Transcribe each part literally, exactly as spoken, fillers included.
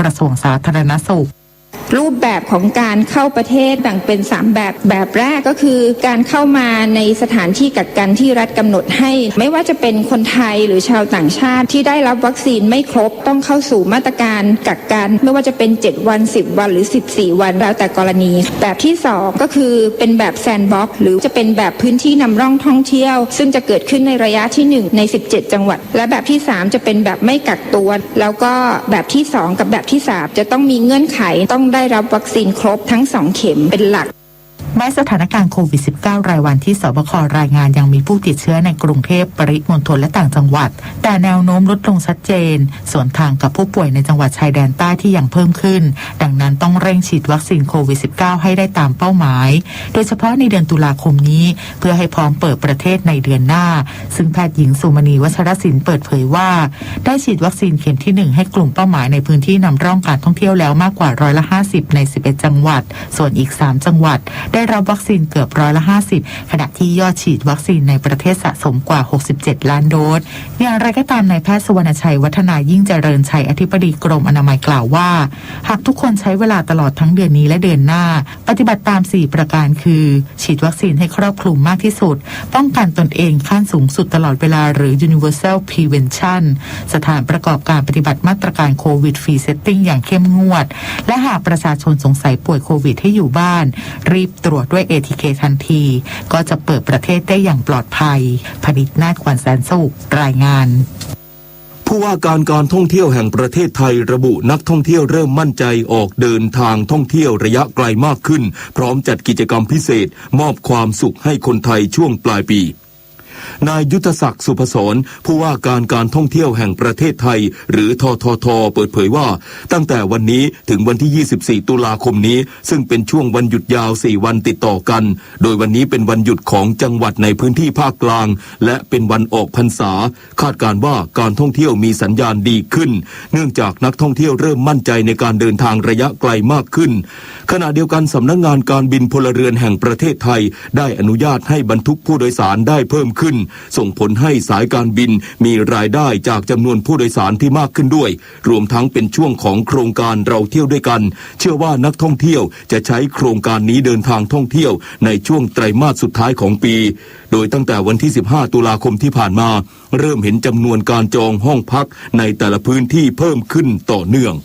กระทรวงสาธารณสุข รูปแบบของการเข้าประเทศแบ่งเป็นสามแบบ แบบแรกก็คือการเข้ามาในสถานที่กักกันที่รัฐกำหนดให้ ไม่ว่าจะเป็นคนไทยหรือชาวต่างชาติที่ได้รับวัคซีนไม่ครบ ต้องเข้าสู่มาตรการกักกัน ไม่ว่าจะเป็นเจ็ดวัน สิบวัน หรือสิบสี่วัน แล้วแต่กรณี แบบที่สองก็คือเป็นแบบแซนด์บ็อกซ์ หรือจะเป็นแบบพื้นที่นำร่องท่องเที่ยว ซึ่งจะเกิดขึ้นในระยะที่หนึ่งในสิบเจ็ดจังหวัด และแบบที่สามจะเป็นแบบไม่กักตัว แล้วก็แบบที่สองกับแบบที่สามจะต้องมีเงื่อนไขต้องได้รับวัคซีนครบทั้งสองเข็มเป็นหลัก แม้สถานการณ์โควิดสิบเก้า รายวันที่ สบค รายงานยังมีผู้ติดเชื้อในกรุงเทพ ปริมณฑล และต่างจังหวัด แต่แนวโน้มลดลงชัดเจน สวนทางกับผู้ป่วยในจังหวัดชายแดนใต้ที่ยังเพิ่มขึ้น ดังนั้นต้องเร่งฉีดวัคซีนโควิดสิบเก้า ให้ได้ตามเป้าหมาย โดยเฉพาะในเดือนตุลาคมนี้ เพื่อให้พร้อมเปิดประเทศในเดือนหน้า ซึ่งแพทย์หญิงสุมณีวัชรศิลป์เปิดเผยว่า ได้ฉีดวัคซีนเข็มที่หนึ่งให้กลุ่มเป้าหมายในพื้นที่นำร่องการท่องเที่ยวแล้วมากกว่าร้อยละห้าสิบในสิบเอ็ดจังหวัด ส่วนอีกสามจังหวัดได้รับวัคซีนเกือบร้อยละห้าสิบ ขณะที่ยอดฉีดวัคซีนในประเทศสะสมกว่าหกสิบเจ็ดล้านโดส อย่างไรก็ตาม นายแพทย์สุวรรณชัยวัฒนายิ่งเจริญชัย อธิบดีกรมอนามัยกล่าวว่า หากทุกคนใช้เวลาตลอดทั้งเดือนนี้และเดือนหน้า ปฏิบัติตามสี่ประการคือ ฉีดวัคซีนให้ครอบคลุมมากที่สุด ป้องกันตนเองขั้นสูงสุดตลอดเวลา หรือ universal prevention สถานประกอบการปฏิบัติมาตรการโควิด free setting อย่างเข้มงวด และหากประชาชนสงสัยป่วยโควิดให้อยู่บ้าน รีบตรวจด้วย เอทีเค ทันที ก็จะเปิดประเทศได้อย่างปลอดภัย พนิษฐ์นาฏ ขวัญแสนสุข รายงาน ผู้ว่าการการท่องเที่ยวแห่งประเทศไทยระบุ นักท่องเที่ยวเริ่มมั่นใจออกเดินทางท่องเที่ยวระยะไกลมากขึ้น พร้อมจัดกิจกรรมพิเศษ มอบความสุขให้คนไทยช่วงปลายปี นายยุทธศักดิ์ สุพศร ผู้ว่าการการท่องเที่ยวแห่งประเทศไทย หรือ ททท เปิดเผยว่า ตั้งแต่วันนี้ถึงวันที่ ยี่สิบสี่ ตุลาคมนี้ ซึ่งเป็นช่วงวันหยุดยาว สี่วันติดต่อกัน โดยวันนี้เป็นวันหยุดของจังหวัดในพื้นที่ภาคกลาง และเป็นวันออกพรรษา คาดการณ์ว่าการท่องเที่ยวมีสัญญาณดีขึ้น เนื่องจากนักท่องเที่ยวเริ่มมั่นใจในการเดินทางระยะไกลมากขึ้น ขณะเดียวกัน สำนักงานการบินพลเรือนแห่งประเทศไทย ได้อนุญาตให้บรรทุกผู้โดยสารได้เพิ่มขึ้น ส่งผลให้สายการบินมีรายได้จากจำนวนผู้โดยสารที่มากขึ้นด้วย รวมทั้งเป็นช่วงของโครงการเราเที่ยวด้วยกัน เชื่อว่านักท่องเที่ยวจะใช้โครงการนี้เดินทางท่องเที่ยวในช่วงไตรมาสสุดท้ายของปี โดยตั้งแต่วันที่ สิบห้า ตุลาคมที่ผ่านมา เริ่มเห็นจำนวนการจองห้องพักในแต่ละพื้นที่เพิ่มขึ้นต่อเนื่อง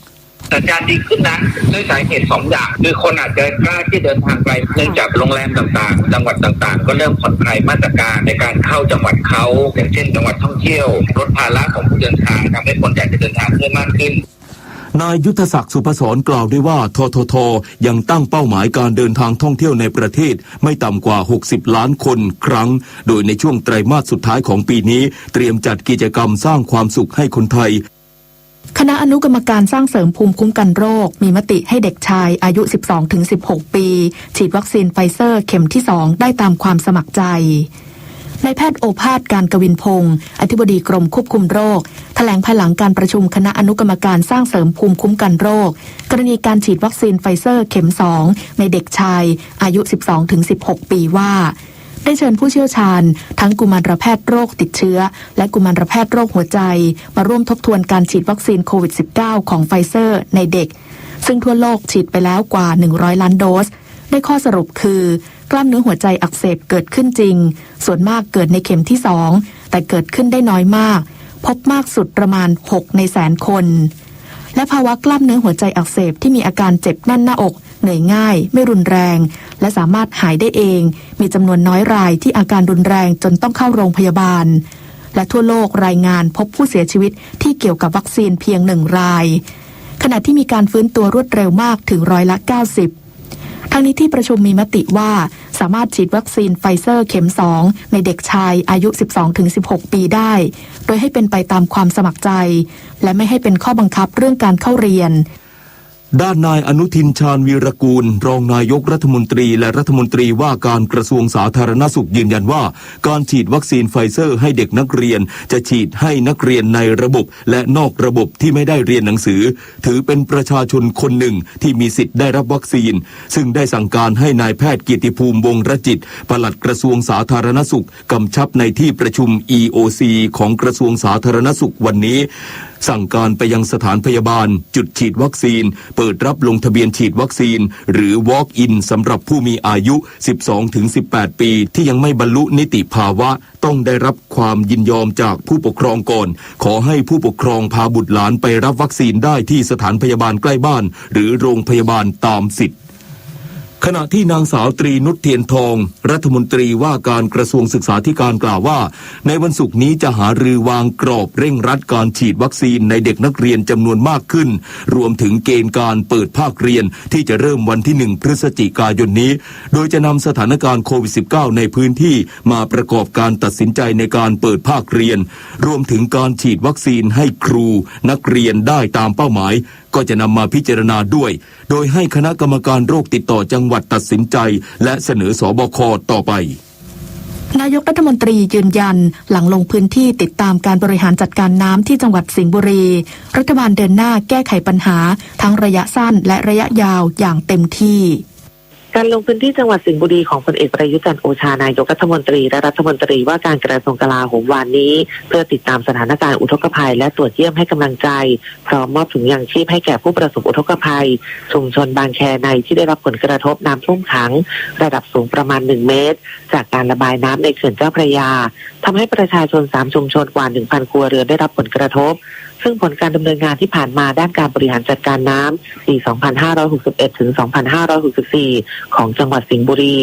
สัญญาณดีขึ้นนะ ด้วยสาเหตุสองอย่าง คือคนอาจจะกล้าที่เดินทางไกล เนื่องจากโรงแรมต่างๆ จังหวัดต่างๆ ก็เริ่มผ่อนคลายมาตรการในการเข้าจังหวัดเขา อย่างเช่นจังหวัดท่องเที่ยว ลดภาระของผู้เดินทาง ทำให้คนอยากจะเดินทางเพิ่มมากขึ้น นายยุทธศักดิ์ สุพศร กล่าวด้วยว่า ททท ยังตั้งเป้าหมายการเดินทางท่องเที่ยวในประเทศไม่ต่ำกว่า หกสิบล้านคนครั้ง โดยในช่วงไตรมาสสุดท้ายของปีนี้ เตรียมจัดกิจกรรมสร้างความสุขให้คนไทย คณะอนุกรรมการสร้างเสริมภูมิคุ้มกันโรค มีมติให้เด็กชายอายุ สิบสองถึงสิบหก ปี ฉีดวัคซีนไฟเซอร์เข็มที่สองได้ตามความสมัครใจ นายแพทย์โอภาส การกวินพงศ์ อธิบดีกรมควบคุมโรค แถลงภายหลังการประชุมคณะอนุกรรมการสร้างเสริมภูมิคุ้มกันโรค กรณีการฉีดวัคซีนไฟเซอร์เข็มสองในเด็กชายอายุ สิบสองถึงสิบหก ปีว่า ได้เชิญผู้เชี่ยวชาญ ทั้งกุมารแพทย์โรคติดเชื้อ และกุมารแพทย์โรคหัวใจ มาร่วมทบทวนการฉีดวัคซีนโควิด สิบเก้า ของไฟเซอร์ในเด็ก ซึ่งทั่วโลกฉีดไปแล้วกว่า หนึ่งร้อยล้านโดส ได้ข้อสรุปคือ กล้ามเนื้อหัวใจอักเสบเกิดขึ้นจริง ส่วนมากเกิดในเข็มที่สอง แต่เกิดขึ้นได้น้อยมาก พบมากสุดประมาณ หกในแสนคน และภาวะกล้ามเนื้อหัวใจอักเสบที่มีอาการเจ็บแน่นหน้าอก เหนื่อยง่าย ไม่รุนแรง และสามารถหายได้เอง มีจำนวนน้อยรายที่อาการรุนแรงจนต้องเข้าโรงพยาบาล และทั่วโลกรายงานพบผู้เสียชีวิตที่เกี่ยวกับวัคซีนเพียงหนึ่งราย ขณะที่มีการฟื้นตัวรวดเร็วมากถึงร้อยละเก้าสิบ ทั้งนี้ที่ประชุมมีมติว่า สามารถฉีดวัคซีนไฟเซอร์เข็มสองในเด็กชายอายุ สิบสองถึงสิบหก ปีได้ โดยให้เป็นไปตามความสมัครใจ และไม่ให้เป็นข้อบังคับเรื่องการเข้าเรียน ด้านนายอนุทิน ชาญวีรกูล รองนายกรัฐมนตรี และรัฐมนตรีว่าการกระทรวงสาธารณสุข ยืนยันว่า การฉีดวัคซีนไฟเซอร์ให้เด็กนักเรียน จะฉีดให้นักเรียนในระบบ และนอกระบบที่ไม่ได้เรียนหนังสือ ถือเป็นประชาชนคนหนึ่งที่มีสิทธิ์ได้รับวัคซีน ซึ่งได้สั่งการให้นายแพทย์เกียรติภูมิ วงศ์รจิต ปลัดกระทรวงสาธารณสุข กำชับในที่ประชุม อี โอ ซี ของกระทรวงสาธารณสุขวันนี้ สั่งการไปยังสถานพยาบาล จุดฉีดวัคซีน เปิดรับลงทะเบียนฉีดวัคซีน หรือ walk in สำหรับผู้มีอายุ สิบสองถึงสิบแปด ปี ที่ยังไม่บรรลุนิติภาวะ ต้องได้รับความยินยอมจากผู้ปกครองก่อน ขอให้ผู้ปกครองพาบุตรหลานไปรับวัคซีนได้ที่สถานพยาบาลใกล้บ้าน หรือโรงพยาบาลตามสิทธิ์ ขณะที่นางสาวตรีนุช เทียนทอง รัฐมนตรีว่าการกระทรวงศึกษาธิการกล่าวว่า ในวันศุกร์นี้จะหารือวางกรอบเร่งรัดการฉีดวัคซีนในเด็กนักเรียนจำนวนมากขึ้น รวมถึงเกณฑ์การเปิดภาคเรียนที่จะเริ่มวันที่ หนึ่ง พฤศจิกายนนี้ โดยจะนำสถานการณ์โควิด สิบเก้า ในพื้นที่มาประกอบการตัดสินใจในการเปิดภาคเรียน รวมถึงการฉีดวัคซีนให้ครูนักเรียนได้ตามเป้าหมาย ก็จะนำมาพิจารณาด้วย โดยให้คณะกรรมการโรคติดต่อจังหวัดตัดสินใจ และเสนอ สบค ต่อไป นายกรัฐมนตรียืนยัน หลังลงพื้นที่ติดตามการบริหารจัดการน้ำที่จังหวัดสิงห์บุรี รัฐบาลเดินหน้าแก้ไขปัญหาทั้งระยะสั้นและระยะยาวอย่างเต็มที่ การลงพื้นที่จังหวัดสิงห์บุรีของพลเอกประยุทธ์ จันทร์โอชา นายกรัฐมนตรี และรัฐมนตรีว่าการกระทรวงกลาโหมวานนี้ เพื่อติดตามสถานการณ์อุทกภัย และตรวจเยี่ยมให้กำลังใจ พร้อมมอบถุงยางชีพให้แก่ผู้ประสบอุทกภัย ชุมชนบางแคในที่ได้รับผลกระทบน้ำท่วมขัง ระดับสูงประมาณ หนึ่ง เมตร จากการระบายน้ำในเขื่อนเจ้าพระยา ทำให้ประชาชน สาม ชุมชนกว่า หนึ่งพัน ครัวเรือนได้รับผลกระทบ ซึ่งผลการดำเนินงานที่ผ่านมาด้านการบริหารจัดการน้ำ ปี สองพันห้าร้อยหกสิบเอ็ด ถึง สองพันห้าร้อยหกสิบสี่ ของจังหวัดสิงห์บุรี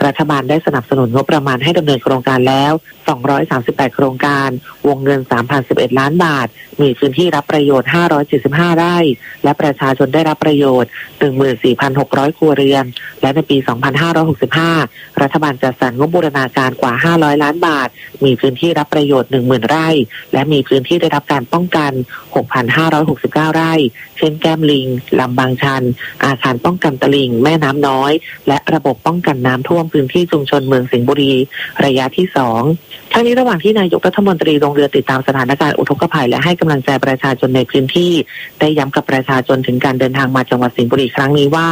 รัฐบาลได้สนับสนุนงบประมาณให้ดำเนินโครงการแล้ว สองร้อยสามสิบแปด โครงการ วงเงิน สามพันสิบเอ็ด ล้านบาท มีพื้นที่รับประโยชน์ ห้าร้อยเจ็ดสิบห้า ไร่ และประชาชนได้รับประโยชน์ หนึ่งหมื่นสี่พันหกร้อย ครัวเรือน และในปี สองพันห้าร้อยหกสิบห้า รัฐบาลจัดสรรงบบูรณาการกว่า ห้าร้อย ล้านบาท มีพื้นที่รับประโยชน์ หนึ่งหมื่น ไร่ และมีพื้นที่ได้รับการป้องกัน หกพันห้าร้อยหกสิบเก้า ไร่ เช่น แก้มลิง ลำบางชัน อาคารป้องกันตลิ่ง แม่น้ำน้อย และระบบป้องกันน้ำท่วมพื้นที่ชุมชนเมืองสิงห์บุรี ระยะที่ สอง ทั้งนี้ระหว่างที่นายกรัฐมนตรีลงเรือติดตามสถานการณ์อุทกภัย และให้กำลังใจประชาชนในพื้นที่ ได้ย้ำกับประชาชนถึงการเดินทางมาจังหวัดสิงห์บุรีครั้งนี้ว่า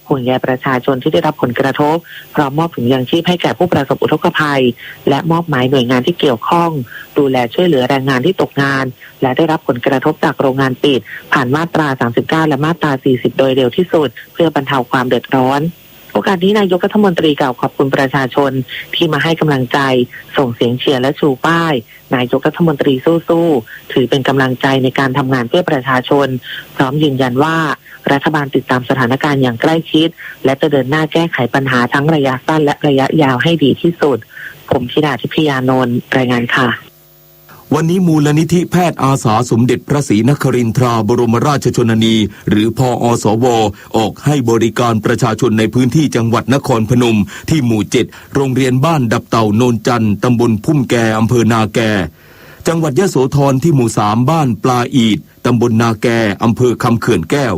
ห่วงใยประชาชนที่ได้รับผลกระทบ พร้อมมอบถุงยางชีพให้แก่ผู้ประสบอุทกภัย และมอบหมายหน่วยงานที่เกี่ยวข้อง ดูแลช่วยเหลือแรงงานที่ตกงาน และได้รับผลกระทบจากโรงงานปิด ผ่านมาตรา สามสิบเก้า และมาตรา สี่สิบ โดยเร็วที่สุด เพื่อบรรเทาความเดือดร้อน โอกาสนี้นายกรัฐมนตรีกล่าวขอบคุณประชาชนที่มาให้กำลังใจ ส่งเสียงเชียร์และชูป้าย นายกรัฐมนตรีสู้ๆ ถือเป็นกำลังใจในการทำงานเพื่อประชาชน พร้อมยืนยันว่ารัฐบาลติดตามสถานการณ์อย่างใกล้ชิด และจะเดินหน้าแก้ไขปัญหาทั้งระยะสั้นและระยะยาวให้ดีที่สุด ผมธิดา ทิพยานนท์ รายงานค่ะ วันนี้มูลนิธิแพทย์อาสาสมเด็จพระศรีนครินทราบรมราชชนนี หรือ พอสว ออกให้บริการประชาชนในพื้นที่จังหวัดนครพนม ที่หมู่ เจ็ด โรงเรียนบ้านดับเต่าโนนจันทน์ ตำบลพุ่มแก อำเภอนาแก จังหวัดยโสธรที่หมู่ สาม บ้านปลาอีด ตำบลนาแก อำเภอคำเขื่อนแก้ว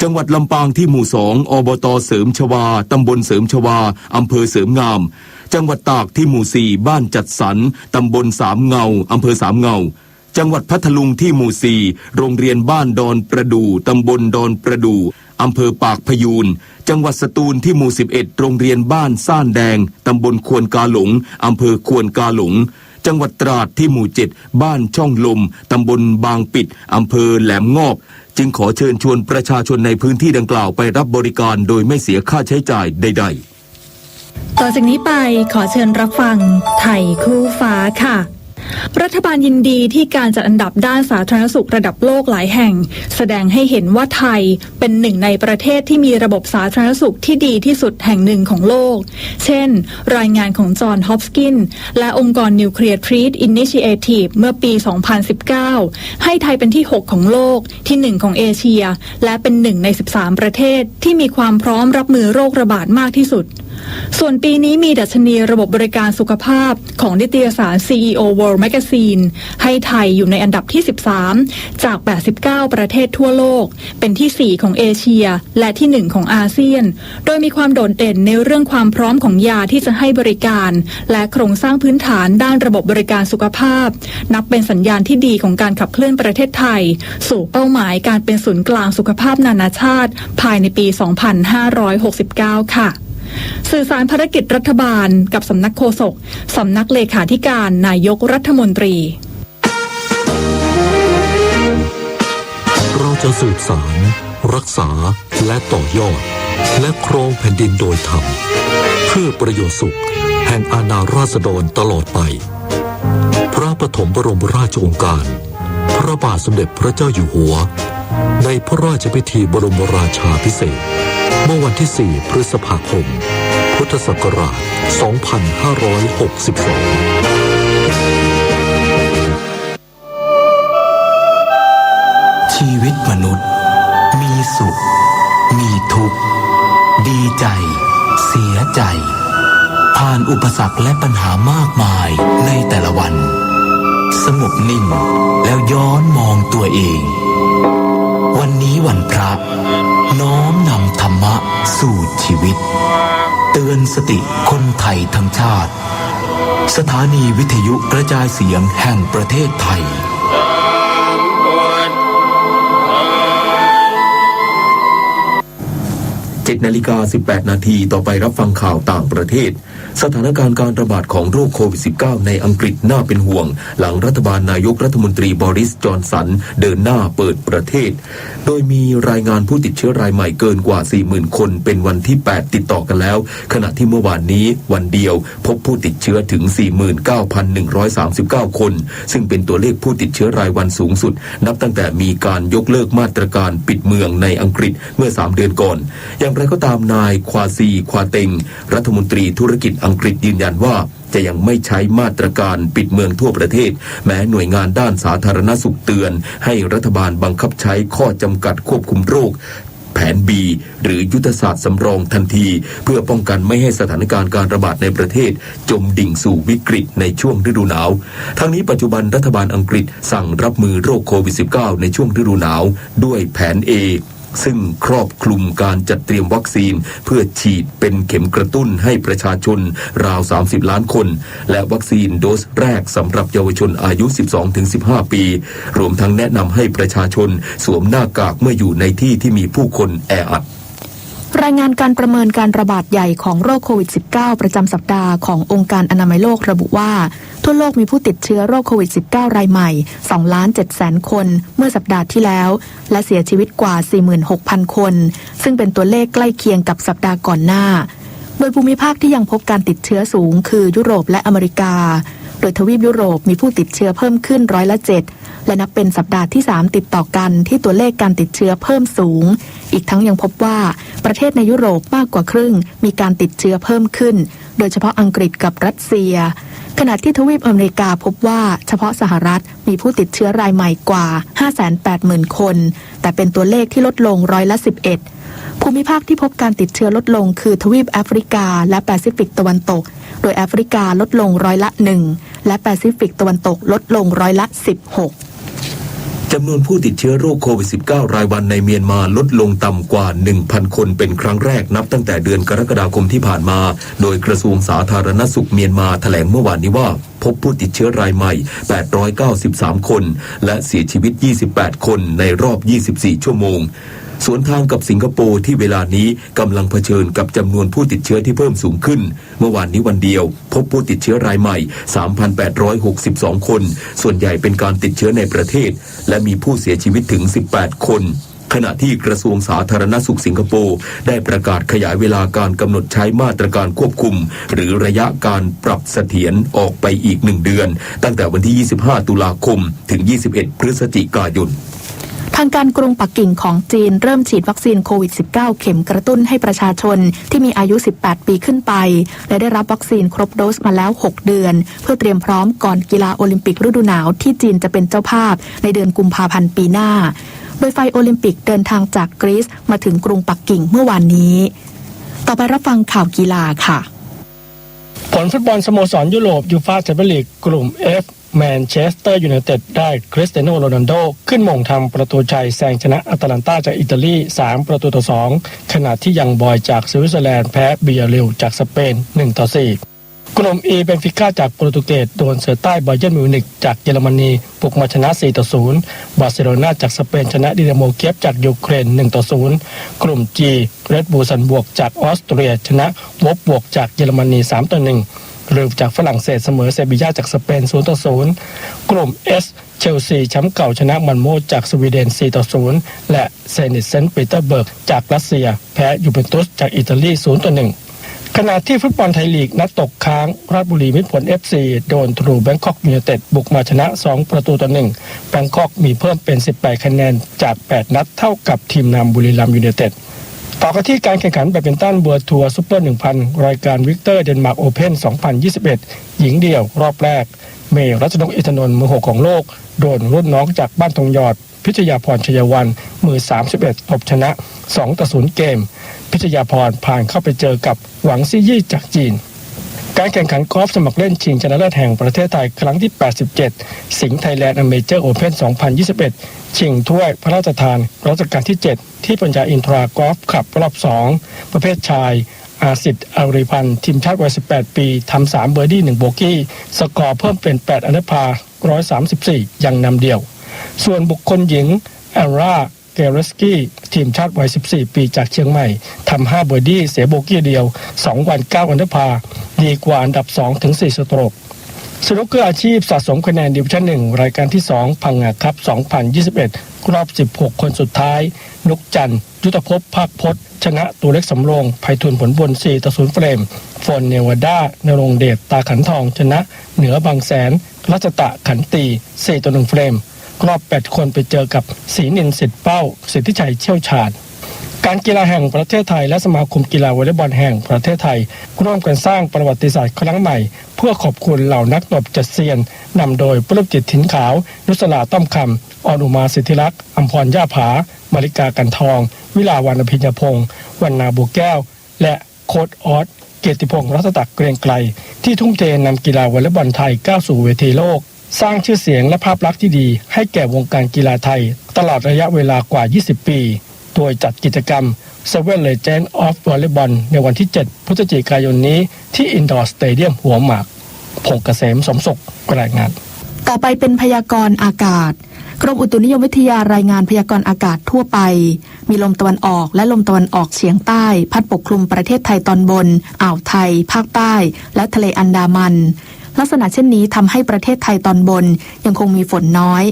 จังหวัดลำปางที่หมู่ สอง อบต เสริมชวา ตำบลเสริมชวา อำเภอเสริมงาม จังหวัดตากที่หมู่ สี่ บ้านจัดสรร ตำบลสามเงา อำเภอสามเงา จังหวัดพัทลุงที่หมู่ สี่ โรงเรียนบ้านดอนประดู่ ตำบลดอนประดู่ อำเภอปากพยูน จังหวัดสตูลที่หมู่ สิบเอ็ด โรงเรียนบ้านซ่านแดง ตำบลควนกาหลง อำเภอควนกาหลง จังหวัดตราดที่หมู่ เจ็ด บ้านช่องลม ตำบลบางปิด อำเภอแหลมงอบ จึงขอเชิญชวนประชาชนในพื้นที่ดังกล่าวไปรับบริการโดยไม่เสียค่าใช้จ่ายใดๆ ต่อจากนี้ไปขอเชิญรับฟังไทยคู่ฟ้าค่ะ รัฐบาลยินดีที่การจัดอันดับด้านสาธารณสุขระดับโลกหลายแห่ง แสดงให้เห็นว่าไทยเป็นหนึ่งในประเทศที่มีระบบสาธารณสุขที่ดีที่สุดแห่งหนึ่งของโลก เช่น รายงานของจอห์น ฮอปกินส์ และองค์กร Nuclear Treat Initiative เมื่อปี สองพันสิบเก้า ให้ไทยเป็นที่ หก ของโลก ที่ หนึ่ง ของเอเชีย และเป็นหนึ่งใน สิบสาม ประเทศที่มีความพร้อมรับมือโรคระบาดมากที่สุด ส่วนปีนี้มีดัชนีระบบบริการสุขภาพของนิตยสาร CEO World Magazine ให้ไทยอยู่ในอันดับที่ สิบสาม จาก แปดสิบเก้า ประเทศทั่วโลก เป็นที่ สี่ ของเอเชีย และที่ หนึ่ง ของอาเซียน โดยมีความโดดเด่นในเรื่องความพร้อมของยาที่จะให้บริการ และโครงสร้างพื้นฐานด้านระบบบริการสุขภาพ นับเป็นสัญญาณที่ดีของการขับเคลื่อนประเทศไทย สู่เป้าหมายการเป็นศูนย์กลางสุขภาพนานาชาติ ภายในปี สองพันห้าร้อยหกสิบเก้า ค่ะ สื่อสารภารกิจรัฐบาลกับสำนักโฆษก สำนักเลขาธิการนายกรัฐมนตรี จะสืบสาน รักษา และต่อยอด และครองแผ่นดินโดยธรรม เพื่อประโยชน์สุขแห่งอาณาราษฎรตลอดไป พระปฐมบรมราชโองการ พระบาทสมเด็จพระเจ้าอยู่หัว ในพระราชพิธีบรมราชาภิเษก เมื่อวันที่ สี่ พฤษภาคม พุทธศักราช สองพันห้าร้อยหกสิบสอง ชีวิตมนุษย์ มีสุข มีทุกข์ ดีใจ เสียใจ ผ่านอุปสรรคและปัญหามากมายในแต่ละวัน สงบนิ่ง แล้วย้อนมองตัวเอง วันนี้วันพระ น้อมนำธรรมะสู่ชีวิต เตือนสติคนไทยทั้งชาติ สถานีวิทยุกระจายเสียงแห่งประเทศไทย เจ็ดนาฬิกาสิบแปดนาที ต่อไปรับฟังข่าวต่างประเทศ สถานการณ์การระบาดของโรคโควิด สิบเก้า ในอังกฤษน่าเป็นห่วง หลังรัฐบาลนายกรัฐมนตรีบอริส จอนสัน เดินหน้าเปิดประเทศ โดยมีรายงานผู้ติดเชื้อรายใหม่เกินกว่า สี่หมื่นคน เป็นวันที่ แปด ติดต่อกันแล้ว ขณะที่เมื่อวานนี้วันเดียวพบผู้ติดเชื้อถึง สี่หมื่นเก้าพันหนึ่งร้อยสามสิบเก้าคน ซึ่งเป็นตัวเลขผู้ติดเชื้อรายวันสูงสุด นับตั้งแต่มีการยกเลิกมาตรการปิดเมืองในอังกฤษเมื่อ สาม เดือนก่อน อย่างไรก็ตาม นายควาซี ควาเต็ง รัฐมนตรีธุรกิจอังกฤษยืนยันว่า จะยังไม่ใช้มาตรการปิดเมืองทั่วประเทศ แม้หน่วยงานด้านสาธารณสุขเตือนให้รัฐบาลบังคับใช้ข้อจำกัดควบคุมโรค แผน B หรือยุทธศาสตร์สำรองทันที เพื่อป้องกันไม่ให้สถานการณ์การระบาดในประเทศจมดิ่งสู่วิกฤตในช่วงฤดูหนาว ทั้งนี้ปัจจุบันรัฐบาลอังกฤษสั่งรับมือโรคโควิด สิบเก้า ในช่วงฤดูหนาวด้วยแผน A ซึ่งครอบคลุมการจัดเตรียมวัคซีนเพื่อฉีดเป็นเข็มกระตุ้นให้ประชาชนราว สามสิบล้านคน และวัคซีนโดสแรกสำหรับเยาวชนอายุ สิบสองถึงสิบห้าปี รวมทั้งแนะนำให้ประชาชนสวมหน้ากากเมื่ออยู่ในที่ที่มีผู้คนแออัด รายงานการประเมินการระบาดใหญ่ของโรคโควิด สิบเก้า ประจำสัปดาห์ขององค์การอนามัยโลกระบุว่า ทั่วโลกมีผู้ติดเชื้อโรคโควิด สิบเก้า รายใหม่ สองล้านเจ็ดแสนคน เมื่อสัปดาห์ที่แล้ว และเสียชีวิตกว่า สี่หมื่นหกพันคน ซึ่งเป็นตัวเลขใกล้เคียงกับสัปดาห์ก่อนหน้า โดยภูมิภาคที่ยังพบการติดเชื้อสูงคือยุโรปและอเมริกา โดยทวีปยุโรปมีผู้ติดเชื้อเพิ่มขึ้นร้อยละเจ็ด และนับเป็นสัปดาห์ที่สามติดต่อกันที่ตัวเลขการติดเชื้อเพิ่มสูง อีกทั้งยังพบว่าประเทศในยุโรปมากกว่าครึ่งมีการติดเชื้อเพิ่มขึ้น โดยเฉพาะอังกฤษกับรัสเซีย ขณะที่ทวีปอเมริกาพบว่าเฉพาะสหรัฐมีผู้ติดเชื้อรายใหม่กว่า ห้าแสนแปดหมื่นคน แต่เป็นตัวเลขที่ลดลงร้อยละสิบเอ็ด ภูมิภาคที่พบการติดเชื้อลดลงคือทวีปแอฟริกาและแปซิฟิกตะวันตก โดยแอฟริกาลดลงร้อยละหนึ่ง และแปซิฟิกตะวันตกลดลงร้อยละสิบหก จำนวนผู้ติดเชื้อโรคโควิด สิบเก้า รายวันในเมียนมาลดลงต่ำกว่า หนึ่งพันคน เป็นครั้งแรกนับตั้งแต่เดือนกรกฎาคมที่ผ่านมา โดยกระทรวงสาธารณสุขเมียนมาแถลงเมื่อวานนี้ว่า พบผู้ติดเชื้อรายใหม่ แปดร้อยเก้าสิบสามคน และเสียชีวิต ยี่สิบแปดคน ในรอบ ยี่สิบสี่ชั่วโมง สวนทางกับสิงคโปร์ที่เวลานี้กำลังเผชิญกับจำนวนผู้ติดเชื้อที่เพิ่มสูงขึ้น เมื่อวานนี้วันเดียวพบผู้ติดเชื้อรายใหม่ สามพันแปดร้อยหกสิบสองคน ส่วนใหญ่เป็นการติดเชื้อในประเทศ และมีผู้เสียชีวิตถึง สิบแปดคน ขณะที่กระทรวงสาธารณสุขสิงคโปร์ได้ประกาศขยายเวลาการกำหนดใช้มาตรการควบคุม หรือระยะการปรับเสถียรออกไปอีกหนึ่งเดือน ตั้งแต่วันที่ ยี่สิบห้า ตุลาคม ถึง ยี่สิบเอ็ด พฤศจิกายน ทางการกรุงปักกิ่งของจีนเริ่มฉีดวัคซีนโควิด สิบเก้า เข็มกระตุ้นให้ประชาชนที่มีอายุ สิบแปด ปีขึ้นไป และได้รับวัคซีนครบโดสมาแล้ว หก เดือน เพื่อเตรียมพร้อมก่อนกีฬาโอลิมปิกฤดูหนาวที่จีนจะเป็นเจ้าภาพในเดือนกุมภาพันธ์ปีหน้า โดยไฟโอลิมปิกเดินทางจากกรีซมาถึงกรุงปักกิ่งเมื่อวานนี้ ต่อไปรับฟังข่าวกีฬาค่ะ ผลฟุตบอลสโมสรยุโรป ยูฟาแชมเปี้ยนลีก กลุ่ม F แมนเชสเตอร์ยูไนเต็ดได้คริสเตียโน โรนัลโด ขึ้นหม่งทำประตูชัยแซงชนะอาตาลันตาจากอิตาลี สาม ประตูต่อ สอง ขณะที่ยังบอยจากสวิตเซอร์แลนด์แพ้วิยาเรยลจากสเปน หนึ่งต่อสี่ กลุ่ม E เบนฟิก้าจากโปรตุเกสดวลเสือใต้บาเยิร์นมิวนิกจากเยอรมนีบุกมาชนะ สี่ต่อศูนย์ บาร์เซโลนาจากสเปนชนะดินาโมเคียฟจากยูเครน หนึ่งต่อศูนย์ กลุ่ม G เรดบูลซัลซบวร์กจากออสเตรียชนะวอล์ฟสบวร์กจากเยอรมนี สามต่อหนึ่ง ลิลจากฝรั่งเศสเสมอเซบีย่าจากสเปน ศูนย์ต่อศูนย์ กลุ่ม H เชลซีแชมป์เก่าชนะมอนโมธจากสวีเดน สี่ต่อศูนย์ และเซนิตเซนต์ปีเตอร์สเบิร์กจากรัสเซียแพ้ยูเวนตุสจากอิตาลี ศูนย์ต่อหนึ่ง ขณะที่ฟุตบอลไทยลีกนัดตกค้าง ราชบุรีมิตรผล เอฟซี โดนทรูแบงคอกยูไนเต็ดบุกมาชนะ สองประตูต่อหนึ่ง แบงคอกมีเพิ่มเป็น สิบแปดคะแนนจากแปดนัด เท่ากับทีมนำบุรีรัมย์ยูไนเต็ด ต่อกันที่การแข่งขันแบดมินตันเวิลด์ทัวร์ซูเปอร์ หนึ่งพัน รายการวิกเตอร์เดนมาร์กโอเพ่น สองพันยี่สิบเอ็ด หญิงเดี่ยวรอบแรก เมย์รัชนก อินทนนท์ มือหกของโลก โดนรุ่นน้องจากบ้านทองหยอด พิชยาพร ชัยวรรณ มือสามสิบเอ็ด ตบชนะ สองต่อศูนย์ เกม พิชยาพรผ่านเข้าไปเจอกับหวังซี่ยี่จากจีน การแข่งขันกอล์ฟสมัครเล่นชิงชนะเลิศแห่งประเทศไทยครั้งที่ แปดสิบเจ็ด สิงห์ไทยแลนด์อเมเจอร์โอเพ่น สองพันยี่สิบเอ็ด ชิงถ้วยพระราชทานรัชกาลที่ เจ็ด ที่ปัญญาอินทรากอล์ฟคลับรอบสอง ประเภทชาย อาสิทธิ์ อารีพันธ์ ทีมชาติวัย สิบแปดปี ทำสามเบอร์ดี้ หนึ่งโบกี้ สกอร์เพิ่มเป็น แปดอันเดอร์พาร์ ร้อยสามสิบสี่ ยังนำเดี่ยว ส่วนบุคคลหญิง แอนรา เกเรสกี้ ทีมชาติวัย สิบสี่ปี จากเชียงใหม่ ทำห้าเบอร์ดี้ เสียโบกี้เดียว สองวัน เก้าอันเดอร์พาร์ ดีกว่าอันดับสองถึงสี่สโตรก สนุกเกอร์อาชีพสะสมคะแนนดิวิชั่นหนึ่ง รายการที่สอง พังงาคัพ สองพันยี่สิบเอ็ด รอบ สิบหก คนสุดท้าย นุกจันทร์ ยุทธภพ ภาคพจน์ ชนะตัวเล็กสำโรง ไพฑูรย์ ผลบุญ สี่ต่อศูนย์ เฟรม โฟน เนวาดา ณรงค์เดช ตาขันทอง ชนะ เหนือบางแสน รัชตะ ขันตี สี่ต่อหนึ่ง เฟรม รอบแปดคนไปเจอกับ ศรีนินทร์ สิทธิ์เป้า สิทธิชัย เชี่ยวชาญ การกีฬาแห่งประเทศไทย และสมาคมกีฬาวอลเลย์บอลแห่งประเทศไทย ร่วมกันสร้างประวัติศาสตร์ครั้งใหม่ เพื่อขอบคุณเหล่านักตบเจ็ดเซียน นำโดย ปลื้มจิต ถิ่นขาว นุสรา ต้อมคำ ออนอุมา สิทธิลักษณ์ อำพร หญ้าผา มาริกา กันทอง วิลาวัลย์ อภิญญพงษ์ วรรณา บัวแก้ว และโค้ชออส เกียรติพงษ์ รัตตะเกรียงไกร ที่ทุ่มเทนำกีฬาวอลเลย์บอลไทยก้าวสู่เวทีโลก สร้างชื่อเสียงและภาพลักษณ์ที่ดีให้แก่วงการกีฬาไทย ตลอดระยะเวลากว่า ยี่สิบปี โดยจัดกิจกรรม Seven Legends of Volleyball ในวันที่ เจ็ด พฤศจิกายนนี้ ที่อินดอร์สเตเดียมหัวหมาก พงษ์เกษม สมสุข รายงาน ต่อไปเป็นพยากรณ์อากาศ กรมอุตุนิยมวิทยารายงานพยากรณ์อากาศทั่วไป มีลมตะวันออกและลมตะวันออกเฉียงใต้ พัดปกคลุมประเทศไทยตอนบน อ่าวไทย ภาคใต้ และทะเลอันดามัน ลักษณะเช่นนี้ทำให้ประเทศไทยตอนบนยังคงมีฝนน้อย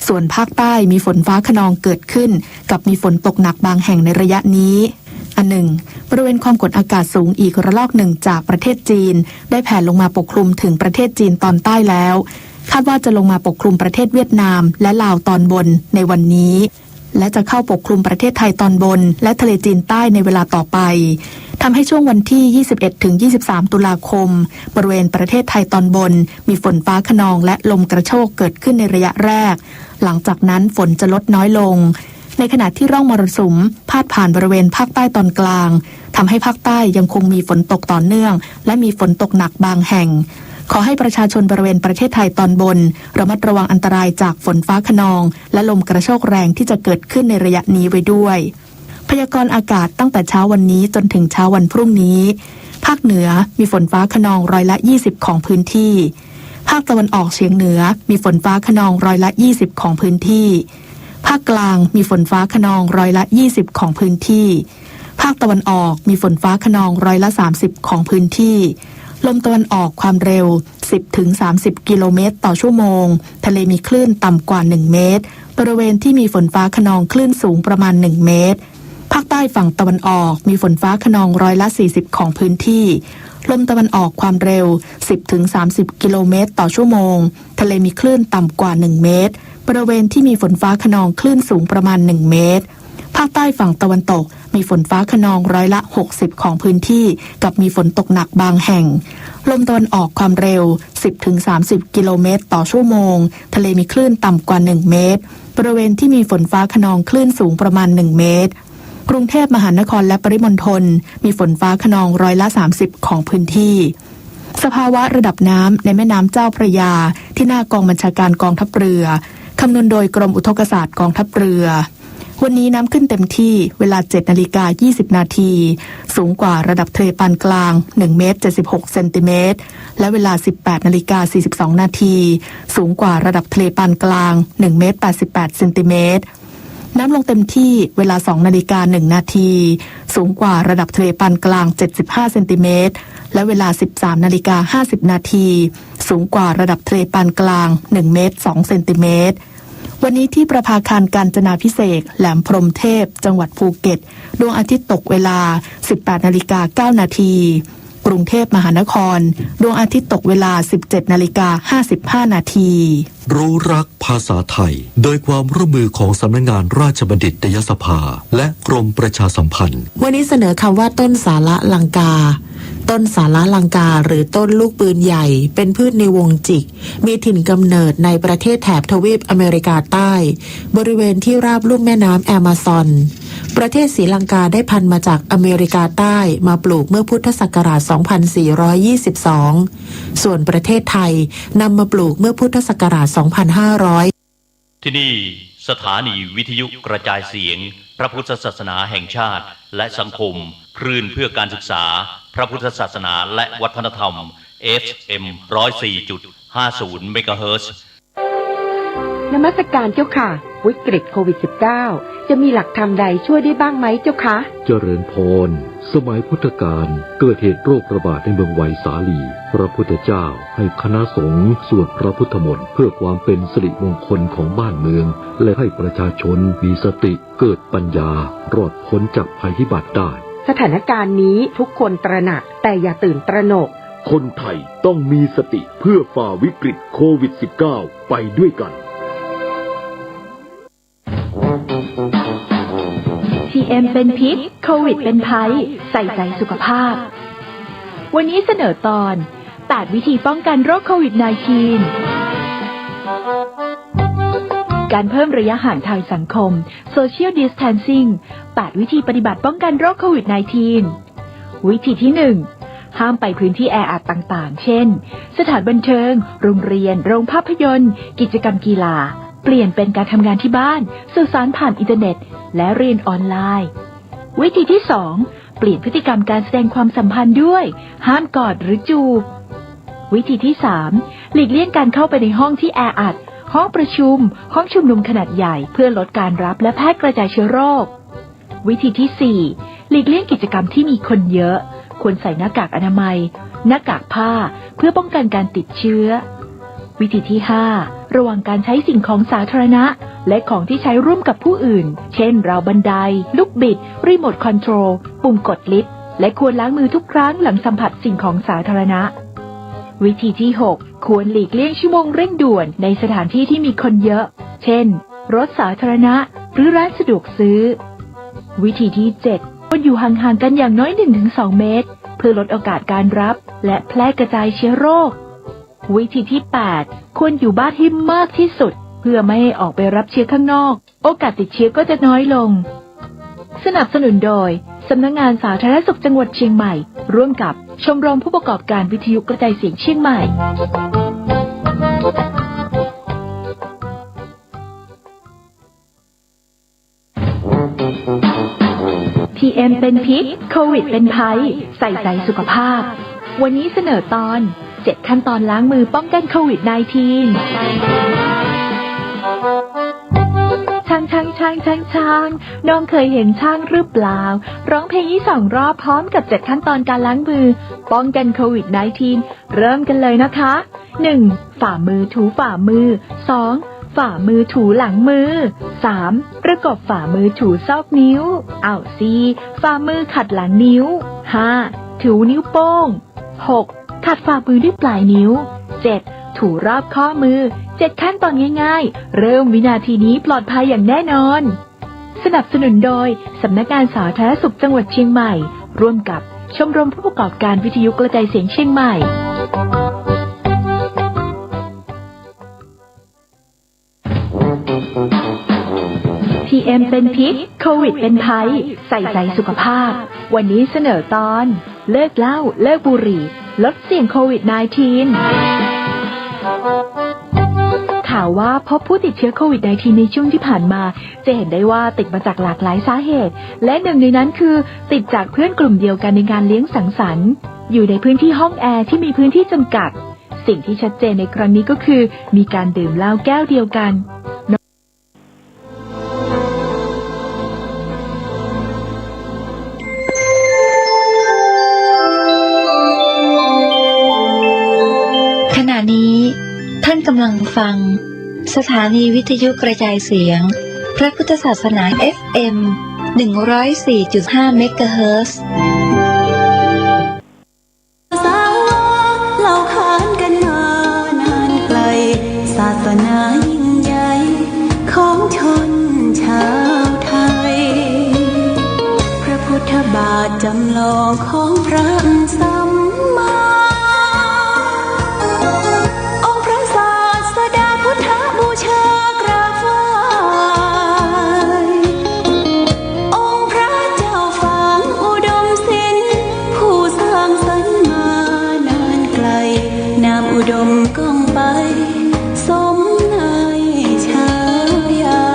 ส่วนภาคใต้มีฝนฟ้าคะนองเกิดขึ้น กับมีฝนตกหนักบางแห่งในระยะนี้ อันหนึ่ง บริเวณความกดอากาศสูงอีกระลอกหนึ่งจากประเทศจีน ได้แผลลงมาปกคลุมถึงประเทศจีนตอนใต้แล้ว คาดว่าจะลงมาปกคลุมประเทศเวียดนามและลาวตอนบนในวันนี้ และจะเข้าปกคลุมประเทศไทยตอนบน และทะเลจีนใต้ในเวลาต่อไป ทำให้ช่วงวันที่ ยี่สิบเอ็ดถึงยี่สิบสาม ตุลาคม บริเวณประเทศไทยตอนบน มีฝนฟ้าคะนองและลมกระโชกเกิดขึ้นในระยะแรก หลังจากนั้นฝนจะลดน้อยลง ในขณะที่ร่องมรสุมพาดผ่านบริเวณภาคใต้ตอนกลาง ทำให้ภาคใต้ยังคงมีฝนตกต่อเนื่อง และมีฝนตกหนักบางแห่ง ขอให้ประชาชนบริเวณประเทศไทยตอนบน ระมัดระวังอันตรายจากฝนฟ้าคะนอง และลมกระโชกแรงที่จะเกิดขึ้นในระยะนี้ไว้ด้วย พยากรณ์อากาศตั้งแต่เช้าวันนี้จนถึงเช้าวันพรุ่งนี้ ภาคเหนือมีฝนฟ้าคะนองร้อยละ ยี่สิบ ของพื้นที่ ภาคตะวันออกเฉียงเหนือมีฝนฟ้าคะนองร้อยละ ยี่สิบ ของพื้นที่ ภาคกลางมีฝนฟ้าคะนองร้อยละ ยี่สิบ ของพื้นที่ ภาคตะวันออกมีฝนฟ้าคะนองร้อยละ สามสิบ ของพื้นที่ ลมตะวันออกความเร็ว สิบถึงสามสิบ กิโลเมตรต่อชั่วโมง ทะเลมีคลื่นต่ำกว่า หนึ่งเมตร บริเวณที่มีฝนฟ้าคะนองคลื่นสูงประมาณ หนึ่งเมตร ภาคใต้ฝั่งตะวันออกมีฝนฟ้าคะนองร้อยละ สี่สิบ ของพื้นที่ ลมตะวันออกความเร็ว สิบถึงสามสิบ กิโลเมตรต่อชั่วโมง ทะเลมีคลื่นต่ำกว่า หนึ่งเมตร บริเวณที่มีฝนฟ้าคะนองคลื่นสูงประมาณ หนึ่งเมตร ภาคใต้ฝั่งตะวันตกมีฝนฟ้าคะนองร้อยละ หกสิบ ของพื้นที่ กับมีฝนตกหนักบางแห่ง ลมตะวันออกความเร็ว สิบถึงสามสิบ กิโลเมตรต่อชั่วโมง ทะเลมีคลื่นต่ำกว่า หนึ่งเมตร บริเวณที่มีฝนฟ้าคะนองคลื่นสูงประมาณ หนึ่งเมตร กรุงเทพมหานครและปริมณฑลมีฝนฟ้าคะนองร้อยละ สามสิบ ของพื้นที่ สภาวะระดับน้ำในแม่น้ำเจ้าพระยา ที่หน้ากองบัญชาการกองทัพเรือ คำนวณโดยกรมอุทกศาสตร์กองทัพเรือ วันนี้น้ำขึ้นเต็มที่เวลา เจ็ดนาฬิกา ยี่สิบนาที สูงกว่าระดับทะเลปานกลาง หนึ่งเมตร เจ็ดสิบหกเซนติเมตร และเวลา สิบแปดนาฬิกา สี่สิบสองนาที สูงกว่าระดับทะเลปานกลาง หนึ่งเมตร แปดสิบแปดเซนติเมตร น้ำลงเต็มที่เวลา สองนาฬิกา หนึ่งนาที สูงกว่าระดับทะเลปานกลาง เจ็ดสิบห้าเซนติเมตร และเวลา สิบสามนาฬิกา ห้าสิบนาที สูงกว่าระดับทะเลปานกลาง หนึ่งเมตร สองเซนติเมตร วันนี้ที่ประภาคารกาญจนาภิเษก แหลมพรหมเทพ จังหวัดภูเก็ต ดวงอาทิตย์ตกเวลา สิบแปดนาฬิกา เก้านาที กรุงเทพมหานคร ดวงอาทิตย์ตกเวลา สิบเจ็ดนาฬิกา ห้าสิบห้านาที รู้รักภาษาไทย โดยความร่วมมือของสำนักงานราชบัณฑิตยสภา และกรมประชาสัมพันธ์ วันนี้เสนอคำว่าต้นสาละลังกา ต้นสาละลังกาหรือต้นลูกปืนใหญ่ เป็นพืชในวงจิก มีถิ่นกำเนิดในประเทศแถบทวีปอเมริกาใต้ บริเวณที่ราบลุ่มแม่น้ำแอมะซอน ประเทศศรีลังกาได้พันธุ์มาจากอเมริกาใต้ มาปลูกเมื่อพุทธศักราช สองพันสี่ร้อยยี่สิบสอง ส่วนประเทศไทยนำมาปลูกเมื่อพุทธศักราช สองพันห้าร้อย ที่นี่สถานีวิทยุกระจายเสียงพระพุทธศาสนาแห่งชาติ และสังคม คลื่นเพื่อการศึกษา พระพุทธศาสนาและวัฒนธรรม เอฟเอ็ม ร้อยสี่จุดห้าศูนย์ เมกะเฮิรตซ์ นมัสการเจ้าค่ะ วิกฤตโควิด สิบเก้า จะมีหลักธรรมใดช่วยได้บ้างไหมเจ้าคะ เจริญพร สมัยพุทธกาลเกิดเหตุโรคระบาดในเมืองไวสาลี พระพุทธเจ้าให้คณะสงฆ์สวดพระพุทธมนต์เพื่อความเป็นสิริมงคลของบ้านเมือง และให้ประชาชนมีสติเกิดปัญญารอดพ้นจากภัยพิบัติได้ สถานการณ์นี้ทุกคนตระหนักแต่อย่าตื่นตระหนก คนไทยต้องมีสติเพื่อฝ่าวิกฤตโควิด สิบเก้า ไปด้วยกัน พีเอ็ม เป็นพิษ โควิด เป็นภัย ใส่ใจสุขภาพ วันนี้เสนอตอน แปดวิธีป้องกันโรคโควิด สิบเก้า การเพิ่มระยะห่างทางสังคม Social Distancing แปดวิธีปฏิบัติป้องกันโรคโควิด สิบเก้า วิธีที่หนึ่ง ห้ามไปพื้นที่แออัดต่างๆ เช่น สถานบันเทิง โรงเรียน โรงภาพยนตร์ กิจกรรมกีฬา เปลี่ยนเป็นการทำงานที่บ้าน สื่อสารผ่านอินเทอร์เน็ต และเรียนออนไลน์ วิธีที่สอง เปลี่ยนพฤติกรรมการแสดงความสัมพันธ์ด้วย ห้ามกอดหรือจูบ วิธีที่สาม หลีกเลี่ยงการเข้าไปในห้องที่แออัด ห้องประชุม ห้องชุมนุมขนาดใหญ่ เพื่อลดการรับและแพร่กระจายเชื้อโรค วิธีที่สี่ หลีกเลี่ยงกิจกรรมที่มีคนเยอะ ควรใส่หน้ากากอนามัย หน้ากากผ้า เพื่อป้องกันการติดเชื้อ วิธีที่ห้า ระวังการใช้สิ่งของสาธารณะ และของที่ใช้ร่วมกับผู้อื่น เช่น ราวบันได ลูกบิด รีโมทคอนโทรล ปุ่มกดลิฟต์ และควรล้างมือทุกครั้งหลังสัมผัสสิ่งของสาธารณะ วิธีที่หก ควรหลีกเลี่ยงชั่วโมงเร่งด่วนในสถานที่ที่มีคนเยอะ เช่น รถสาธารณะ หรือร้านสะดวกซื้อ วิธีที่เจ็ด ควรอยู่ห่างๆ กันอย่างน้อย หนึ่งถึงสองเมตร เพื่อลดโอกาสการรับ และแพร่กระจายเชื้อโรค วิธีที่แปด ควรอยู่บ้านให้มากที่สุด เพื่อไม่ให้ออกไปรับเชื้อข้างนอก โอกาสติดเชื้อก็จะน้อยลง สนับสนุนโดย สำนักงานสาธารณสุขจังหวัดเชียงใหม่ ร่วมกับชมรมผู้ประกอบการวิทยุกระจายเสียงเชียงใหม่ พีเอ็ม เป็นพิษ โควิด เป็นภัย ใส่ใจสุขภาพ วันนี้เสนอตอน เจ็ดขั้นตอนล้างมือป้องกันโควิด สิบเก้า ช้าง ช้าง ช้าง ช้าง ช้าง น้องเคยเห็นช้างหรือเปล่า ร้องเพลงนี้สองรอบพร้อมกับเจ็ดขั้นตอนการล้างมือ ป้องกันโควิด สิบเก้า เริ่มกันเลยนะคะ หนึ่ง ฝ่ามือถูฝ่ามือ สอง ฝ่ามือถูหลังมือ สาม ประกบฝ่ามือถูซอกนิ้ว เอา สี่ ฝ่ามือขัดหลังนิ้ว ห้า ถูนิ้วโป้ง หก ขัดฝ่ามือด้วยปลายนิ้ว เจ็ด ถูรอบข้อมือ เจ็ดขั้นตอนง่ายๆ เริ่มวินาทีนี้ปลอดภัยอย่างแน่นอน สนับสนุนโดย สำนักงานสาธารณสุขจังหวัดเชียงใหม่ ร่วมกับชมรมผู้ประกอบการวิทยุกระจายเสียงเชียงใหม่ พีเอ็ม เป็นพิษ โควิด เป็นภัย ใส่ใจสุขภาพ วันนี้เสนอตอน เลิกเหล้า เลิกบุหรี่ ลดเสี่ยงโควิด สิบเก้า ข่าวว่าพบผู้ติดเชื้อโควิด สิบเก้า ในช่วงที่ผ่านมา จะเห็นได้ว่าติดมาจากหลากหลายสาเหตุ และหนึ่งในนั้นคือติดจากเพื่อนกลุ่มเดียวกันในงานเลี้ยงสังสรรค์ อยู่ในพื้นที่ห้องแอร์ที่มีพื้นที่จำกัด สิ่งที่ชัดเจนในครั้งนี้ก็คือมีการดื่มเหล้าแก้วเดียวกัน กำลังฟัง สถานีวิทยุกระจายเสียง พระพุทธศาสนา เอฟเอ็ม หนึ่งร้อยสี่จุดห้า เมกะเฮิรตซ์ สาวกเล่าขานกันมานานไกล ศาสนายิ่งใหญ่ของชนชาวไทย พระพุทธบาทจำลองของพระสัมมา องค์พระศาสดาพุทธบูชากราบไหว้ องค์พระเจ้าฝางอุดมสิน ผู้สร้างสรรค์มานานไกล นามอุดมก้องไปสมในฉายา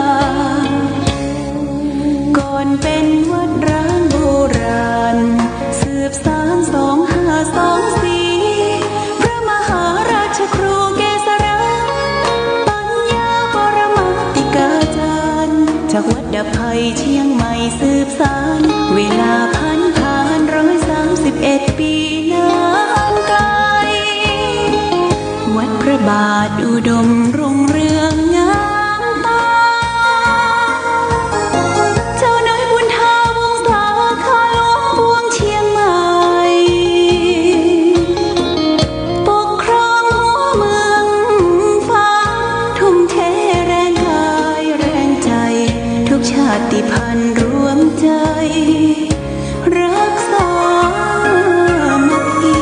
ก่อนเป็นวัดร้างโบราณ สืบสานสองห้าสองสี่ พระมหาราชครูเกษรา ปัญญาปรมาติกาจารย์ จากวัดดับภัยเชียงใหม่สืบสาน เวลาผันผ่านร้อยสามสิบเอ็ดปีนานไกล วัดพระบาทอุดมรุ่งเรืองงามตา เจ้าน้อยบุญธาวงศาคาหลวงปวงเชียงใหม่ ปกครองหัวเมืองฝาง ทุ่มเทแรงกายแรงใจ ทุกชาติพันธุ์รวมใจ รักสามัคคี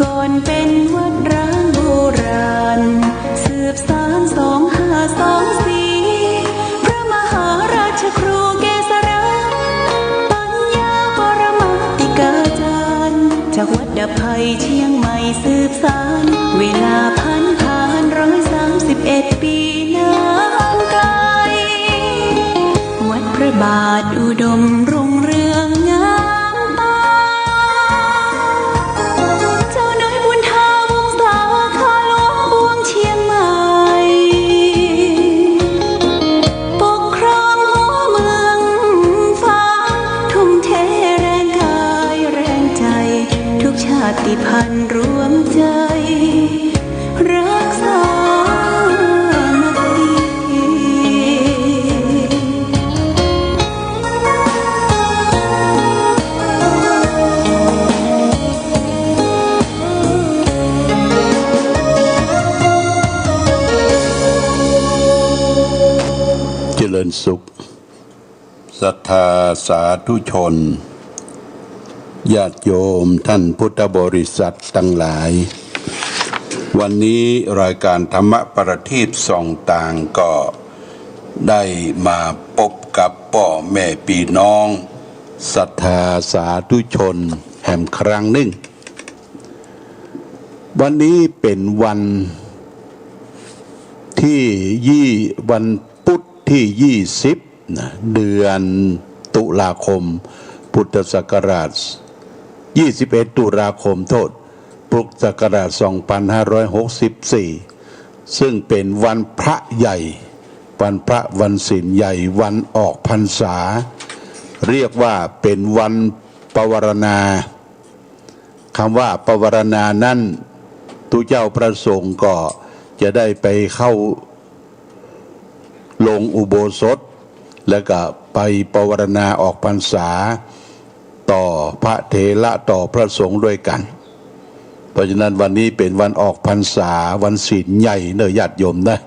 ก่อนเป็นวัดร้างโบราณ สืบสานสองห้าสองสี่ พระมหาราชครูเกษรา ปัญญาปรมาติกาจารย์ จากวัดดับภัยเชียงใหม่สืบสาน เวลาผันผ่านร้อยสามสิบเอ็ดปีนานไกล วัดพระบาทอุดมรุ่งเรืองงามตา เจ้าน้อยบุญธาวงศาคาหลวงปวงเชียงใหม่ ปกครองหัวเมืองฝาง ทุ่มเทแรงกายแรงใจ ทุกชาติพันธุ์รวมใจ รักสามัคคี เจริญสุข ศรัทธาสาธุชน ญาติโยมท่านพุทธบริษัทตังหลาย วันนี้รายการธรรมประทีปส่องต่างก็ได้มาปบกับป้อแม่ปี้น้อง ศรัทธาสาธุชนแหมครั้งนึ่ง วันนี้เป๋นวันตี้ยี่ วัน พุธตี้ยี่สิบนะ เดือนตุลาคม พุทธศักราช ยี่สิบเอ็ด ตุลาคม โทษ พุทธศักราช สองพันห้าร้อยหกสิบสี่ ซึ่งเป๋นวันพระใหญ่ วันพระ วันศีลใหญ่ วันออกพรรษา เรียกว่าเป๋นวันปวารณา กำว่าปวารณานั้น ตุ๊เจ้าพระสงฆ์ก็จะได้ไปเข้าโรงอุโบสถ แล้วก็ไปปวารณาออกพรรษา ต่อพระเถระต่อพระสงฆ์ด้วยกั๋น เพราะฉะนั้นวันนี้เป๋นวันออกพรรษา วันศีลใหญ่เน่อญาติโยมนะ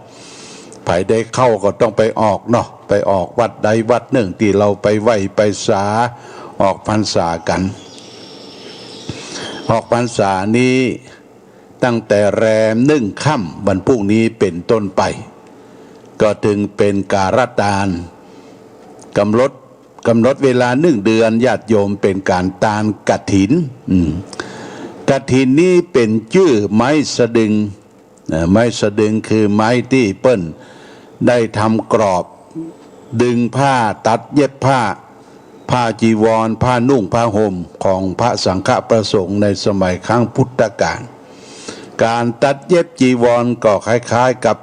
ใผได้เข้าก็ต้องไปออกเนาะ ไปออกวัดใดวัดนึ่งตี้เฮาไปไหว้ไปสาออกพรรษากั๋น ออกพรรษานี้ตั้งแต่แรมนึ่งค่ำวันพรุ่งนี้เป๋นต้นไป ก็จึงเป๋นกาลตาน กำหนด กำหนดเวลานึ่งเดือน ญาติโยม เป๋นก๋านตานกฐิน อืม กฐินนี้เป๋นจื้อไม้สะดึง เอ่อ ไม้สะดึงคือไม้ตี้เปิ้น ได้ทำกรอบ ดึงผ้า ตัดเย็บผ้า ผ้าจีวร ผ้านุ่งผ้าห่มของพระสังฆประสงค์ในสมัยครั้งพุทธกาล ก๋านตัดเย็บจีวรก็คล้ายๆ กับ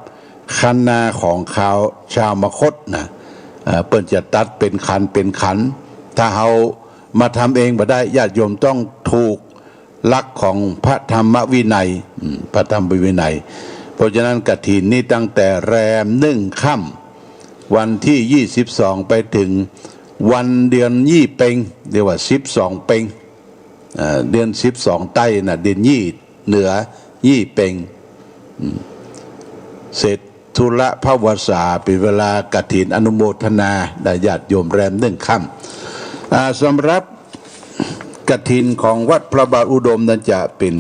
คันนาของขาวชาวมคธนะ เอ่อ เปิ้นจะตัดเป๋นขันเป๋นขัน ถ้าเฮามาทำเองบ่ได้ ญาติโยมต้องถูกหลักของพระธรรมวินัย อืม พระธรรมวินัย เพราะฉะนั้นกฐินนี้ตั้งแต่แรมหนึ่งค่ำ วันที่ยี่สิบสอง ไปเถิงวันเดือนยี่เป็ง เรียกว่าสิบสองเป็ง เอ่อ เดือนสิบสองใต้นะ เดือนยี่เหนือ ยี่เป็ง อืม เสร็จธุระพระวสา เป๋นเวลากฐินอนุโมทนา ได้ญาติโยมแรมหนึ่งค่ำ อ่า สำหรับกฐินของวัดพระบาทอุดมนั้นจะเป๋น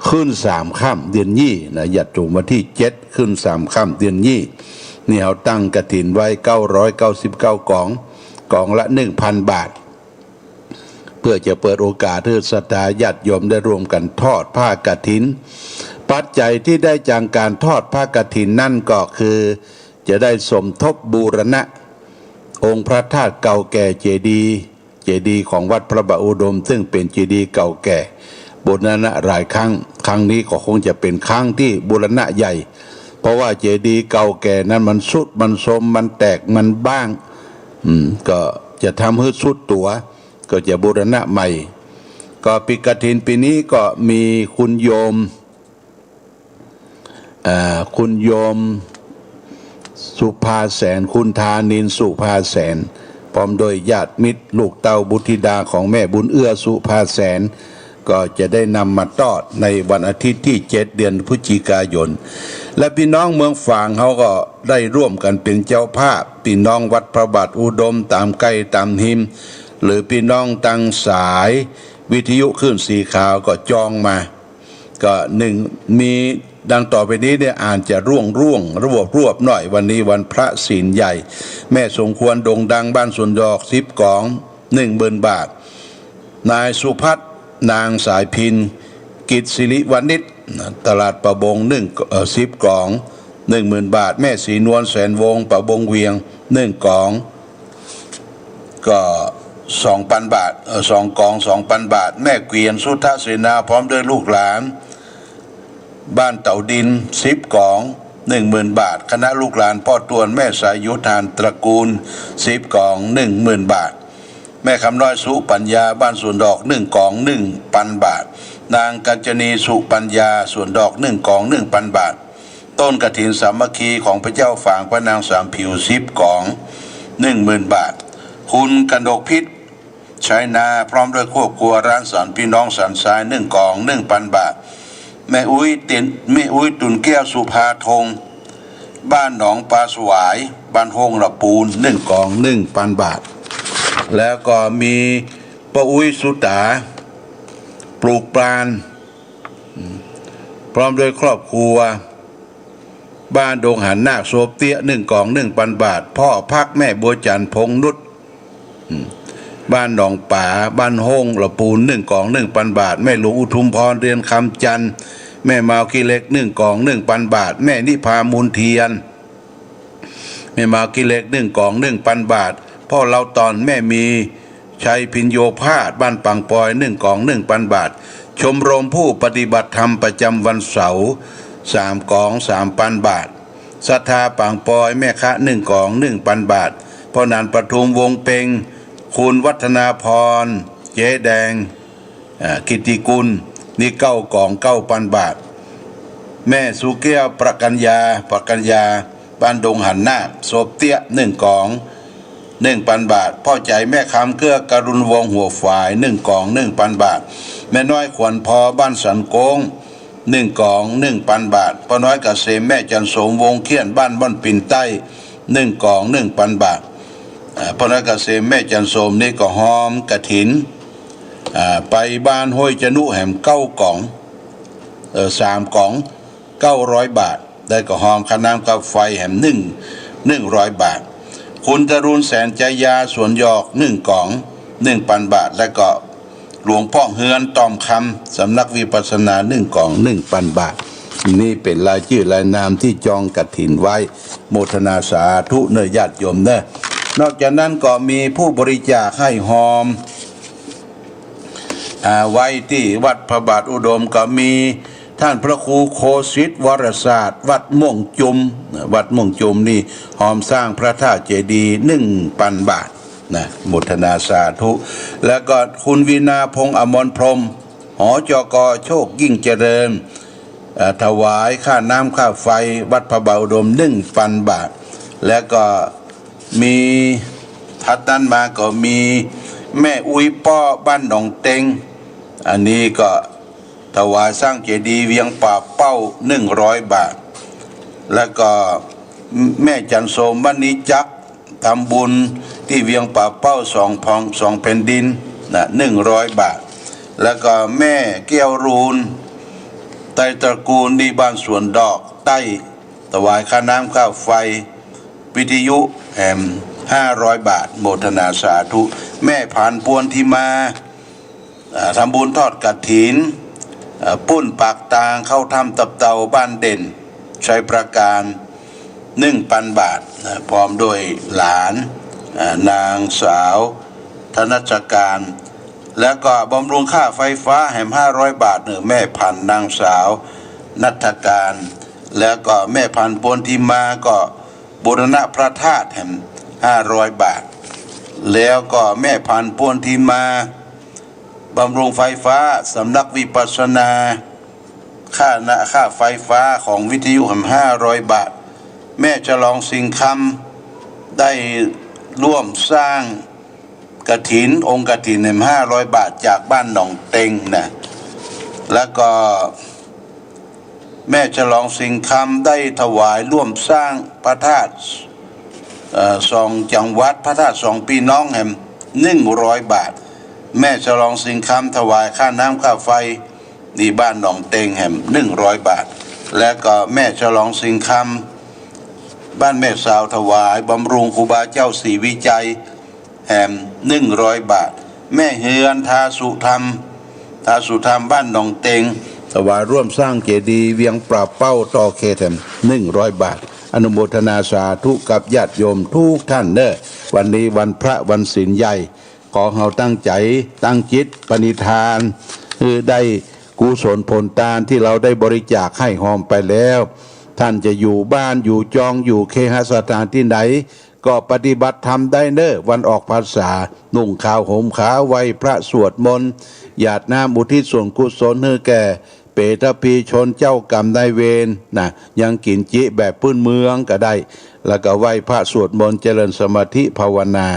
ขึ้นสามค่ำเดือนยี่นะ ญาติโยม วันที่เจ็ดขึ้นสามค่ำเดือนยี่ นี่เฮาตั้งกฐินไว้เก้าร้อยเก้าสิบเก้ากอง กองละหนึ่งพันบาท เพื่อจะเปิดโอกาสหื้อศรัทธาญาติโยมได้ร่วมกั๋นทอดผ้ากฐิน ปัจจัยที่ได้จากก๋านทอดผ้ากฐินนั้นก็คือ จะได้สมทบบูรณะองค์พระธาตุเก่าแก่ เจดีย์ เจดีย์ของวัดพระบาทอุดม ซึ่งเป๋นเจดีย์เก่าแก่ บูรณะหลายครั้ง ครั้งนี้ก็คงจะเป๋นครั้งที่บูรณะใหญ่ เพราะว่าเจดีย์เก่าแก่นั้นมันทรุด มันโทรม มันแตก มันบ้าง อืม ก็จะทำหื้อทรุดตั๋ว ก็จะบูรณะใหม่ ก็ปีกฐินปีนี้ก็มีคุณโยม เอ่อ คุณโยมสุภาแสน คุณธานินทร์สุภาแสน พร้อมด้วยญาติมิตร ลูกเต้าบุตรธิดาของแม่บุญเอื้อสุภาแสน ก็จะได้นำมาทอดในวันอาทิตย์ที่เจ็ด เดือนพฤศจิกายน และพี่น้องเมืองฝางเฮาก็ได้ร่วมกั๋นเป๋นเจ้าภาพ พี่น้องวัดพระบาทอุดมต๋ามใก้ต๋ามฮิม หรือพี่น้องตางสายวิทยุคลื่นสีขาวก็จองมา ก็หนึ่ง มีดังต่อไปนี้เนี่ย อ่านจะร่วงๆ รวบๆ หน่อย วันนี้วันพระศีลใหญ่ แม่สมควร ดงดัง บ้านสวนดอก สิบกอง หนึ่งหมื่นบาท นายสุพัฒน์ นางสายพิน กิจสิริวณิช ตลาดป่าบง หนึ่ง เอ่อ สิบกอง หนึ่งหมื่นบาท แม่ศรีนวล แสนวงศ์ ป่าบงเวียง หนึ่งกอง ก็สองปันบาท เอ่อ สองกอง สองปันบาท แม่เกวียน สุทธเสนา พร้อมด้วยลูกหลาน บ้านเต๋าดิน สิบกอง หนึ่งหมื่นบาท คณะลูกหลานพ่อตวน แม่สายุทธานตระกูล สิบกอง หนึ่งหมื่นบาท แม่คำน้อย สุปัญญา บ้านสวนดอก หนึ่งกอง หนึ่งปันบาท นางกัญจนี สุปัญญา สวนดอก หนึ่งกอง หนึ่งปันบาท ต้นกฐินสามัคคีของพระเจ้าฝางพระนางสามผิว สิบกอง หนึ่งหมื่นบาท คุณกนกพิษ ใช้นา พร้อมด้วยครอบครัว ร้านสันพี่น้องสันทราย หนึ่งกอง หนึ่งปันบาท แม่อุ๊ยเตียน แม่อุ๊ยตุนแก้ว สุภาธง บ้านหนองปลาสวาย บ้านห้งละปูน หนึ่งกอง หนึ่งปันบาท แล้วก็มีป้าอุ๊ยสุตา ปลูกปลาน พร้อมด้วยครอบครัว บ้านดงหานนาค โสบเตี้ย หนึ่งกอง หนึ่งปันบาท พ่อพักแม่บัวจันทร์ พงษ์นุช อืม บ้านหนองป๋า บ้านห้งละปูน หนึ่งกอง หนึ่งปันบาท แม่หลวงอุทุมพร เรือนคำจันทร์ แม่มาวขี้เหล็ก หนึ่งกอง หนึ่งปันบาท แม่นิพา มูลเทียน แม่มาวขี้เหล็ก หนึ่งกอง หนึ่งปันบาท พ่อเล้าตอน แม่มีชัย พิญโญภาส บ้านปางปอย หนึ่งกอง หนึ่งปันบาท ชมรมผู้ปฏิบัติธรรมประจำวันเสาร์ สามกอง สามปันบาท ศรัทธาปางปอย แม่คะ หนึ่งกอง หนึ่งปันบาท พ่อหนาน ประทุม วงเปง คุณวัฒนาพร เจ๊แดง อ่า กิตติกุล นี่เก้ากอง เก้าปันบาท แม่สุแก้ว ประกัญญา ประกัญญา บ้านดงหานนาค โสบเตี้ย หนึ่งกอง หนึ่งปันบาท พ่อใจ๋ แม่คำ เกื้อกรุณวงศ์ หัวฝาย หนึ่งกอง หนึ่งปันบาท แม่น้อย ขวัญพอ บ้านสันโก้ง หนึ่งกอง หนึ่งปันบาท ป้อน้อยเกษม แม่จันโสม วงเขี้ยน บ้านม่อนปิ่นใต้ หนึ่งกอง หนึ่งปันบาท อ่า ป้อน้อยเกษม แม่จันโสม นี่ก็ฮอมกฐิน อ่า ไปบ้านห้วยจนุแหม เก้ากอง เอ่อ สามกอง เก้าร้อยบาท ได้ก็ฮอมค่าน้ำค่าไฟแหมหนึ่ง หนึ่งร้อยบาท คุณจรูญ แสนใจยา สวนดอก หนึ่งกอง หนึ่งปันบาท และก็หลวงป้องเฮือน ตอมคำ สำนักวิปัสสนา หนึ่งกอง หนึ่งปันบาท นี่เป๋นรายจื้อรายนามตี้จองกฐินไว้ โมทนาสาธุเน่อญาติโยมเน่อ นอกจากนั้นก็มีผู้บริจาคให้ฮอม อ่า ไว้ตี้วัดพระบาทอุดมก็มีต้านพระครูโคสิทธิ์วรศาสตร์ วัดม่วงจุม วัดม่วงจุมนี่ฮอมสร้างพระธาตุเจดีย์หนึ่งปันบาทนะ โมทนาสาธุ แล้วก็คุณวีณาพงษ์อมรพรหม หจก.โชคยิ่งเจริญ เอ่อ ถวายค่าน้ำค่าไฟวัดพระบาทอุดมหนึ่งปันบาท แล้วก็มี ถัดนั้นมาก็มีแม่อุ๊ยป้อบ้านหนองเต็ง อันนี้ก็ถวายสร้างเจดีย์เวียงป่าเป้าหนึ่งร้อยบาท แล้วก็แม่จันโสมมณีจักร ทำบุญตี้เวียงป่าเป้าสองพอง สองแผ่นดินนะ หนึ่งร้อยบาท แล้วก็แม่แก้วรูน ไตรตระกูล ตี้บ้านสวนดอกใต้ ถวายค่าน้ำค่าไฟ วิทยุแหมห้าร้อยบาท โมทนาสาธุ แม่ผาน ปวนทิมา อ่า ทำบุญทอดกฐิน อ่า ปุ้นปากตางเข้าถ้ำตับเต่าบ้านเด่น ชัยปราการ หนึ่งปันบาท นะ พร้อมด้วยหลาน อ่า นางสาวธนัชการ แล้วก็บำรุงค่าไฟฟ้าแหมห้าร้อยบาท เน่อแม่ผาน นางสาวนัฐการ แล้วก็แม่ผาน ปวนทิมาก็บูรณะพระธาตุแหมห้าร้อยบาท แล้วก็แม่ผาน ปวนทิมา บำรุงไฟฟ้าสำนักวิปัสสนา ค่านะ ค่าไฟฟ้าของวิทยุแหมห้าร้อยบาท แม่ฉลองสิงห์คำได้ร่วมสร้างกฐิน องค์กฐินแหมห้าร้อยบาทจากบ้านหนองเต็งนะ แล้วก็ แม่ฉลองสิงห์คำได้ถวายร่วมสร้างพระธาตุ เอ่อ สองจังหวัด พระธาตุสองพี่น้องแหมหนึ่งร้อยบาท แม่ฉลองสิงห์คำถวายค่าน้ำค่าไฟตี้บ้านหนองเต็งแหมหนึ่งร้อยบาท และก็แม่ฉลองสิงห์คำบ้านแม่สาวถวายบำรุงครูบาเจ้าศรีวิชัย แหมหนึ่งร้อยบาท แม่เฮือนทาสุธรรม ทาสุธรรมบ้านหนองเต็ง ถวายร่วมสร้างเจดีย์เวียงป่าเป้าต่อเขตแหมหนึ่งร้อยบาท อนุโมทนาสาธุกับญาติโยมทุกท่านเน่อ วันนี้วันพระวันศีลใหญ่ ขอเฮาตั้งใจ๋ตั้งจิตปณิธาน หื้อได้กุศลผลตานตี้เฮาได้บริจาคให้ฮอมไปแล้ว ต้านจะอยู่บ้านอยู่จองอยู่เคหสถานตี้ไหน ก็ปฏิบัติธรรมได้เน่อ วันออกพรรษา นุ่งขาวห่มขาว ไหว้พระสวดมนต์ หยาดน้ำอุทิศส่วนกุศลหื้อแก่เปรตพีชนเจ้ากรรมนายเวรนะ ยังกิ๋นจิแบบพื้นเมืองก็ได้ แล้วก็ไหว้พระสวดมนต์เจริญสมาธิภาวนา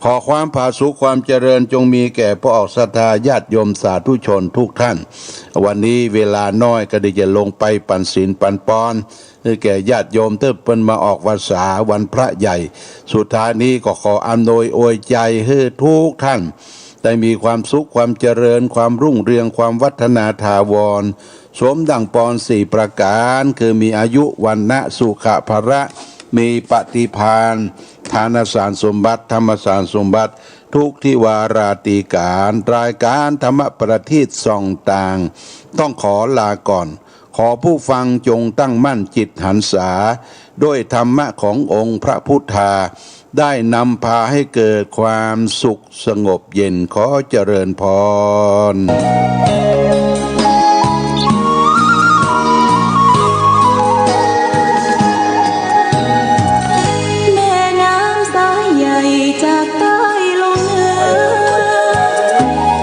ขอความผาสุกความเจริญจงมีแก่ป้อออกศรัทธาญาติโยมสาธุชนทุกท่าน วันนี้เวลาน้อยก็ได้จะลงไปปันศีลปันปอน หื้อแก่ญาติโยมตี้เปิ้นมาออกพรรษาวันพระใหญ่ สุดท้ายนี้ก็ขออำนวยอวยใจ๋หื้อทุกท่าน ได้มีความสุขความเจริญความรุ่งเรืองความวัฒนาถาวร สมดั่งปอนสี่ประก๋าน คือมีอายุวรรณะสุขะพละ มีปฏิภาณ ทานสารสมบัติ ธรรมสารสมบัติ ทุกทิวาราตรีก๋าน รายก๋านธรรมประทีปส่องต่าง ต้องขอลาก่อน ขอผู้ฟังจงตั้งมั่นจิตหันษา ด้วยธรรมะขององค์พระพุทธา ได้นำพาให้เกิดความสุขสงบเย็น ขอเจริญพร แม่น้ำสายใหญ่จากใต้ลงเหนือ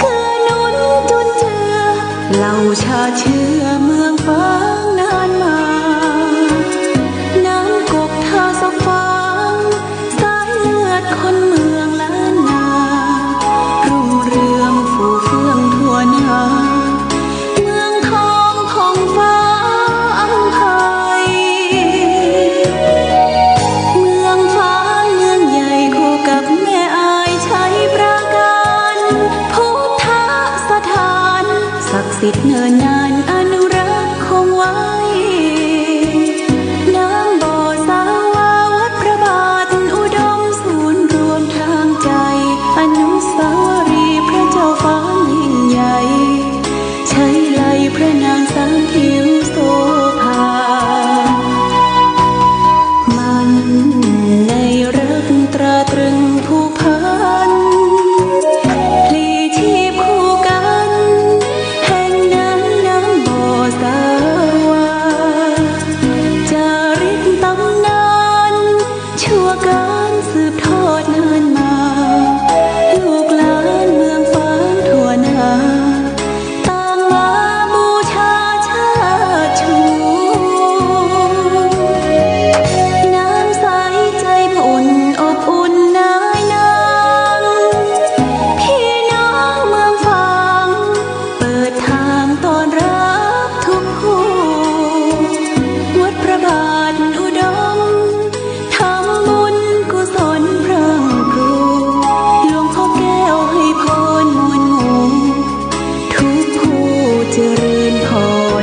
เกื้อหนุนจุนเจือ เหล่าชาติเชื้อเมืองฝางนานมา น้ำกกท่าสะฝาง สายเลือดคนเมืองล้านนา รุ่งเรืองฟูเฟื่องทั่วหน้า เมืองทองของฟ้าอำไพ เมืองฟ้าเมืองใหญ่คู่กับแม่อายชัยปราการ พุทธสถาน ศักดิ์สิทธิ์เนิ่นนานอนุรักษ์คงไว้ น้ำบ่อสาวาวัดพระบาทอุดมศูนย์รวมทางใจ อนุสาวรีย์พระเจ้าฟ้ายิ่งใหญ่ ชัยไลยพระนางสาวทิวโสภ เจริญพ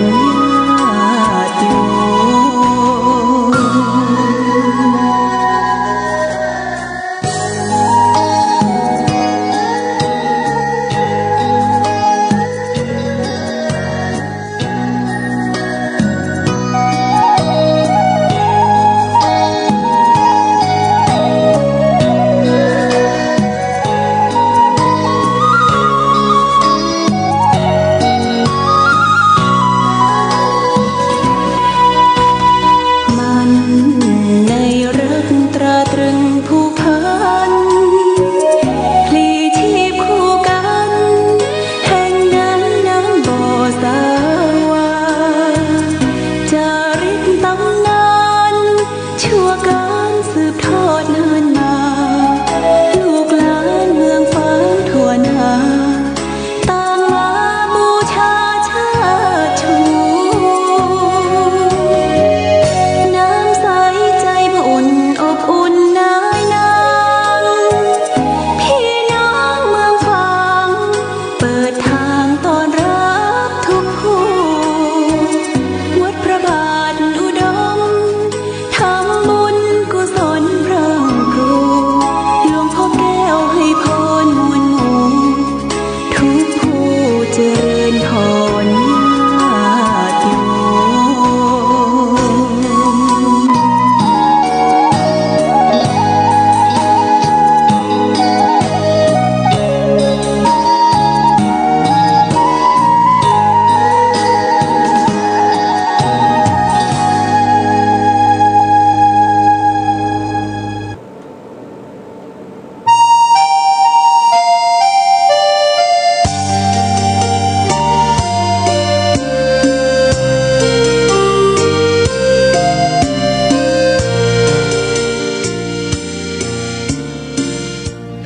รญาติโยม มั่นในรักตราตรึงผูกพัน พลีชีพคู่กัน แห่งน้ำ น้ำบ่อสาหวา จารึกตำนาน ชั่วกาลสืบทอดนานมา ลูกหลานเมืองฝางทั่วหน้า ต่างมาบูชาเชิดชู น้ำใสใจบ่อุ่นอบอุ่นนายนาง พี่น้องเมืองฝาง เปิดทางต้อนรับทุกผู้ วัดพระบาทอุดม ทำบุญกุศลพร่องครู หลวงพ่อแก้วให้พรมวลหมู่ ทุกผู้เจริญพรญาติโยม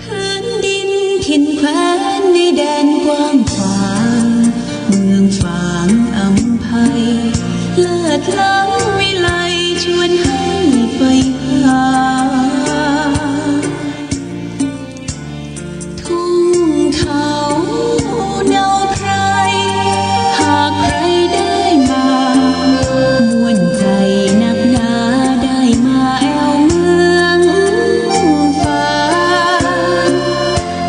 พื้นดินถิ่นแคว้นในแดนกว้างขวาง เมืองฝางอำไพ เลิศล้ำวิไลชวนให้ใฝ่หา ทุ่งเขาเนาไพร หากใครได้มา ม่วนใจ๋นักหนา ได้มาแอ่วเมืองฝาง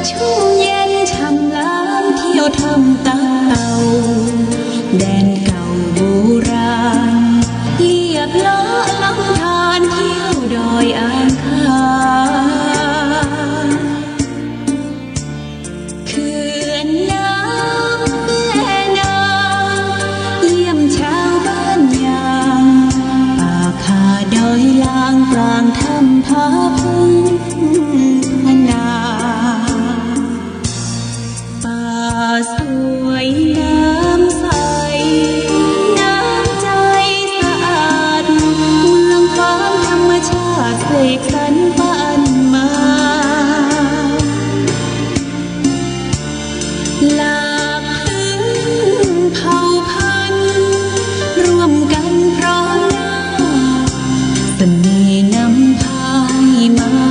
ชุ่มเย็นช่ำล้ำ เที่ยวถ้ำตาเต่า แดนเก่าโบราณ เลียบเลาะลำธาร เที่ยวดอยอ่างขาง เขื่อนน้ำแม่นาง เยี่ยมชาวบ้านยาง ป่าคาดอยลาง กลางถ้ำผาพึ่งพนา ป่าสวยน้ำใส น้ำใจสะอาด เมืองฝางธรรมชาติเสกสรรปันมา หลากครึ่งเผ่าพันธุ์ ร่วมกันพร้อมหน้า เสน่ห์นำพาให้มา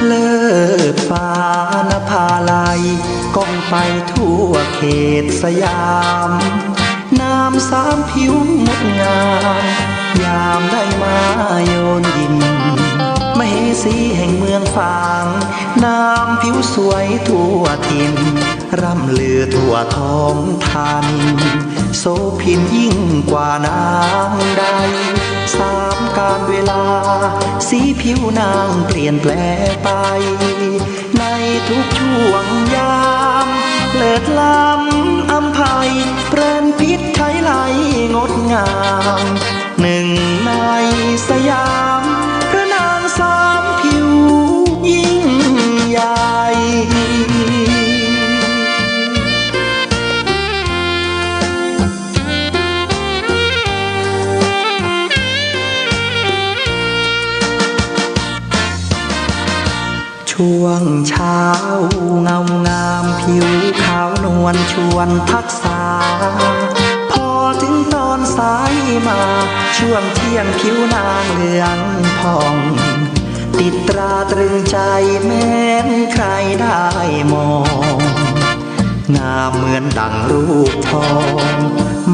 เลิกฟ้านภาลัย ก้องไปทั่วเขตสยาม นามสามผิวงดงาม ยามได้มาโยนยิน มเหสีแห่งเมืองฝาง นามผิวสวยทั่วถิ่น ร่ำลือทั่วท้องธานิน โสภินยิ่งกว่านางใด สามกาลเวลา สีผิวนางเปลี่ยนแปลไป ในทุกช่วงยาม เลิศล้ำอำไพ เปริญพิษไถไลงดงาม หนึ่งในสยาม พระนางสามผิวยิ่งใหญ่ ช่วงเช้าเงางาม ผิวขาวนวลชวนทักษา พอถึงตอนสายมา ช่วงเที่ยงผิวนางเหลืองผ่อง ติดตราตรึงใจแม้นใครได้มอง งามเหมือนดั่งรูปทอง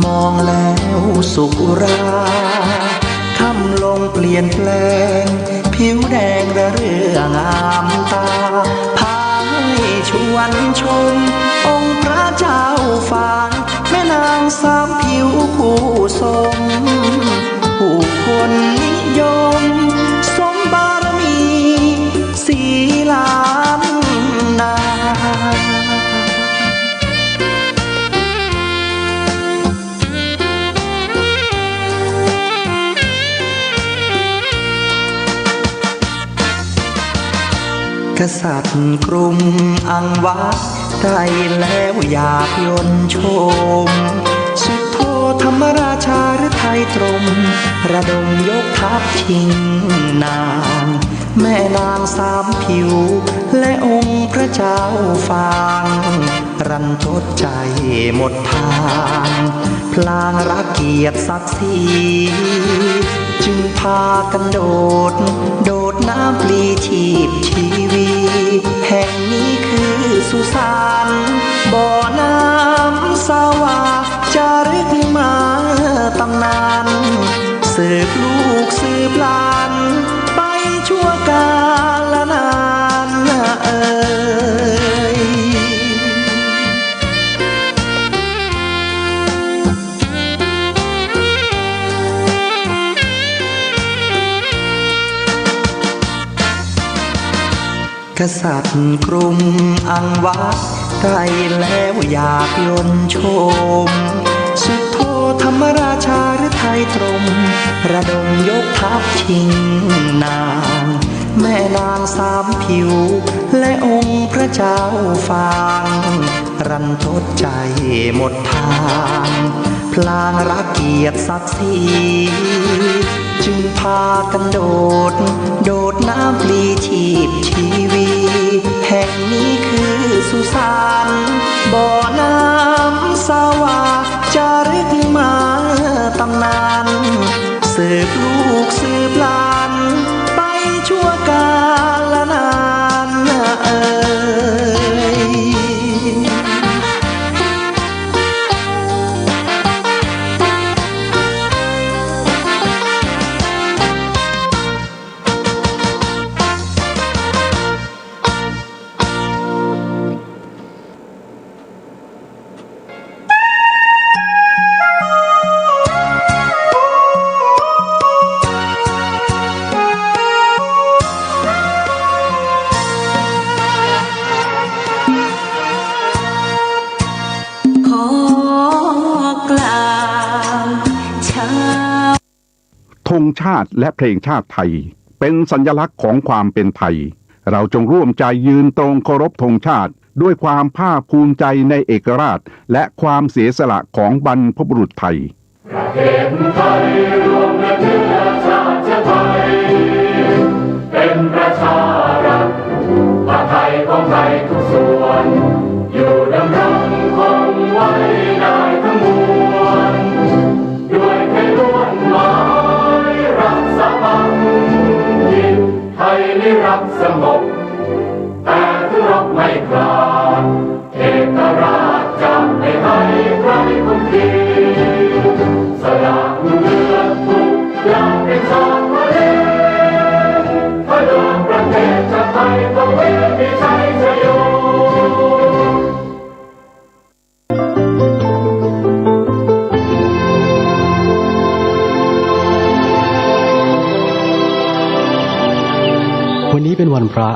มองแล้วสุขอุรา ค่ำลงเปลี่ยนแปลง ผิวแดงระเรื่องามตา พาให้ชวนชม องค์พระเจ้าฝาง แม่นางสามผิวผู้สม ผู้คนนิยม สมบารมี สีล้านนา กษัตริย์กรุงอังวะ ได้แล้วอยากยนต์ชม สุโธธรรมราชาฤทัยตรม ระดมยกทัพชิงนาง แม่นางสามผิว และองค์พระเจ้าฝาง รันทดใจหมดทาง พลางรักเกียรติศักดิ์ศรี จึงพากันโดด โดดน้ำปลีชีพชีวี แห่งนี้คือสุสาน บ่อน้ำสวา จารึกมาตำนาน สืบลูกสืบหลาน ไปชั่วกาลนานเอ่ย กษัตริย์กรุงอังวะ ได้แล้วอยากยนต์ชม สุโธธรรมราชาฤทัยตรม ระดมยกทัพชิงนาง แม่นางสามผิว และองค์พระเจ้าฝาง รันทดใจหมดทาง พลางรักเกียรติศักดิ์ศรี จึงพากันโดด โดดน้ำปลีชีพชีวี แห่งนี้คือสุสาน บ่อน้ำสวา จารึกมาตำนาน สืบลูกสืบหลาน ไปชั่วกาลนานเอ่ย ขอกราบเช้า ธงชาติและเพลงชาติไทย เป็นสัญลักษณ์ของความเป็นไทย เราจงร่วมใจยืนตรงเคารพธงชาติ ด้วยความภาคภูมิใจในเอกราช และความเสียสละของบรรพบุรุษไทย ประเทศไทยรวมและเชื้อชาติไทย เป็นประชารัฐ ผ้าไทยของไทยทุกส่วน อยู่ดำรงคงไว้ได้ทั้งมวล ด้วยไทยล้วนหมายรักสามัคคี ไทยนิรักสงบ แต่รบไม่กล้า เอกราชจะไม่ให้ใครคุมขีด สละเลือดทุกอย่างเป็นสามเณร พดุงประเทศชาติไทย ทวีมีชัยชโย วันนี้เป็นวันพระ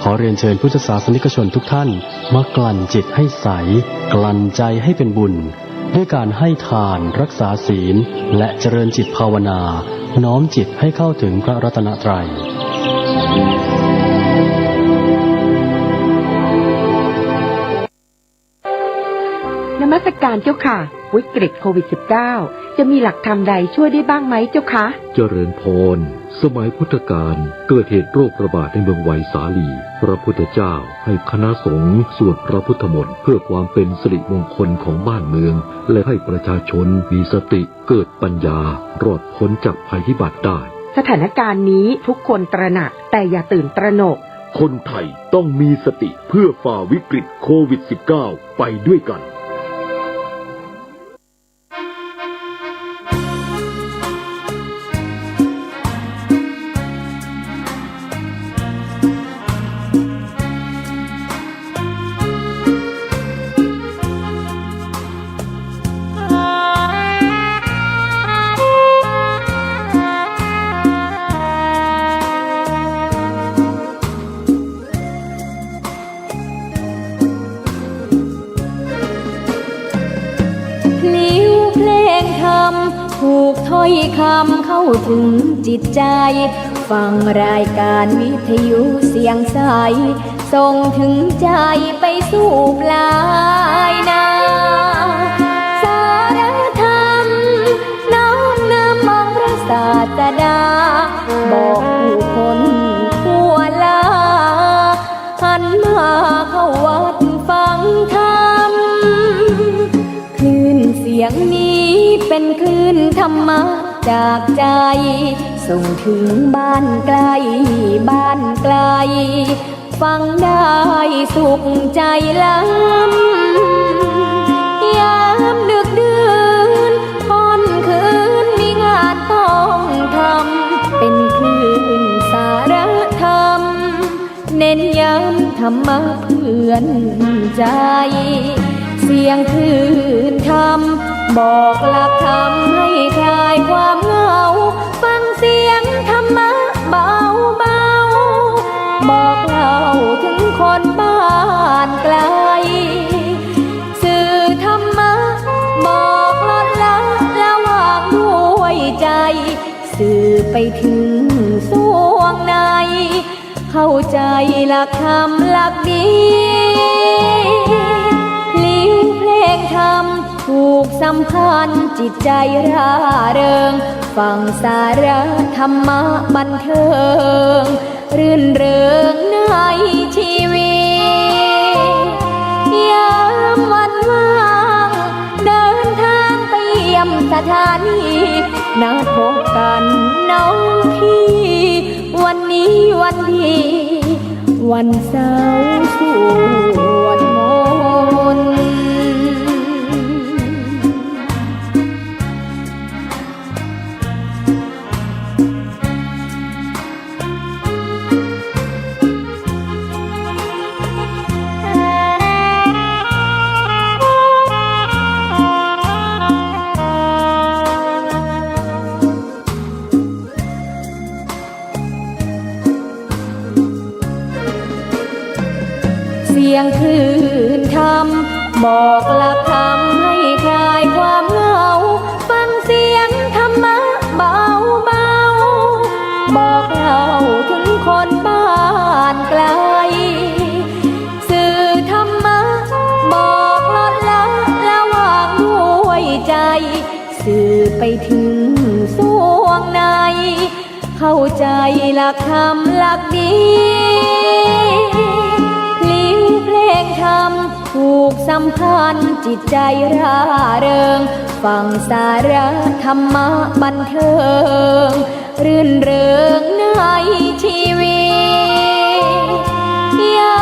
ขอเรียนเชิญพุทธศาสนิกชนทุกท่าน มากลั่นจิตให้ใส กลั่นใจให้เป็นบุญ ด้วยการให้ทาน รักษาศีล และเจริญจิตภาวนา น้อมจิตให้เข้าถึงพระรัตนตรัย นมัสการเจ้าค่ะ วิกฤตโควิดสิบเก้า จะมีหลักธรรมใดช่วยได้บ้างไหมเจ้าคะ เจริญพร สมัยพุทธกาลเกิดเหตุโรคระบาดในเมืองไวสาลี พระพุทธเจ้าให้คณะสงฆ์สวดพระพุทธมนต์เพื่อความเป็นสิริมงคลของบ้านเมือง และให้ประชาชนมีสติเกิดปัญญารอดพ้นจากภัยพิบัติได้ สถานการณ์นี้ทุกคนตระหนัก แต่อย่าตื่นตระหนก คนไทยต้องมีสติเพื่อฝ่าวิกฤตโควิดสิบเก้าไปด้วยกัน พลิ้วเพลงธรรม ผูกถ้อยคำเข้าถึงจิตใจ ฟังรายการวิทยุเสียงใส ส่งถึงใจไปสู่ปลายนา สารธรรม น้อมนำองค์พระศาสดา บอกผู้คนทั่วลา หันมาเข้าวัดฟังธรรม คลื่นเสียงนี้เป็นคลื่นธรรมะจากใจ ส่งถึงบ้านใกล้บ้านไกล ฟังได้สุขใจล้ำ ยามดึกดื่นค่ำคืนมีงานต้องทำ เป็นคลื่นสารธรรม เน้นย้ำธรรมะเพื่อนใจ เสียงคลื่นธรรม บอกหลักธรรมให้คลายความเหงา ฟังเสียงธรรมะเบาๆ บอกเล่าถึงคนบ้านไกล สื่อธรรมะ บอกลดละละวางด้วยใจ สื่อไปถึงส่วงใน เข้าใจหลักธรรมหลักดี พลิ้วเพลงธรรม ผูกสัมพันธ์จิตใจร่าเริง ฟังสาระธรรมะบันเทิง รื่นเริงในชีวิต ยามวันว่าง เดินทางไปเยี่ยมสถานี นัดพบกันน้องพี่ วันนี้วันดี วันเสาร์สวดมนต์ เสียงคลื่นธรรม บอกหลักธรรมให้คลายความเหงา ฟังเสียงธรรมะเบาๆ บอกเล่าถึงคนบ้านไกล สื่อธรรมะ บอกลดละละวางด้วยใจ สื่อไปถึงส่วงใน เข้าใจหลักธรรมหลักดี พลิ้วเพลงธรรม ผูกสัมพันธ์จิตใจร่าเริง ฟังสาระธรรมะบันเทิง รื่นเริงในชีวิต ยา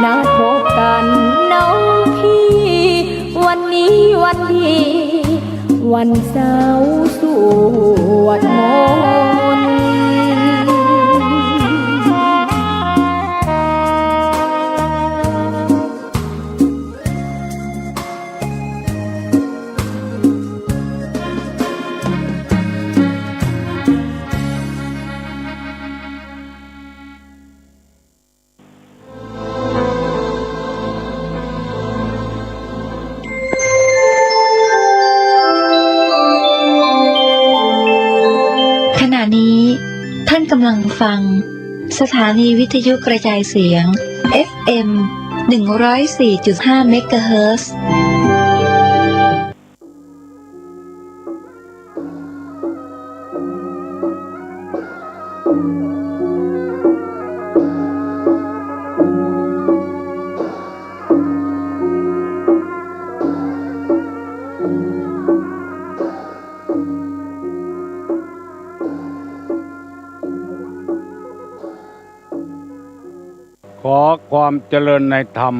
นัดพบกั๋นน้องพี่ วันนี้วันดี วันเสาร์สวดมนต์ ขณะนี้ท่านกำลังฟังสถานีวิทยุกระจายเสียง เอฟเอ็ม หนึ่งร้อยสี่จุดห้า เมกะเฮิรตซ์ ขอความเจริญในธรรม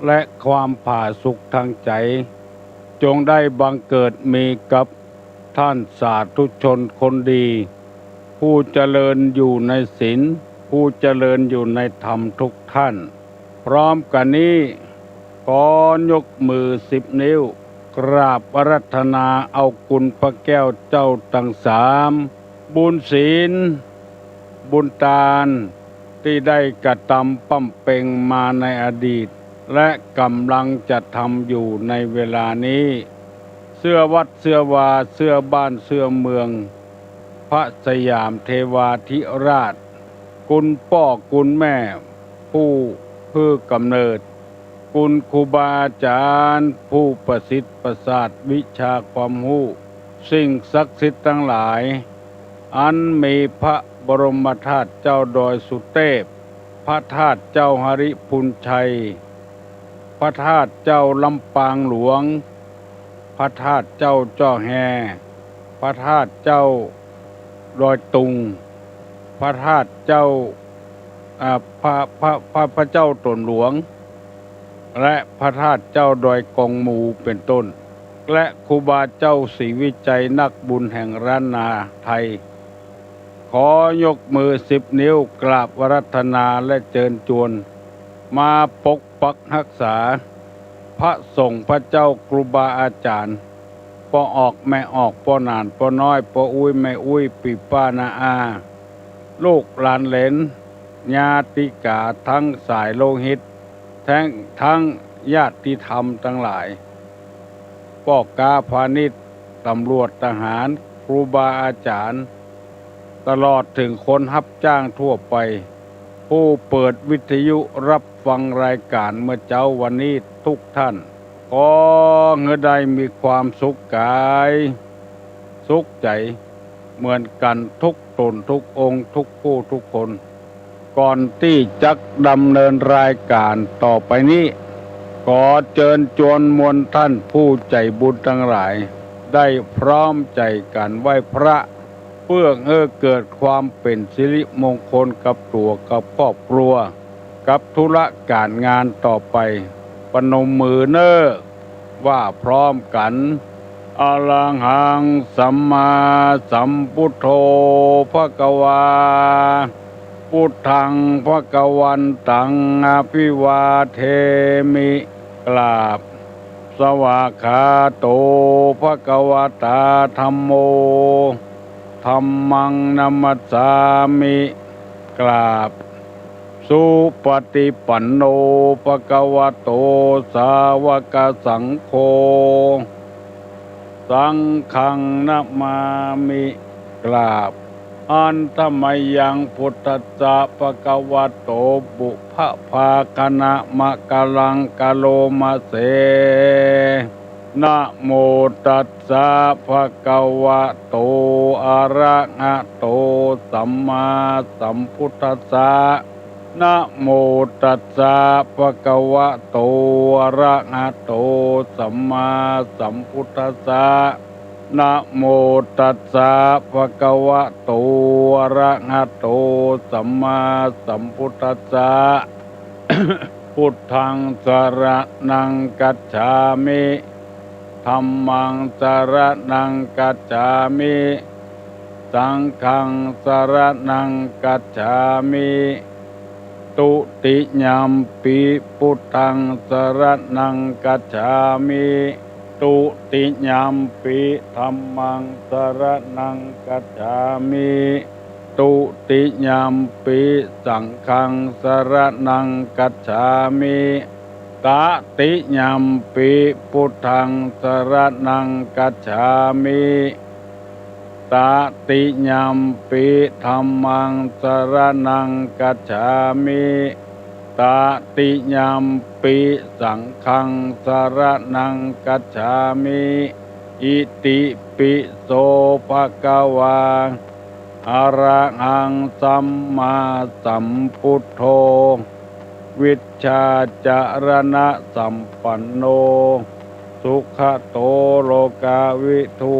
และความผาสุกทางใจ๋ จงได้บังเกิดมีกับท่านสาธุชนคนดี ผู้เจริญอยู่ในศีล ผู้เจริญอยู่ในธรรมทุกท่าน พร้อมกั๋นนี้ ขอยกมือสิบนิ้ว กราบอาราธนาเอาคุณพระแก้วเจ้าตังสาม บุญศีล บุญตาน ตี้ได้กระตำบำเพ็งมาในอดีต และก่ำลังจะทำอยู่ในเวลานี้ เสื้อวัดเสื้อวา เสื้อบ้านเสื้อเมือง พระสยามเทวาธิราช คุณป้อคุณแม่ ผู้หื้อกำเนิด คุณครูบาอาจ๋ารย์ ผู้ประสิทธิ์ประสาทวิชาความฮู้ สิ่งศักดิ์สิทธิ์ตังหลาย อันมีพระบรมธาตุเจ้าดอยสุเตพ พระธาตุเจ้าหริภุญชัย พระธาตุเจ้าลำปางหลวง พระธาตุเจ้าจ้อแฮ พระธาตุเจ้าดอยตุง พระธาตุเจ้า อ่า พระ พระ พระ พระเจ้าตนหลวง และพระธาตุเจ้าดอยกองหมูเป็นต้น และครูบาเจ้าศรีวิชัยนักบุญแห่งล้านนาไทย ขอยกมือสิบนิ้วกราบอาราธนาและเจิญจวน มาปกปักฮักษา พระสงฆ์พระเจ้าครูบาอาจ๋ารย์ ป้อออกแม่ออก ป้อหนานป้อน้อย ป้ออุ๊ยแม่อุ๊ย ปี้ป้าน้าอา ลูกหลานเหลน ญาติกาทั้งสายโลหิต แท้ง ทั้งญาติธรรมตังหลาย ป้อก๊าพาณิชย์ ตำรวจทหาร ครูบาอาจ๋ารย์ ตลอดเถิงคนฮับจ้างทั่วไป ผู้เปิดวิทยุฮับฟังรายก๋านเมื่อเจ๊าวันนี้ทุกท่าน ขอหื้อได้มีความสุขก๋าย สุขใจ๋ เหมือนกั๋นทุกต๋นทุกองค์ทุกผู้ทุกคน ก่อนตี้จักดำเนินรายก๋านต่อไปนี้ ขอเจิญจวนมวลท่านผู้ใจ๋บุญตังหลาย ได้พร้อมใจ๋กั๋นไหว้พระ เปื้อหื้อเกิดความเป๋นสิริมงคลกับตั๋วกับครอบครัว กับธุระก๋านงานต่อไป ประนมมือเน่อ ว่าพร้อมกั๋น อะระหังสัมมาสัมพุทโธภะคะวา พุทธังภะคะวันตังอะภิวาเทมิ กราบ สวากขาโตภะคะวะตาธัมโม ธัมมังนะมัสสามิ กราบ สุปะติปันโนภะคะวะโต สาวกสังโฆ สังฆังนะมามิ กราบ หันธะมะยังพุทธัสสะภะคะวะโต ปุพพะภาคะนะมะกะลังกะโลมะเส นะโมตัสสะภะคะวะโต อะระหะโต สัมมาสัมพุทธัสสะ นะโมตัสสะภะคะวะโต อะระหะโต สัมมาสัมพุทธัสสะ นะโมตัสสะภะคะวะโต อะระหะโต สัมมาสัมพุทธัสสะ Buddhaṃ saraṇaṃ gacchāmi. Dhammaṃ saraṇaṃ gacchāmi. Saṅghaṃ saraṇaṃ gacchāmi. Dutiyampi buddhaṃ saraṇaṃ gacchāmi. Dutiyampi dhammaṃ saraṇaṃ gacchāmi. Dutiyampi saṅghaṃ saraṇaṃ gacchāmi. Tatiyampi buddhaṃ saraṇaṃ gacchāmi. Tatiyampi dhammaṃ saraṇaṃ gacchāmi. Tatiyampi saṅghaṃ saraṇaṃ gacchāmi. Itipi so bhagavā arahaṃ sammāsambuddho vijjācaraṇasampanno sugato lokavidū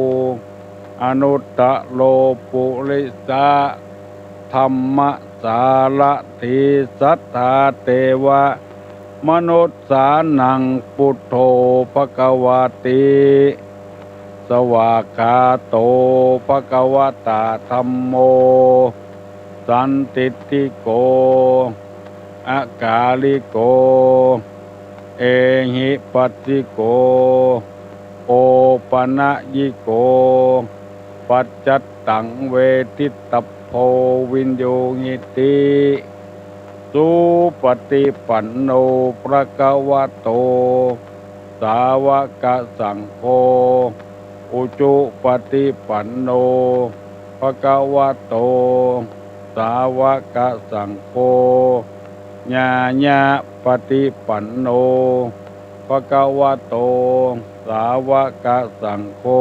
anuttaro purisadammasārathi satthā devamanussānaṃ buddho bhagavāti. Svākkhāto bhagavatā dhammo sandiṭṭhiko akāliko ehipassiko opanayiko paccattaṃ veditabbo viññūhīti. Supaṭipanno bhagavato sāvakasaṅgho, ujupaṭipanno bhagavato sāvakasaṅgho, ñāyapaṭipanno bhagavato sāvakasaṅgho,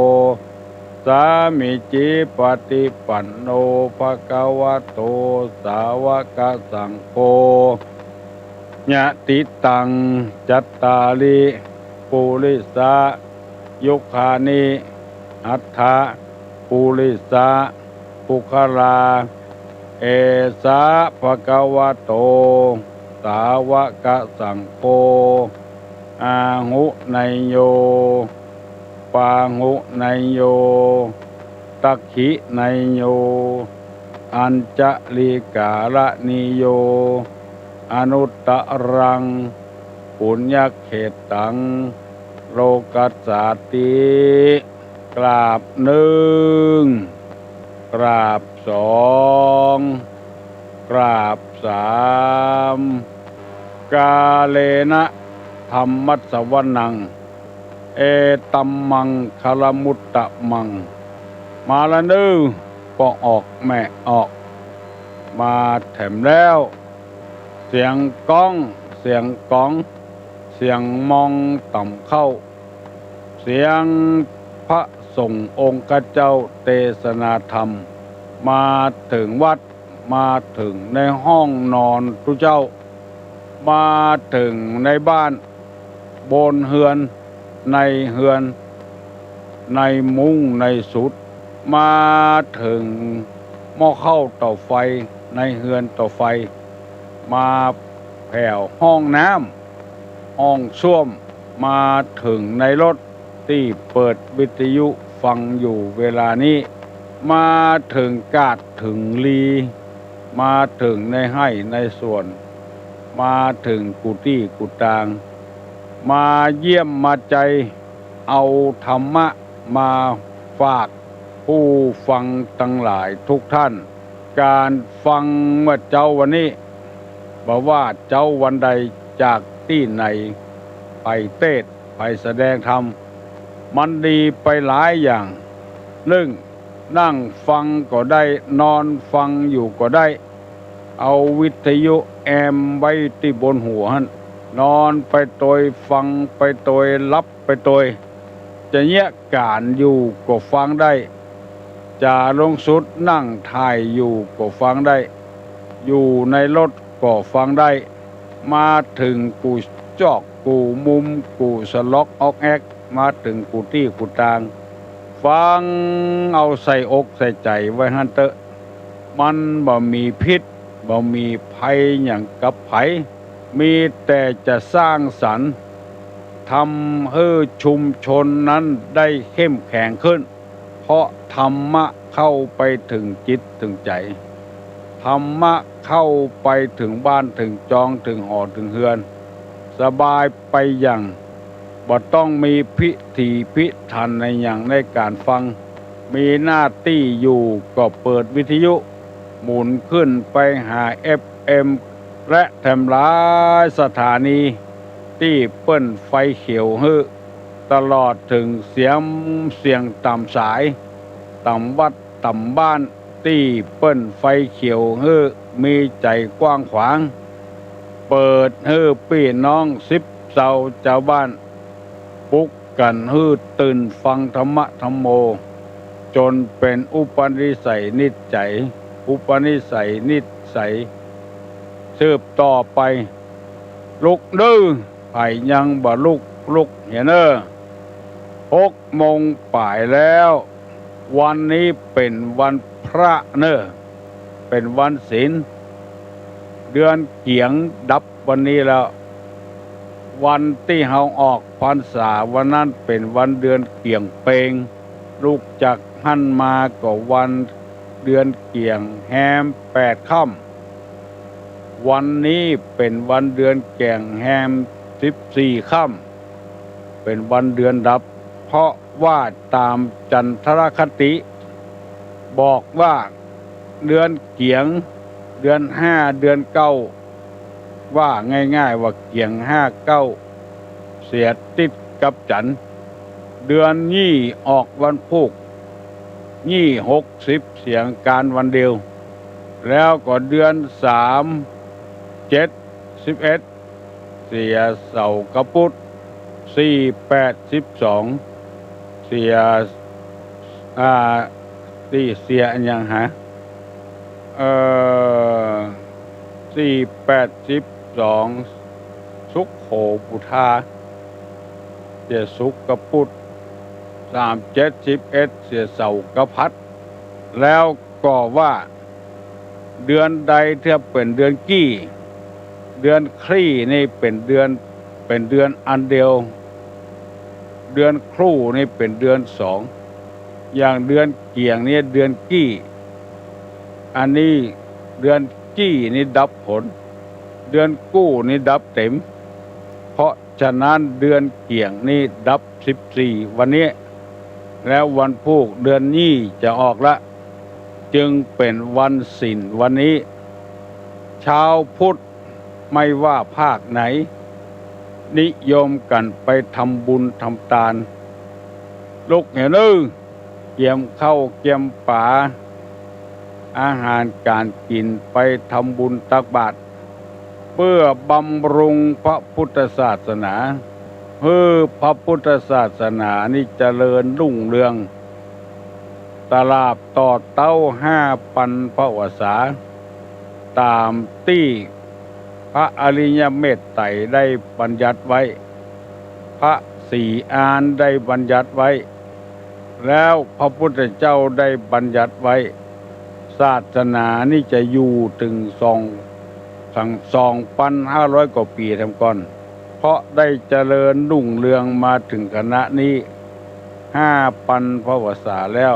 sāmīcipaṭipanno bhagavato sāvakasaṅgho, yadidaṃ cattāri purisayugāni aṭṭha purisapuggalā, esa bhagavato sāvakasaṅgho, āhuneyyo pāhuneyyo dakkhiṇeyyo añjalikaraṇīyo anuttaraṃ puññakkhettaṃ lokassāti. กราบหนึ่ง กราบสอง กราบสาม กาเลนะธัมมัสสวนัง เอตัมมังคลมุตตะมัง มาละเน่อ ป้อออกแม่ออก มาแถมแล้ว เสียงก๊อง เสียงก๋อง เสียงมองต่ำเข้า เสียงพระสงฆ์องค์ข้าเจ้าเตสนาธรรม มาเถิงวัด มาเถิงในห้องนอนตุ๊เจ้า มาเถิงในบ้าน บนเฮือน ในเฮือน ในมุ้งในสุด มาเถิงหม้อข้าวเตาไฟ ในเฮือนเตาไฟ มาแผวห้องน้ำ ห้องส้วม มาเถิงในรถ ตี้เปิดวิทยุฟังอยู่เวลานี้ มาเถิงกาดเถิงลี มาเถิงในไฮ่ในสวน มาเถิงกู้ตี้กู้ตาง มาเยี่ยมมาใจ๋ เอาธรรมะมาฝากผู้ฟังตังหลายทุกท่าน ก๋านฟังเมื่อเจ๊าวันนี้ บ่ว่าเจ๊าวันใด จากตี้ไหน ใผเตสน์ ใผแสดงธรรม มันดีไปหลายอย่าง นึ่ง นั่งฟังก็ได้ นอนฟังอยู่ก็ได้ เอาวิทยุแอมไว้ตี้บนหัวหั้น นอนไปโตย ฟังไปโตย หลับไปโตย จะเยียะก๋านอยู่ก็ฟังได้ จะลงสุดนั่งถ่ายอยู่ก็ฟังได้ อยู่ในรถก็ฟังได้ มาเถิงกู้ซอกกู้มุม กู้สะลอกออกแอก มาเถิงกู้ตี้กู้ตาง ฟังเอาใส่อกใส่ใจ๋ไว้หั้นเต๊อะ มันบ่มีพิษ บ่มีภัยหยังกับใผ มีแต่จะสร้างสรรค์ ทำหื้อชุมชนนั้นได้เข้มแข็งขึ้น เพราะธรรมะเข้าไปเถิงจิตเถิงใจ๋ ธรรมะเข้าไปเถิงบ้านเถิงจอง เถิงหอเถิงเฮือน สบายไปอย่าง บ่ต้องมีพิถีพิถันอะหยังในก๋านฟัง มีหน้าตี้อยู่ก็เปิดวิทยุ หมุนขึ้นไปหา เอฟ เอ็ม และแถมหลายสถานี ตี้เปิ้นไฟเขียวหื้อ ตลอดเถิงเสียง เสียงต๋ามสาย ต๋ามวัด ต๋ามบ้าน ตี้เปิ้นไฟเขียวหื้อมีใจ๋กว้างขวาง เปิดหื้อปี้น้องสิบเซาจาวบ้าน ปลุกกั๋นหื้อตื่นฟังธรรมะธัมโม จ๋นเป๋นอุปนิสัยนิสัย อุปนิสัยนิสัย สืบต่อไป ลุกเน่อ ใผยังบ่ลุก ลุกเหียเน่อ หกโมงป๋ายแล้ว วันนี้เป๋นวันพระเน่อ เป๋นวันศีล เดือนเกี๋ยงดับวันนี้แล้ว วันตี้เฮาออกพรรษาวันนั้นเป๋นวันเดือนเกี๋ยงเป็ง ลุกจากหั้นมาก็วันเดือนเกี๋ยงแฮมแปดค่ำ วันนี้เป๋นวันเดือนเกี๋ยงแฮมสิบสี่ค่ำ เป๋นวันเดือนดับ เพราะว่าต๋ามจันทรคติ บอกว่าเดือนเกี๋ยง เดือนห้า เดือนเก้า ว่าง่ายๆ ว่าเกี๋ยงห้าเก้า เสียติดกับจันทร์ เดือนยี่ออกวันพูก ยี่หกสิบเสียงกานวันเดียว แล้วก็เดือนสาม เจ็ด สิบเอ็ด เสียเสาร์กับปุธ สี่ แปด สิบสอง เสีย อ่า ตี้เสียอะหยังหา เอ่อ สี่ แปด สิบสอง ศุกร์โหปุธา เสียศุกร์กับปุธ สาม เจ็ด สิบเอ็ด เสียเสาร์กับหัส แล้วก็ว่า เดือนใดเตื้อเป๋นเดือนกี้ เดือนคลี่นี่เป๋นเดือน เป๋นเดือนอันเดียว เดือนคลู่นี่เป๋นเดือนสอง อย่างเดือนเกี๋ยงนี่เดือนกี้ อันนี้เดือนกี้นี่ดับผล เดือนกู้นี่ดับเต็ม เพราะฉะนั้นเดือนเกี๋ยงนี่ดับสิบสี่วันนี้ แล้ววันพูกเดือนยี่จะออกละ จึงเป๋นวันศีลวันนี้ ชาวพุทธไม่ว่าภาคไหน นิยมกั๋นไปทำบุญทำตาน ลุกเหียเน่อ เกียมข้าวเกียมป๋า อาหารก๋านกิ๋นไปทำบุญตักบาตร เพื่อบำรุงพระพุทธศาสนา หื้อพระพุทธศาสนานี่เจริญรุ่งเรือง ตราบต่อเต๊าห้าปันพรรษา ต๋ามตี้พระอริยเมตไตรได้บัญญัติไว้ พระศรีอานได้บัญญัติไว้ แล้วพระพุทธเจ้าได้บัญญัติไว้ ศาสนานี่จะอยู่เถิงสอง เถิงสองปันห้าร้อยกว่าปี๋แถมก่อน เพราะได้เจริญรุ่งเรืองมาเถิงขณะนี้ ห้าปันพรรษาแล้ว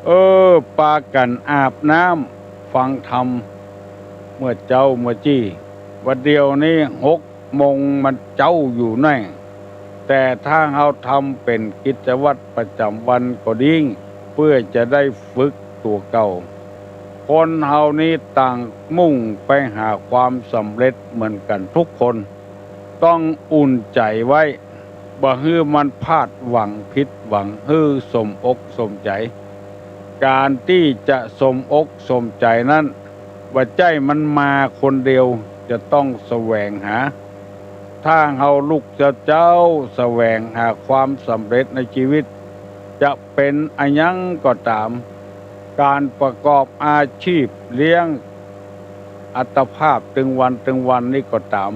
เออ ปากั๋นอาบน้ำฟังธรรม เมื่อเจ๊าเมื่อจี้ บ่าเดี่ยวนี้หกโมงมันเจ๊าอยู่แน่ แต่ถ้าเฮาทำเป๋นกิจวัตรประจ๋ำวันก็ดี เพื่อจะได้ฝึกตั๋วเก่า คนเฮานี้ต่างมุ่งไปหาความสำเร็จเหมือนกั๋นทุกคน ต้องอุ่นใจ๋ไว้ บ่หื้อมันพลาดหวังผิดหวัง หื้อสมอกสมใจ๋ ก๋านตี้จะสมอกสมใจ๋นั้น บ่ใจ้มันมาคนเดียว จะต้องแสวงหา ถ้าเฮาลุกเจ๊าๆ แสวงหาความสำเร็จในจีวิต จะเป๋นอะหยังก็ต๋าม ก๋านประกอบอาชีพเลี้ยงอัตภาพตึงวันตึงวันนี่ก็ต๋าม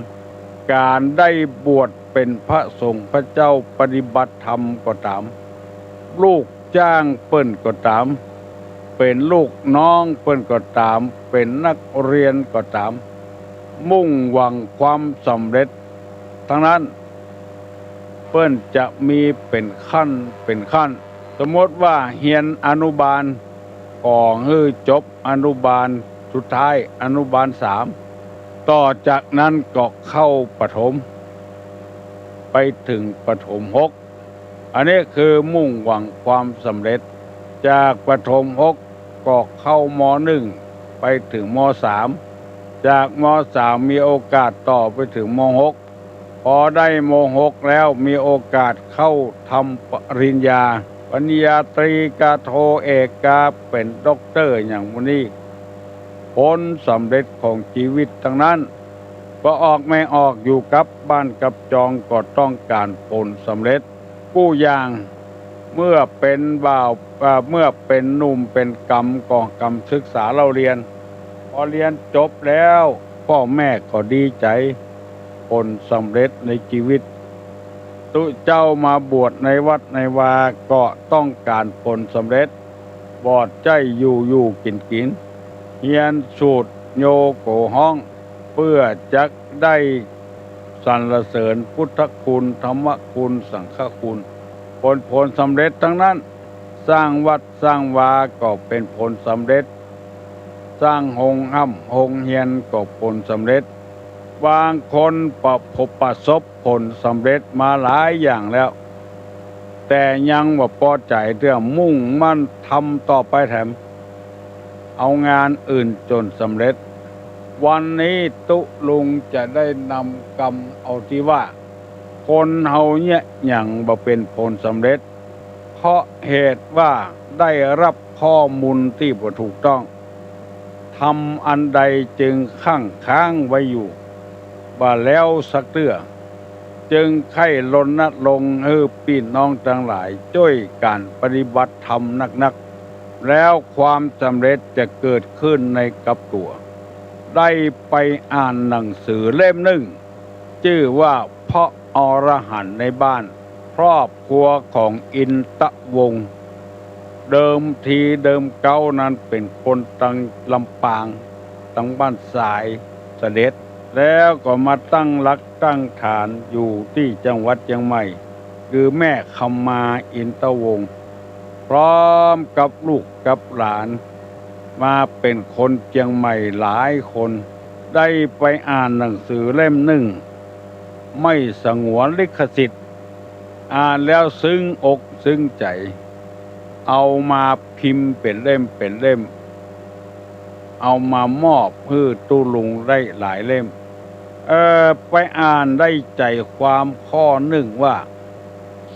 ก๋านได้บวชเป๋นพระสงฆ์พระเจ้าปฏิบัติธรรมก็ต๋าม ลูกจ้างเปิ้นก็ต๋าม เป๋นลูกน้องเปิ้นก็ต๋าม เป๋นนักเรียนก็ต๋าม มุ่งหวังความสำเร็จตังนั้น เปิ้นจะมีเป๋นขั้นเป๋นขั้น สมมุติว่าเฮียนอนุบาล ก็หื้อจบอนุบาลสุดท้าย อนุบาลสาม ต่อจากนั้นก็เข้าประถม ไปเถิงประถมหก อันนี้คือมุ่งหวังความสำเร็จ จากประถมหกก็เข้า ม.หนึ่ง ไปเถิง ม.สาม จาก ม.สาม มีโอกาสต่อไปเถิง ม.หก พอได้ ม.หก แล้วมีโอกาสเข้าทำปริญญา ปริญญาตรีกาโทเอกกา เป๋นด็อกเตอร์อย่างหมู่นี้ ผลสำเร็จของจีวิตตังนั้น บ่ออกแม่ออก อยู่กับบ้านกับจองก็ต้องก๋านผลสำเร็จกู้อย่าง เมื่อเป๋นบ่าว เอ่อ เมื่อเป๋นหนุ่มเป๋นกำก็กำศึกษาเล่าเฮียน พอเฮียนจบแล้ว ป้อแม่ก็ดีใจ๋ ผลสำเร็จในจีวิต ตุ๊เจ้ามาบวชในวัดในวาก็ต้องก๋านผลสำเร็จ บ่ใจ้อยู่อยู่กิ๋นกิ๋น เฮียนสูตรโยโกฮ้อง เปื้อจักได้สรรเสริญพุทธคุณ ธรรมคุณ สังฆคุณ ผล ผลสำเร็จตังนั้น สร้างวัดสร้างวาก็เป๋นผลสำเร็จ สร้างโฮงฮ่ำโฮงเฮียนก็ผลสำเร็จ บางคนประ ประสบผลสำเร็จมาหลายอย่างแล้ว แต่ยังบ่ปอใจ๋เตื้อ มุ่งมั่นทำต่อไปแถม เอางานอื่นจ๋นสำเร็จ วันนี้ตุ๊ลุงจะได้นำกำเอาตี้ว่า คนเฮาเนี่ยหยังบ่เป๋นผลสำเร็จ เพราะเหตุว่าได้รับข้อมูลตี้บ่ถูกต้อง ทำอันใดจึงคั่งค้างไว้อยู่ บ่แล้วสักเตื้อ จึงใค่รณรงค์หื้อปี้น้องตังหลายจ้วยกั๋นปฏิบัติธรรมนักๆ แล้วความสำเร็จจะเกิดขึ้นในกับตั๋ว ได้ไปอ่านหนังสือเล่มนึ่ง จื้อว่า พระอรหันต์ในบ้าน ครอบครัวของอินทวงศ์ เดิมทีเดิมเก๊านั้นเป๋นคนตังลำปาง ตังบ้านสายเสด็จ แล้วก็มาตั้งหลักตั้งฐานอยู่ตี้จังหวัดเจียงใหม่ คือแม่คำมาอินทวงศ์ พร้อมกับลูกกับหลาน มาเป๋นคนเจียงใหม่หลายคน ได้ไปอ่านหนังสือเล่มนึ่ง ไม่สงวนลิขสิทธิ์ อ่านแล้วซึ้งอกซึ้งใจ๋ เอามาพิมพ์เป๋นเล่มเป๋นเล่ม เอามามอบหื้อตุ๊ลุงได้หลายเล่ม เอ่อ ไปอ่านได้ใจ๋ความข้อนึ่งว่า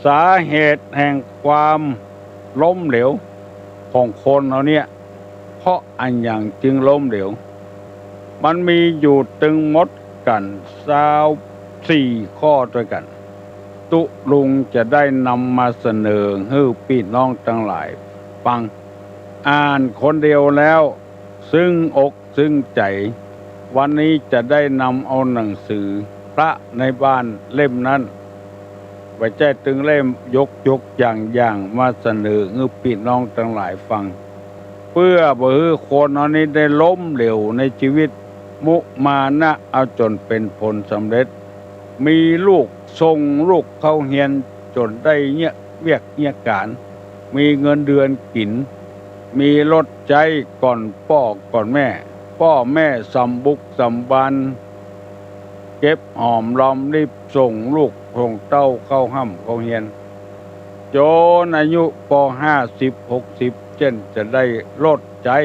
สาเหตุแห่งความล้มเหลวของคนเฮาเนี่ย เพราะอะหยังจึงล้มเหลว มันมีอยู่ตึงหมดกั๋นซาวสี่ข้อตวยกั๋น ตุ๊ลุงจะได้นำมาเสนอหื้อปี้น้องตังหลายฟัง อ่านคนเดียวแล้ว ซึ้งอกซึ้งใจ๋ วันนี้จะได้นำเอาหนังสือพระในบ้านเล่มนั้น บ่ใจ้ตึงเล่ม ยกยกอย่างอย่างมาเสนอหื้อปี้น้องตังหลายฟัง เปื้อบ่หื้อคนเฮานี้ได้ล้มเหลวในจีวิต มุมานะเอาจ๋นเป๋นผลสำเร็จ มีลูก ส่งลูกเข้าเฮียนจ๋นได้เยียะเวียกเยียะก๋าน มีเงินเดือนกิ๋น มีรถใจ๊ก่อนป้อก่อนแม่ ป้อแม่สำบุกสำบาน เก็บหอมรอมริบส่งลูกส่งเต้าเข้าฮ่ำเข้าเฮียน จ๋นอายุปอห้าสิบหกสิบ เจ้นจะได้รถใจ๊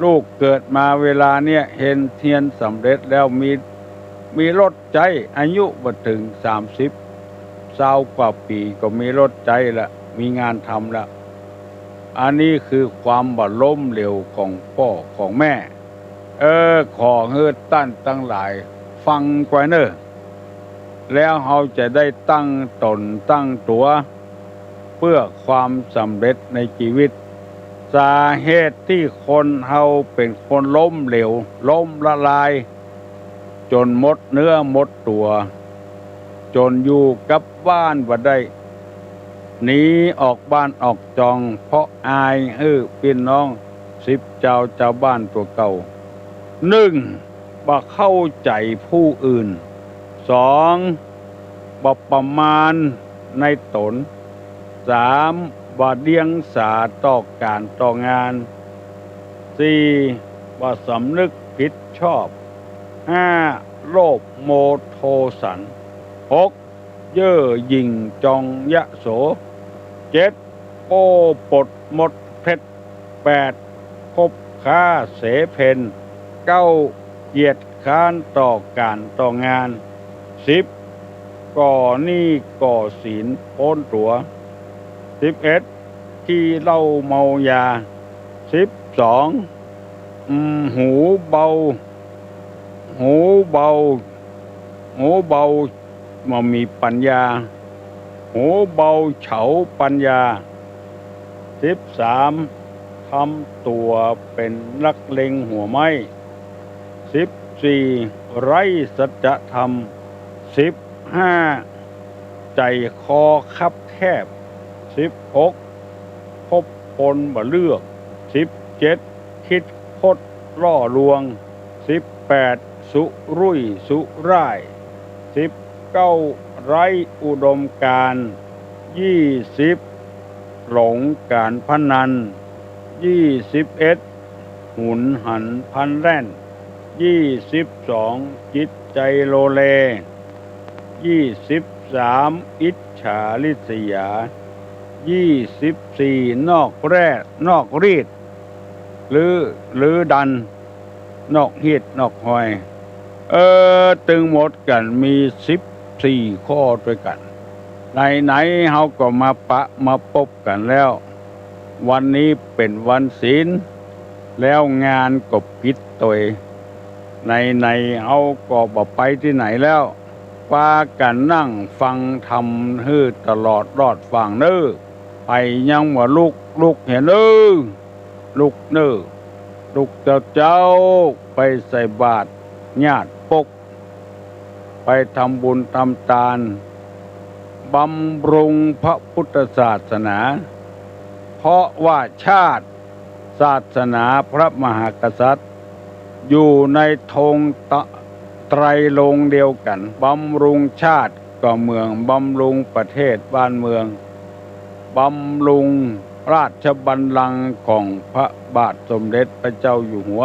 ลูกเกิดมาเวลาเนี่ยเฮน เฮียนสำเร็จแล้ว มี มีรถใจ๊ อายุบ่เถิงสามสิบ ซาวกว่าปี๋ก็มีรถใจ๊ละ มีงานทำละ อันนี้คือความบ่ล้มเหลวของป้อของแม่ เออ ขอหื้อต้านตังหลายฟังไว้เน่อ แล้วเฮาจะได้ตั้งต๋นตั้งตั๋ว เปื้อความสำเร็จในจีวิต สาเหตุตี้คนเฮาเป๋นคนล้มเหลว ล้มละลาย จ๋นหมดเนื้อหมดตั๋ว จ๋นอยู่กับบ้านบ่ได้ หนีออกบ้านออกจอง เพราะอายหื้อปี้น้องสิบจาวจาวบ้านตั๋วเก่า นึ่ง ไป บ่เข้าใจ๋ผู้อื่น สอง บ่ประมาณในต๋น สาม บ่เดียงสาต่อก๋านต่องาน สี่ บ่สำนึกผิดชอบ ห้า โลภโมโทสัน หก เย่อหยิ่งจองยโส เจ็ด โอ้ปดมดเท็จ แปด คบค้าเสเพล เก้า เกียจคร้านต่อก๋านต่องาน สิบ ก่อหนี้ก่อสินป๊นตั๋ว สิบเอ็ด ขี้เหล้าเมายา สิบสอง อืม หูเบา หูเบา หูเบา บ่มีปัญญา หูเบาเฉาปัญญา สิบสาม ทำตั๋วเป๋นนักเลงหัวไม้ สิบสี่ ไร้สัจธรรม สิบห้า ใจ๋คอคับแคบ สิบหก คบคนบ่เลือก สิบเจ็ด คิดคดล่อลวง สิบแปด สุรุ่ยสุร่าย สิบเก้า ไร้อุดมการณ์ ยี่สิบ หลงก๋านพนัน ยี่สิบเอ็ด หุนหันพลันแล่น ยี่สิบสอง จิตใจ๋โลเล ยี่สิบสาม อิจฉาริษยา ยี่สิบสี่ นอกแร่ นอกรีด หรือ หรือดัน นอกฮีดนอกฮอย เออ ตึงหมดกั๋นมีสิบสี่ข้อตวยกั๋น ไหนๆ เฮาก็มาปะมาปบกั๋นแล้ว วันนี้เป๋นวันศีล แล้วงานก็ปิดตวย ไหนๆ เฮาก็บ่ไปตี้ไหนแล้ว ปากั๋นนั่งฟังธรรมหื้อตลอดรอดฟ้างเน่อ ใผยังบ่ลุก ลุกเหียเน่อ ลุกเน่อ ลุกเจ้าๆ ไปใส่บาตรญาติปก ไปทำบุญทำตาน บำรุงพระพุทธศาสนา เพราะว่าชาติ ศาสนาพระมหากษัตริย์ อยู่ในธงตะ ไตรรงค์เดียวกั๋น บำรุงชาติก็เหมือนบำรุงประเทศบ้านเมือง บำรุงราชบัลลังก์ของพระบาทสมเด็จพระเจ้าอยู่หัว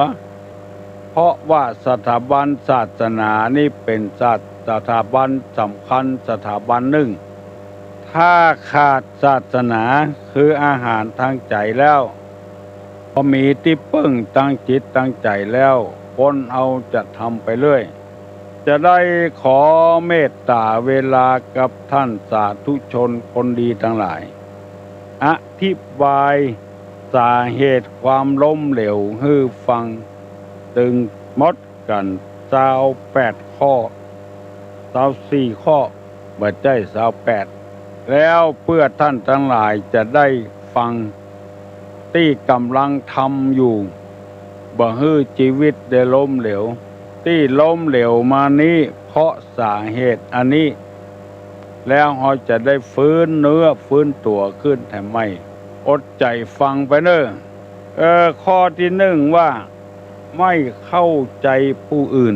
เพราะว่าสถาบันศาสนานี้เป๋นศาส- สถาบันสำคัญสถาบันนึ่ง ถ้าขาดศาสนาคืออาหารตางใจ๋แล้ว บ่มีตี้เปิ้งตางจิตตางใจ๋แล้ว คนเฮาจะทำไปเรื่อย จะได้ขอเมตต๋าเวลากับต้านสาธุชนคนดีตังหลาย อธิบายสาเหตุความล้มเหลวหื้อฟัง ตึงหมดกั๋นซาวแปดข้อ ซาวสี่ข้อ บ่ใจ้ซาวแปด แล้วเปื้อต้านตังหลายจะได้ฟัง ตี้ก่ำลังทำอยู่ บ่หื้อจีวิตได้ล้มเหลว ตี้ล้มเหลวมานี้ เพราะสาเหตุอันนี้ แล้วเฮาจะได้ฟื้นเนื้อฟื้นตั๋วขึ้นแถมใหม่ อดใจ๋ฟังไปเน่อ เออ ข้อตี้นึ่งว่า ไม่เข้าใจ๋ผู้อื่น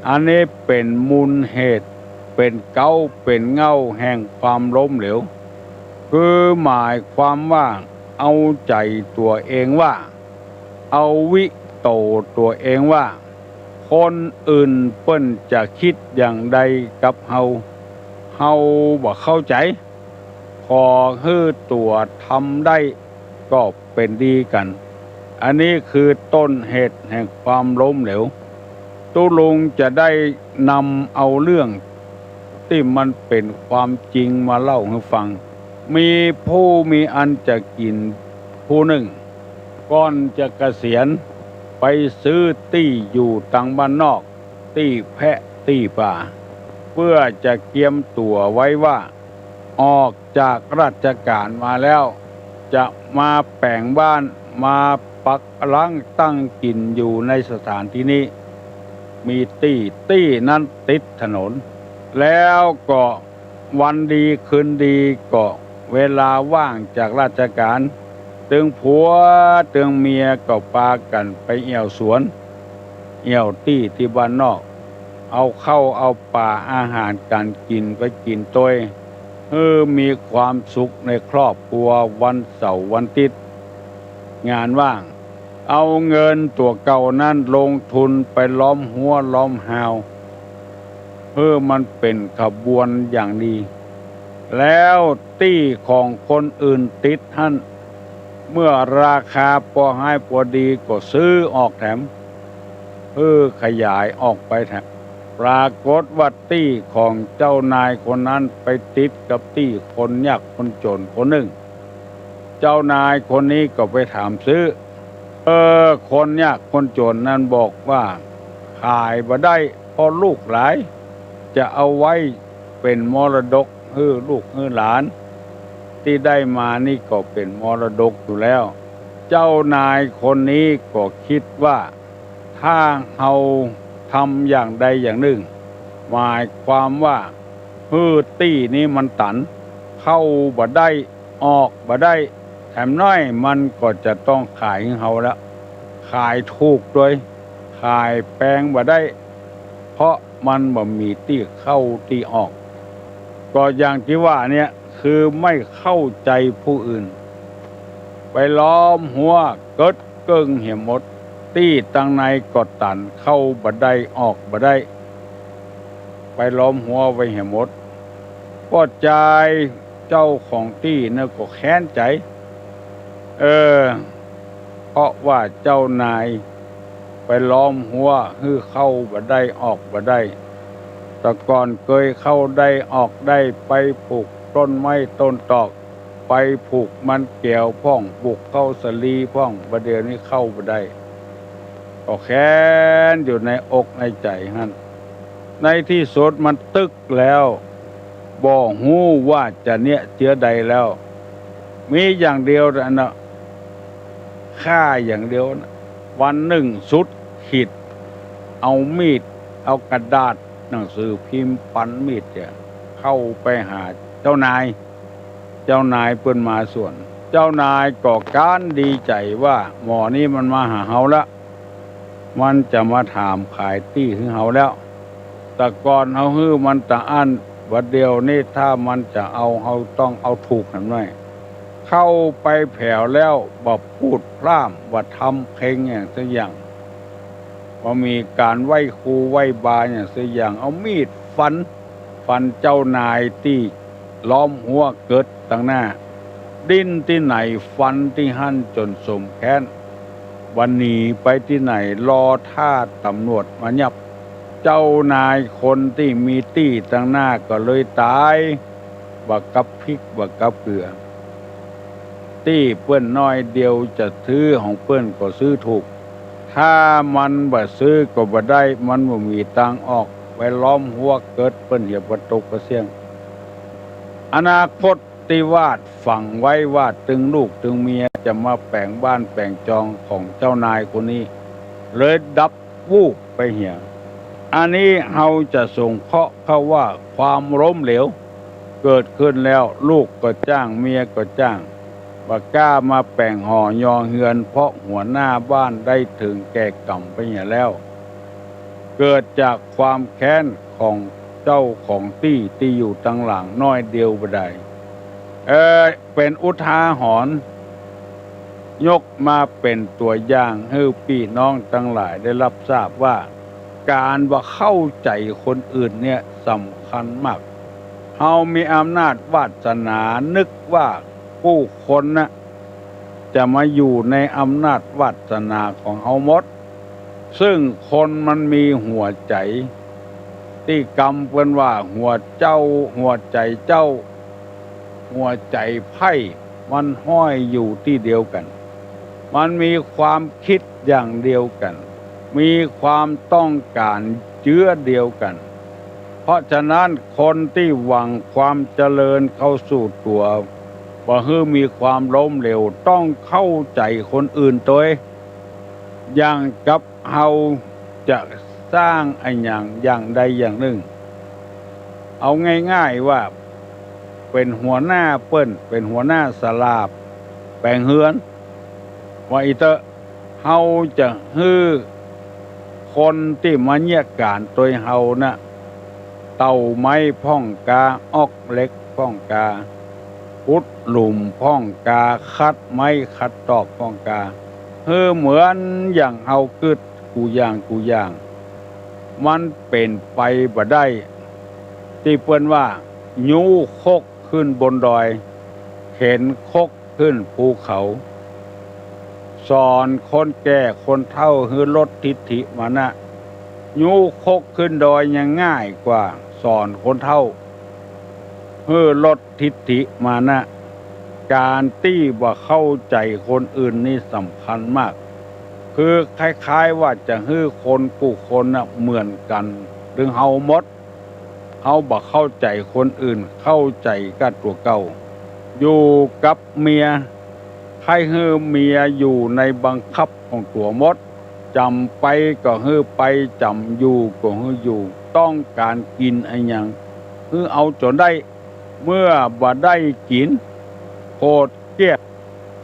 อันนี้เป๋นมูลเหตุ เป๋นเก๊า เป๋นเหง้าแห่งความล้มเหลว คือหมายความว่าเอาใจ๋ตั๋วเองว่า เอาวิโตตั๋วเองว่า คนอื่นเปิ้นจะกึ๊ดอย่างใดกับเฮา เฮาบ่เข้าใจ๋ ขอหื้อตั๋วทำได้ ก็เป๋นดีกั๋น อันนี้คือต้นเหตุแห่งความล้มเหลว ตุ๊ลุงจะได้นำเอาเรื่องตี้มันเป๋นความจริงมาเล่าหื้อฟัง มีผู้มีอันจะกิ๋นผู้นึ่ง ก่อนจะเกษียณ ไปซื้อตี้อยู่ตางบ้านนอก ตี้แพะตี้ป่า เปื้อจะเกียมตั๋วไว้ว่า ออกจากราชก๋านมาแล้ว จะมาแป๋งบ้าน มาปักหลักตั้งกิ๋นอยู่ในสถานตี้นี้ มีตี้ ตี้นั้นติดถนน แล้วก็วันดีคืนดีก็เวลาว่างจากราชก๋าน ตึงผัวตึงเมียก็ปากั๋นไปแอ่วสวน เอี่ยวตี้ตี้บ้านนอก เอาข้าวเอาป๋าอาหารก๋านกิ๋นไปกิ๋นตวย หื้อมีความสุขในครอบครัววันเสาร์วันอาติ๊ด งานว่าง เอาเงินตั๋วเก่านั้นลงทุนไปล้อมฮั้วล้อมฮาว หื้อมันเป๋นขบวนอย่างดี แล้วตี้ของคนอื่นติดหั้น เมื่อราคาปอฮ้ายปอดีก็ซื้อออกแถม หื้อขยายออกไปแถม ปรากฏว่าตี้ของเจ้านายคนนั้นไปติดกับตี้คนยากคนจ๋นคนนึ่ง เจ้านายคนนี้ก็ไปถามซื้อ เออ คนยากคนจ๋นนั้นบอกว่า ขายบ่ได้ เพราะลูกหลาย จะเอาไว้เป๋นมรดกหื้อลูกหื้อหลาน ตี้ได้มานี่ก็เป๋นมรดกอยู่แล้ว เจ้านายคนนี้ก็กึ๊ดว่า ถ้าเฮาทำอย่างใดอย่างนึ่ง หมายความว่า หื้อตี้นี้มันตัน เข้าบ่ได้ ออกบ่ได้ แถมน้อยมันก็จะต้องขายหื้อเฮาแล้ว ขายถูกตวย ขายแปงบ่ได้ เพราะมันบ่มีตี้เข้าตี้ออก ก็อย่างตี้ว่าเนี่ย คือไม่เข้าใจ๋ผู้อื่น ไปล้อมฮั้วเกิ๊ดเกิ่งเหียหมด ตี้ตังในก็ตัน เข้าบ่ได้ ออกบ่ได้ ไปล้อมฮั้วไว้เหียหมด ป้อจายเจ้าของตี้เนี่ยก็แค้นใจ๋ เออ เพราะว่าเจ้านายไปล้อมฮั้วหื้อเข้าบ่ได้ออกบ่ได้ แต่ก่อนเกยเข้าได้ออกได้ ไปปลูกต้นไม้ต้นตอก ไปปลูกมันแก๋วพ่อง ปลูกข้าวสาลีพ่อง บ่าเดี่ยวนี้เข้าบ่ได้ ก็แค้นอยู่ในอกในใจ๋หั้น ในตี้สุดมันตึกแล้ว บ่ฮู้ว่าจะเยียะเจื้อใดแล้ว มีอย่างเดียวอันน่ะ ฆ่าอย่างเดียวน่ะ วันนึ่งสุดขีด เอามีด เอากระดาษหนังสือพิมพ์ปันมีดเนี่ย เข้าไปหาเจ้านาย เจ้านายเปิ้นมาสวน เจ้านายก็ก๊านดีใจ๋ว่า หมอนี้มันมาหาเฮาละ มันจะมาถามขายตี้หื้อเฮาแล้ว แต่ก่อนเฮาหื้อมันตะอั้น บ่าเดี่ยวนี้ถ้ามันจะเอา เฮาต้องเอาถูกหันไว้ เข้าไปแผวแล้ว บ่พูดพร่ำ บ่ทำเพลงอย่างสักอย่าง บ่มีก๋านไหว้ครูไหว้บาอย่างสักอย่าง เอามีดฟัน ฟันเจ้านายตี้ล้อมฮั้วเกิ๊ดตังหน้า ดิ้นตี้ไหนฟันตี้หั้นจ๋นสมแค้น บ่หนีไปตี้ไหน รอต้าต๋ำรวจมายับ เจ้านายคนตี้มีตี้ตังหน้าก็เลยต๋าย บ่กลับพริกบ่กลับเกลือ ตี้เปิ้นน้อยเดียวจะซื้อของเปิ้นก็ซื้อถูก ถ้ามันบ่ซื้อก็บ่ได้ มันบ่มีตางออก ไปล้อมฮั้วเกิ๊ดเปิ้นเหียปะตกปะเสี้ยง อนาคตตี้วาดฝังไว้ว่าตึงลูกตึงเมียจะมาแป๋งบ้านแป๋งจองของเจ้านายคนนี้ เลยดับวูบไปเหีย อันนี้เฮาจะสงเคราะห์เข้าว่าความล้มเหลว เกิดขึ้นแล้วลูกก็จ้าง เมียก็จ้าง บ่กล้ามาแป๋งหอยอเฮือน เพราะหัวหน้าบ้านได้เถิงแก่กรรมไปเหียแล้ว เกิดจากความแค้นของเจ้าของตี้ตี้อยู่ตังหลังน้อยเดียวบ่ดาย เอ่อ เป๋นอุทาหรณ์ ยกมาเป๋นตั๋วอย่างหื้อปี้น้องตังหลายได้ฮับทราบว่า ก๋านบ่เข้าใจ๋คนอื่นเนี่ยสำคัญมาก เฮามีอำนาจวาสนา นึกว่ากู้คนน่ะ จะมาอยู่ในอำนาจวาสนาของเฮาหมด ซึ่งคนมันมีหัวใจ๋ ตี้กำเปิ้นว่าหัวเจ้า หัวใจ๋เจ้า หัวใจ๋ไพร่ มันห้อยอยู่ตี้เดียวกั๋น มันมีความกึ๊ดอย่างเดียวกั๋น มีความต้องก๋านเจื้อเดียวกั๋น เพราะฉะนั้นคนตี้หวังความเจริญเข้าสู่ตั๋ว บ่หื้อมีความล้มเหลว ต้องเข้าใจ๋คนอื่นตวย อย่างกับเฮาจะสร้างอะหยังอย่างใดอย่างนึ่ง เอาง่ายๆ ว่าเป๋นหัวหน้าเปิ้น เป๋นหัวหน้าศาลาแป๋งเฮือน ว่าอี้เต๊อะ เฮาจะหื้อ คนตี้มาเยียะก๋านตวยเฮาน่ะ เต่าไม้พ่องกา ออกเหล็กพ่องกา ขุดหลุมพ่องกา ขัดไม้ขัดตอกพ่องกา หื้อเหมือนอย่างเฮากึ๊ดกู้อย่างกู้อย่าง มันเป๋นไปบ่ได้ ตี้เปิ้นว่า ยู้คกขึ้นบนดอย เข็นคก ขึ้นภูเขา สอนคนแก่คนเฒ่าหื้อลดทิฏฐิมานะ ยู้คกขึ้นดอยยังง่ายกว่า สอนคนเฒ่าหื้อลดทิฏฐิมานะ ก๋านตี้บ่เข้าใจ๋คนอื่นนี่สำคัญมาก คือคล้ายๆ ว่าจะหื้อคนกู้คนน่ะเหมือนกั๋น ตึงเฮาหมด เฮาบ่เข้าใจ๋คนอื่น เข้าใจ๋ก้าตั๋วเก่า อยู่กับเมีย ใค่หื้อเมียอยู่ในบังคับของตั๋วหมด จ๋ำไปก็หื้อไป จ๋ำอยู่ก็หื้ออยู่ ต้องก๋านกิ๋นอะหยัง หื้อเอาจ๋นได้ เมื่อบ่ได้กิ๋น โขดเขี้ยด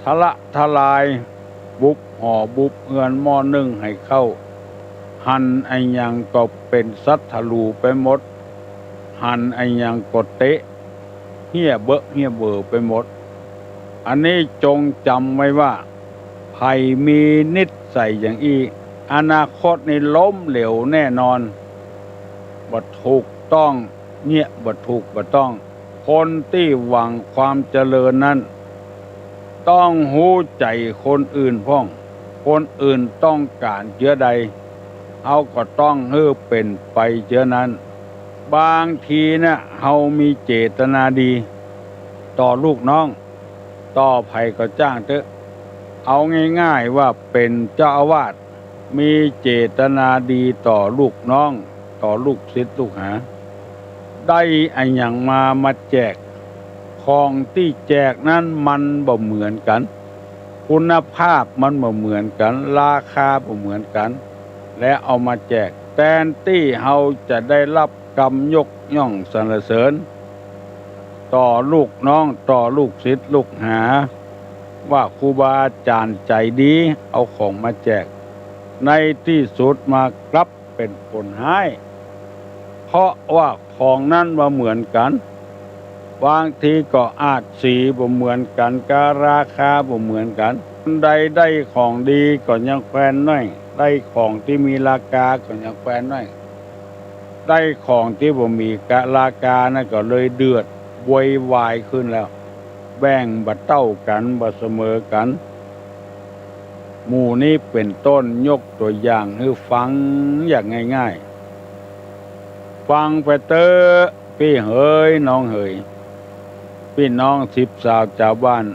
ทะละทะลาย บุบหอบุบเฮือน หม้อนึ่งไหข้าว หันอะหยังก็เป๋นสัตว์ทะลูไปหมด หันอะหยังก็เตะ เฮี้ยเบอะเฮี้ยเบอไปหมด อันนี้จงจ๋ำไว้ว่า ใผมีนิสัยอย่างอี้ อนาคตนี่ล้มเหลวแน่นอน บ่ถูกต้อง เยียะบ่ถูกบ่ต้อง คนตี้หวังความเจริญนั้น ต้องฮู้ใจ๋คนอื่นพ่อง คนอื่นต้องก๋านเจื้อใด เฮาก็ต้องหื้อเป๋นไปเจื้อนั้น บางทีน่ะ เฮามีเจตนาดี ต่อลูกน้อง ต่อใผก็จ้างเต๊อะ เอาง่ายๆ ว่าเป๋นเจ้าอาวาส มีเจตนาดีต่อลูกน้อง ต่อลูกศิษย์ลูกหา ได้อะหยังมา มาแจก ของตี้แจกนั้นมันบ่เหมือนกั๋น คุณภาพมันบ่เหมือนกั๋น ราคาบ่เหมือนกั๋น แล้วเอามาแจก แตนตี้เฮาจะได้รับกำยกย่องสรรเสริญ ต่อลูกน้อง ต่อลูกศิษย์ลูกหา ว่าครูบาอาจ๋ารย์ใจ๋ดี เอาของมาแจก ในตี้สุดมากลับเป๋นผลฮ้าย เพราะว่าของนั้นบ่เหมือนกั๋น บางทีก็อาจสีบ่เหมือนกั๋น การาคาบ่เหมือนกั๋น อันใดได้ของดีก็ยังแควนน้อย ได้ของตี้มีราคาก็ยังแควนน้อย ได้ของตี้บ่มีกา ราคานั้นก็เลยเดือดโวยวายขึ้นแล้ว แบ่งบ่เต้ากั๋น บ่เสมอกั๋น หมู่นี้เป๋นต้น ยกตั๋วอย่างหื้อฟังอย่างง่ายๆ ฟังไปเต๊อะ ปี้เหยน้องเหย ปี้น้องสิบสาวจาวบ้าน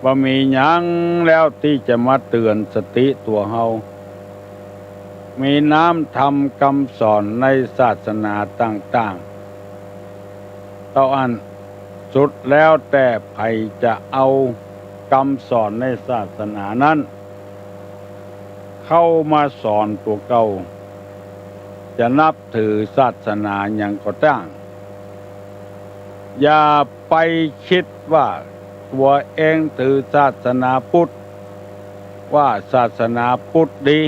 บ่มีหยังแล้วตี้จะมาเตื๋อนสติตั๋วเฮา มีน้ำธรรมกำสอนในศาสนาต่างๆ เต้าอั้น สุดแล้วแต่ใผจะเอากำสอนในศาสนานั้น เข้ามาสอนตั๋วเก่า จะนับถือศาสนาหยังก็จ้าง อย่าไปกึ๊ดว่าตั๋วเองถือศาสนาพุทธ ว่าศาสนาพุทธดี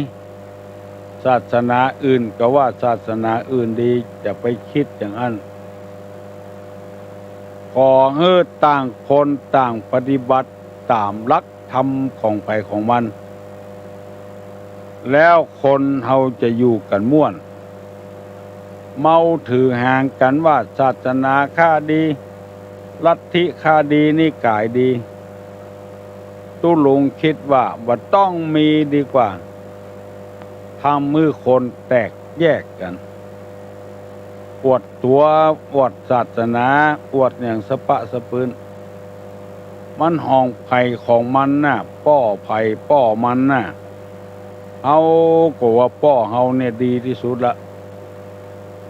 ศาสนาอื่นก็ว่าศาสนาอื่นดี อย่าไปกึ๊ดอย่างอั้น ขอหื้อต่างคนต่างปฏิบัติต๋ามหลักธรรมของใผของมัน แล้วคนเฮาจะอยู่กั๋นม่วน เมาถือหางกั๋นว่าศาสนาข้าดี ลัทธิข้าดี นิกายดี ตุ๊ลุงกึ๊ดว่าบ่ต้องมีดีกว่า ทำหื้อคนแตกแยกกั๋น อวดตั๋ว อวดศาสนา อวดอย่างสะปะสะปืน มันของใผของมันน่ะ ป้อใผป้อมันน่ะ เฮาก็ว่าป้อเฮาเนี่ยดีตี้สุดละ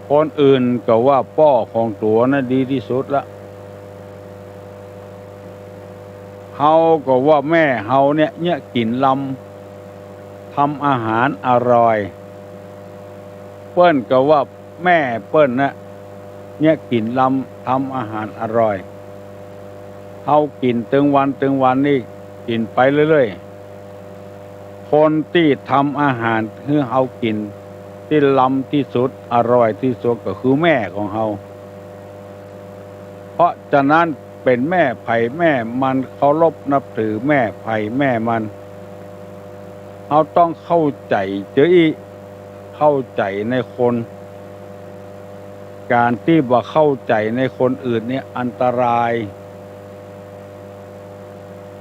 คนอื่นก็ว่าป้อของตั๋วน่ะดีตี้สุดละ เฮาก็ว่าแม่เฮาเนี่ย เยียะกิ๋นลำ ทำอาหารอร่อย เปิ้นก็ว่าแม่เปิ้นน่ะ เยียะกิ๋นลำ ทำอาหารอร่อย เฮากิ๋นตึงวันตึงวันนี่ กิ๋นไปเรื่อยๆ คนตี้ทำอาหารหื้อเฮากิ๋นตี้ลำตี้สุด อร่อยตี้สุดก็คือแม่ของเฮา เพราะฉะนั้นเป๋นแม่ใผแม่มัน เคารพนับถือแม่ใผแม่มัน เฮาต้องเข้าใจ๋เจ้าอี้ เข้าใจ๋ในคน ก๋านตี้บ่เข้าใจ๋ในคนอื่นเนี่ยอันตราย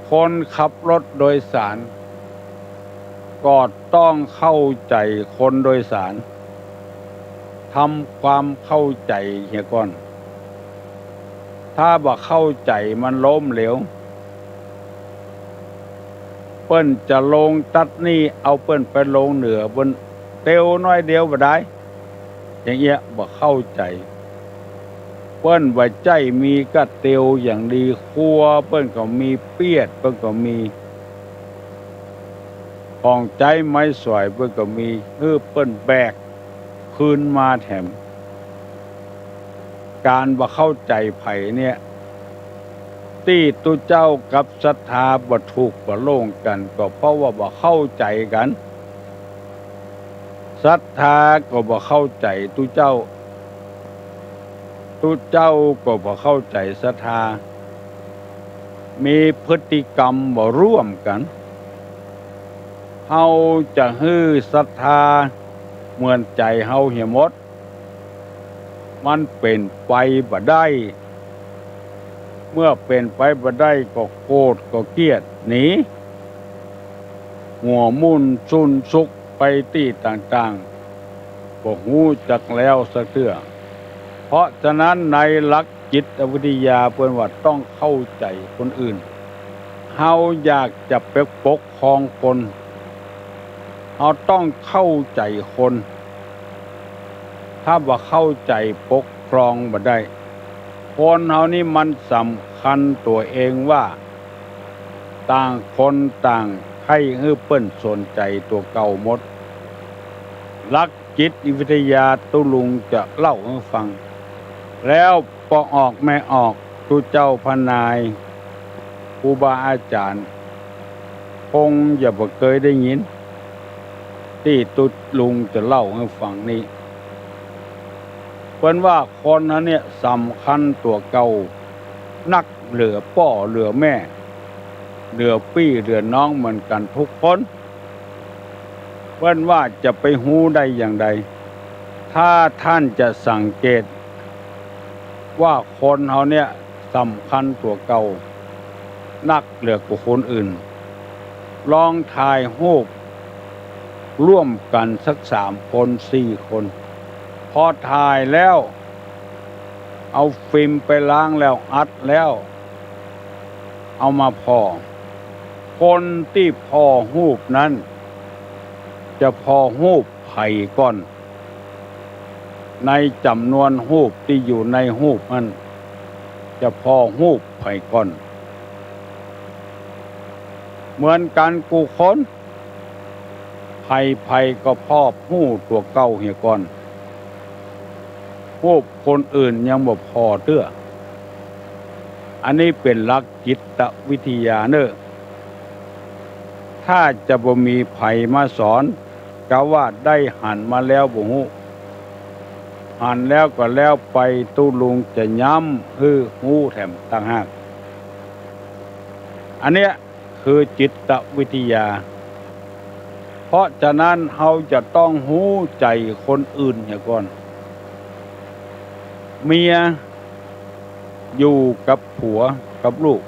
คนขับรถโดยสาร ก็ต้องเข้าใจ๋คนโดยสาร ทำความเข้าใจ๋เหียก่อน ถ้าบ่เข้าใจ๋มันล้มเหลว เปิ้นจะลงตัดนี่ เอาเปิ้นไปลงเหนือ เปิ้นเตียวน้อยเดียวบ่ได้ อย่างเอี้ยบ่เข้าใจ๋ เปิ้นบ่ใจ้มีก้าเตียวอย่างดี ครัวเปิ้นก็มี เปียดเปิ้นก็มี ของใจ๊ไม้สอยเปิ้นก็มี หื้อเปิ้นแบกคืนมาแถม ก๋านบ่เข้าใจ๋ใผเนี่ย ตี้ตุ๊เจ้ากับศรัทธาบ่ถูกบ่โล่งกั๋น ก็เพราะว่าบ่เข้าใจ๋กั๋น ศรัทธาก็บ่เข้าใจ๋ตุ๊เจ้า ตุ๊เจ้าก็บ่เข้าใจ๋ศรัทธา มีพฤติกรรมบ่ร่วมกั๋น เฮาจะหื้อศรัทธาเหมือนใจ๋เฮาเหียหมด มันเป๋นไปบ่ได้ เมื่อเป๋นไปบ่ได้ก็โกรธก็เกลียดหนี หัวมุ่นสุนซุกไปตี้ต่างๆ บ่ฮู้จักแล้วสักเตื้อ เพราะฉะนั้นในหลักจิตวิทยาเปิ้นว่าต้องเข้าใจ๋คนอื่น เฮาอยากจะไปปกครองคน เฮาต้องเข้าใจ๋คน ถ้าบ่เข้าใจ๋ปกครองบ่ได้ คนเฮานี่มันสำคัญตั๋วเองว่า ต่างคนต่างใค่หื้อเปิ้นสนใจ๋ตั๋วเก่าหมด หลักจิตวิทยาตุ๊ลุงจะเล่าหื้อฟัง แล้วป้อออกแม่ออก ตุ๊เจ้าพระนาย ครูบาอาจ๋ารย์ คงจะบ่เกยได้ยิน ตี้ตุ๊ลุงจะเล่าหื้อฟังนี้ เปิ้นว่าคนเฮาเนี่ยสำคัญตั๋วเก่านัก เหลือป้อเหลือแม่ เหลือปี้เหลือน้องเหมือนกั๋นทุกคน เปิ้นว่าจะไปฮู้ได้อย่างใด ถ้าท่านจะสังเกตว่าคนเฮาเนี่ยสำคัญตั๋วเก่านักเหลือกว่าคนอื่น ลองถ่ายฮูปร่วมกั๋นสักสามคนสี่คน พอถ่ายแล้ว เอาฟิล์มไปล้างแล้วอัดแล้ว เอามาผ่อ คนตี้ผ่อฮูปนั้น จะผ่อฮูปใผก่อน ในจ๋ำนวนฮูปตี้อยู่ในฮูปนั้น จะผ่อฮูปใผก่อน เหมือนกั๋นกู้คน ใผๆก็ผ่อฮูปตั๋วเก่าเหียก่อน ฮูปคนอื่นยังบ่ผ่อเตื้อ อันนี้เป๋นหลักจิตวิทยาเน่อ ถ้าจะบ่มีใผมาสอน กาว่าได้หันมาแล้วบ่ฮู้ หันแล้วก็แล้วไป ตุ๊ลุงจะย้ำหื้อฮู้แถมต่างหาก อันเนี้ย คือจิตวิทยา เพราะฉะนั้นเฮาจะต้องฮู้ใจ๋คนอื่นเหียก่อน เมียอยู่กับผัวกับลูก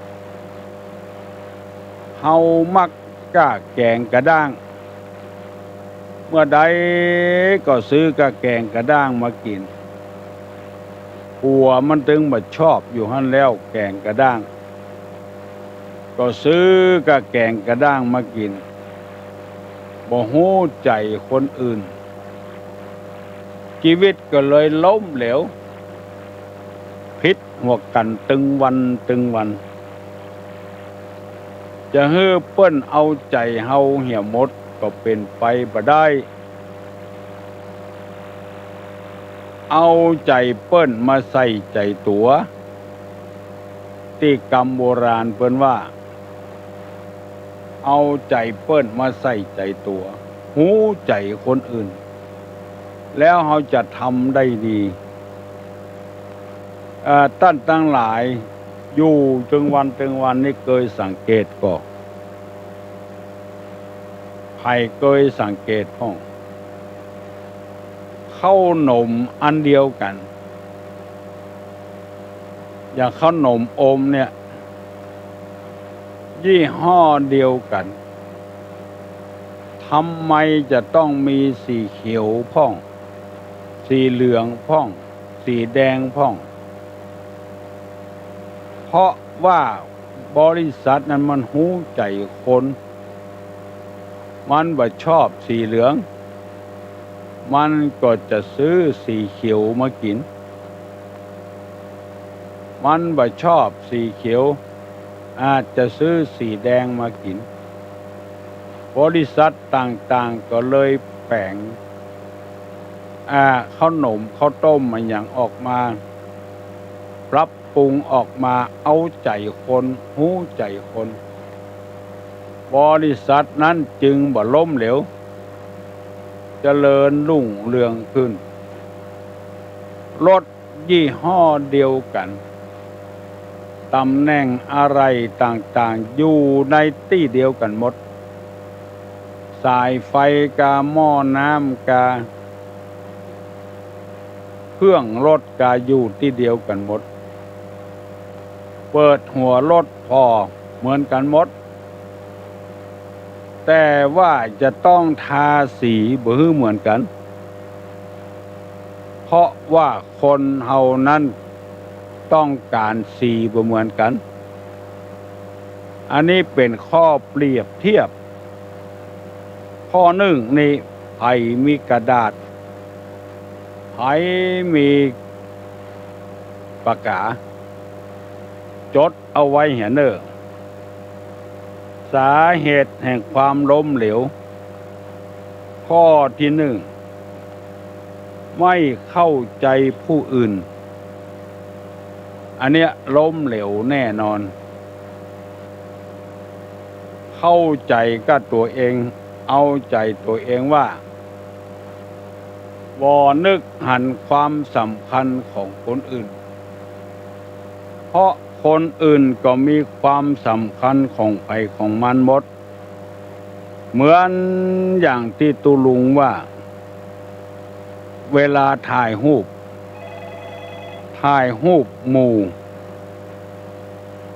เฮามักก้าแก๋งกะด้าง เมื่อใดก็ซื้อก้าแก๋งกะด้างมากิ๋น ผัวมันตึงบ่ชอบอยู่หั้นแล้ว แก๋งกะด้าง ก็ซื้อก้าแก๋งกะด้างมากิ๋น บ่ฮู้ใจ๋คนอื่น จีวิตก็เลยล้มเหลว ผิดหัวกั๋นตึงวันตึงวัน จะหื้อเปิ้นเอาใจ๋เฮาเหียหมดก็เป๋นไปบ่ได้ เอาใจ๋เปิ้นมาใส่ใจ๋ตั๋ว ตี้กำโบราณเปิ้นว่า เอาใจ๋เปิ้นมาใส่ใจ๋ตั๋ว ฮู้ใจ๋คนอื่น แล้วเฮาจะทำได้ดี เอ่อ ต้านตังหลายอยู่ตึงวันตึงวันนี่เกยสังเกตก่อ ใผเกยสังเกตพ่อง เข้าหนมอันเดียวกั๋น อย่างเข้าหนมอมเนี่ย ยี่ห้อเดียวกั๋น ทำไมจะต้องมีสีเขียวพ่อง สีเหลืองพ่อง สีแดงพ่อง เพราะว่าบริษัทนั้นมันฮู้ใจ๋คน มันบ่ชอบสีเหลือง มันก็จะซื้อสีเขียวมากิ๋น มันบ่ชอบสีเขียว อาจจะซื้อสีแดงมากิ๋น บริษัทต่างๆ ก็เลยแป๋ง อ่า เข้าหนมเข้าต้มอะหยังออกมา ปรับปรุงออกมาเอาใจ๋คน ฮู้ใจ๋คน บริษัทนั้นจึงบ่ล้มเหลว เจริญรุ่งเรืองขึ้น รถยี่ห้อเดียวกั๋น ต๋ำแหน่งอะไหล่ต่างๆ อยู่ในตี้เดียวกั๋นหมด สายไฟกา หม้อน้ำกา เครื่องรถกา อยู่ตี้เดียวกั๋นหมด เปิดหัวรถผ่อเหมือนกั๋นหมด แต่ว่าจะต้องทาสีบ่หื้อเหมือนกั๋น เพราะว่าคนเฮานั้นต้องก๋านสีบ่เหมือนกั๋น อันนี้เป๋นข้อเปรียบเทียบ ข้อนึ่งนี่ ใผมีกระดาษ ใผมีปากกา จดเอาไว้เหียเน่อ สาเหตุแห่งความล้มเหลว ข้อตี้นึ่ง ไม่เข้าใจ๋ผู้อื่น อันเนี้ยล้มเหลวแน่นอน เข้าใจ๋ก้าตั๋วเอง เอาใจ๋ตั๋วเองว่า บ่นึกหันความสำคัญของคนอื่น เพราะคนอื่นก็มีความสำคัญของใผของมันหมด เหมือนอย่างตี้ตุ๊ลุงว่า เวลาถ่ายฮูป ถ่ายฮูปหมู่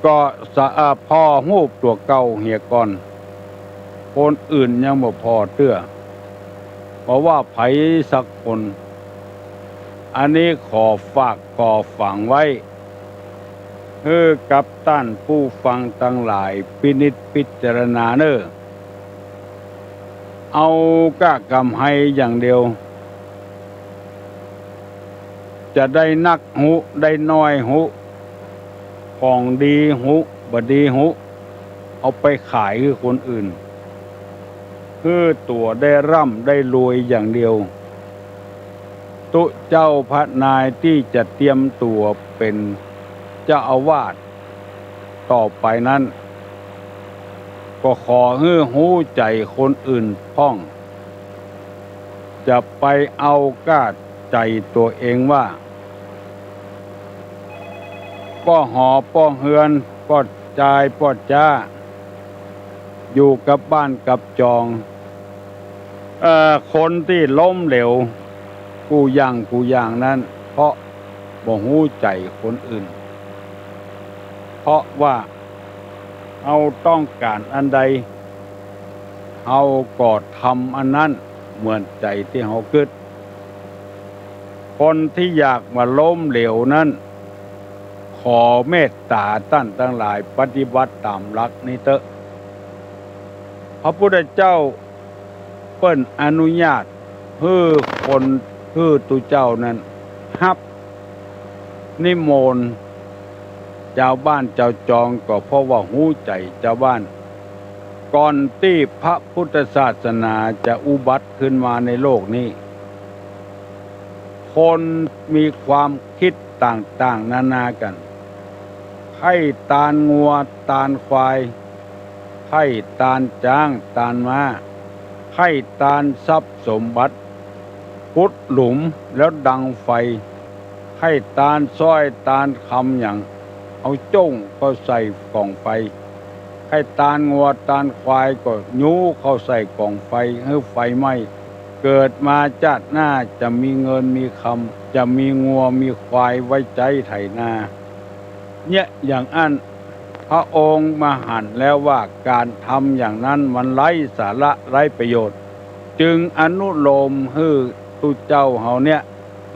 ก็สะ เอ่อ ผ่อฮูปตั๋วเก่าเหียก่อน คนอื่นยังบ่ผ่อเตื้อ บ่ว่าใผสักคน อันนี้ขอฝากขอฝังไว้ หื้อกับต้านผู้ฟังตังหลายพินิจพิจารณาเน่อ เอาก้ากำไฮอย่างเดียว จะได้นักฮู้ ได้น้อยฮู้ ของดีฮู้ บ่ดีฮู้ เอาไปขายหื้อคนอื่น หื้อตั๋วได้ร่ำได้รวยอย่างเดียว ตุ๊เจ้าพระนายตี้จะเตรียมตั๋วเป๋นเจ้าอาวาสต่อไปนั้น ก็ขอหื้อฮู้ใจ๋คนอื่นพ่อง จะไปเอาก้าใจ๋ตั๋วเองว่า ป้อหอป้อเฮือน ป้อจายป้อจ๊า อยู่กับบ้านกับจอง เอ่อ คนตี้ล้มเหลว กู้อย่างกู้อย่างนั้น เพราะบ่ฮู้ใจ๋คนอื่น เพราะว่าเฮาต้องก๋านอันใด เฮาก็ทำอันนั้นเหมือนใจ๋ตี้เฮากึ๊ด คนตี้อยากบ่าล้มเหลวนั้น ขอเมตต๋าต้านตังหลายปฏิบัติต๋ามหลักนี้เต๊อะ พระพุทธเจ้าเปิ้นอนุญาตหื้อคน หื้อตุ๊เจ้านั้นฮับนิมนต์จาวบ้านจาวจอง ก็เพราะว่าฮู้ใจ๋จาวบ้าน ก่อนตี้พระพุทธศาสนาจะอุบัติขึ้นมาในโลกนี้ คนมีความกึ๊ดต่างๆ นานากั๋น ใค่ตานงัวตานควาย ใค่ตานจ๊างตานม้า ใค่ตานทรัพย์สมบัติ ขุดหลุมแล้วดังไฟ ใค่ตานสร้อยตานคำหยัง เอาจ้งเข้าใส่ก๋องไฟ ใค่ตานงัวตานควายก็ยู้เข้าใส่ก๋องไฟหื้อไฟไหม้ เกิดมาจาติหน้าจะมีเงินมีคำ จะมีงัวมีควายไว้ใจ๊ไถนา เนี่ยอย่างอั้น พระองค์มาหันแล้วว่าก๋านทำอย่างนั้นมันไร้สาระไร้ประโยชน์ จึงอนุโลมหื้อตุ๊เจ้าเฮาเนี่ย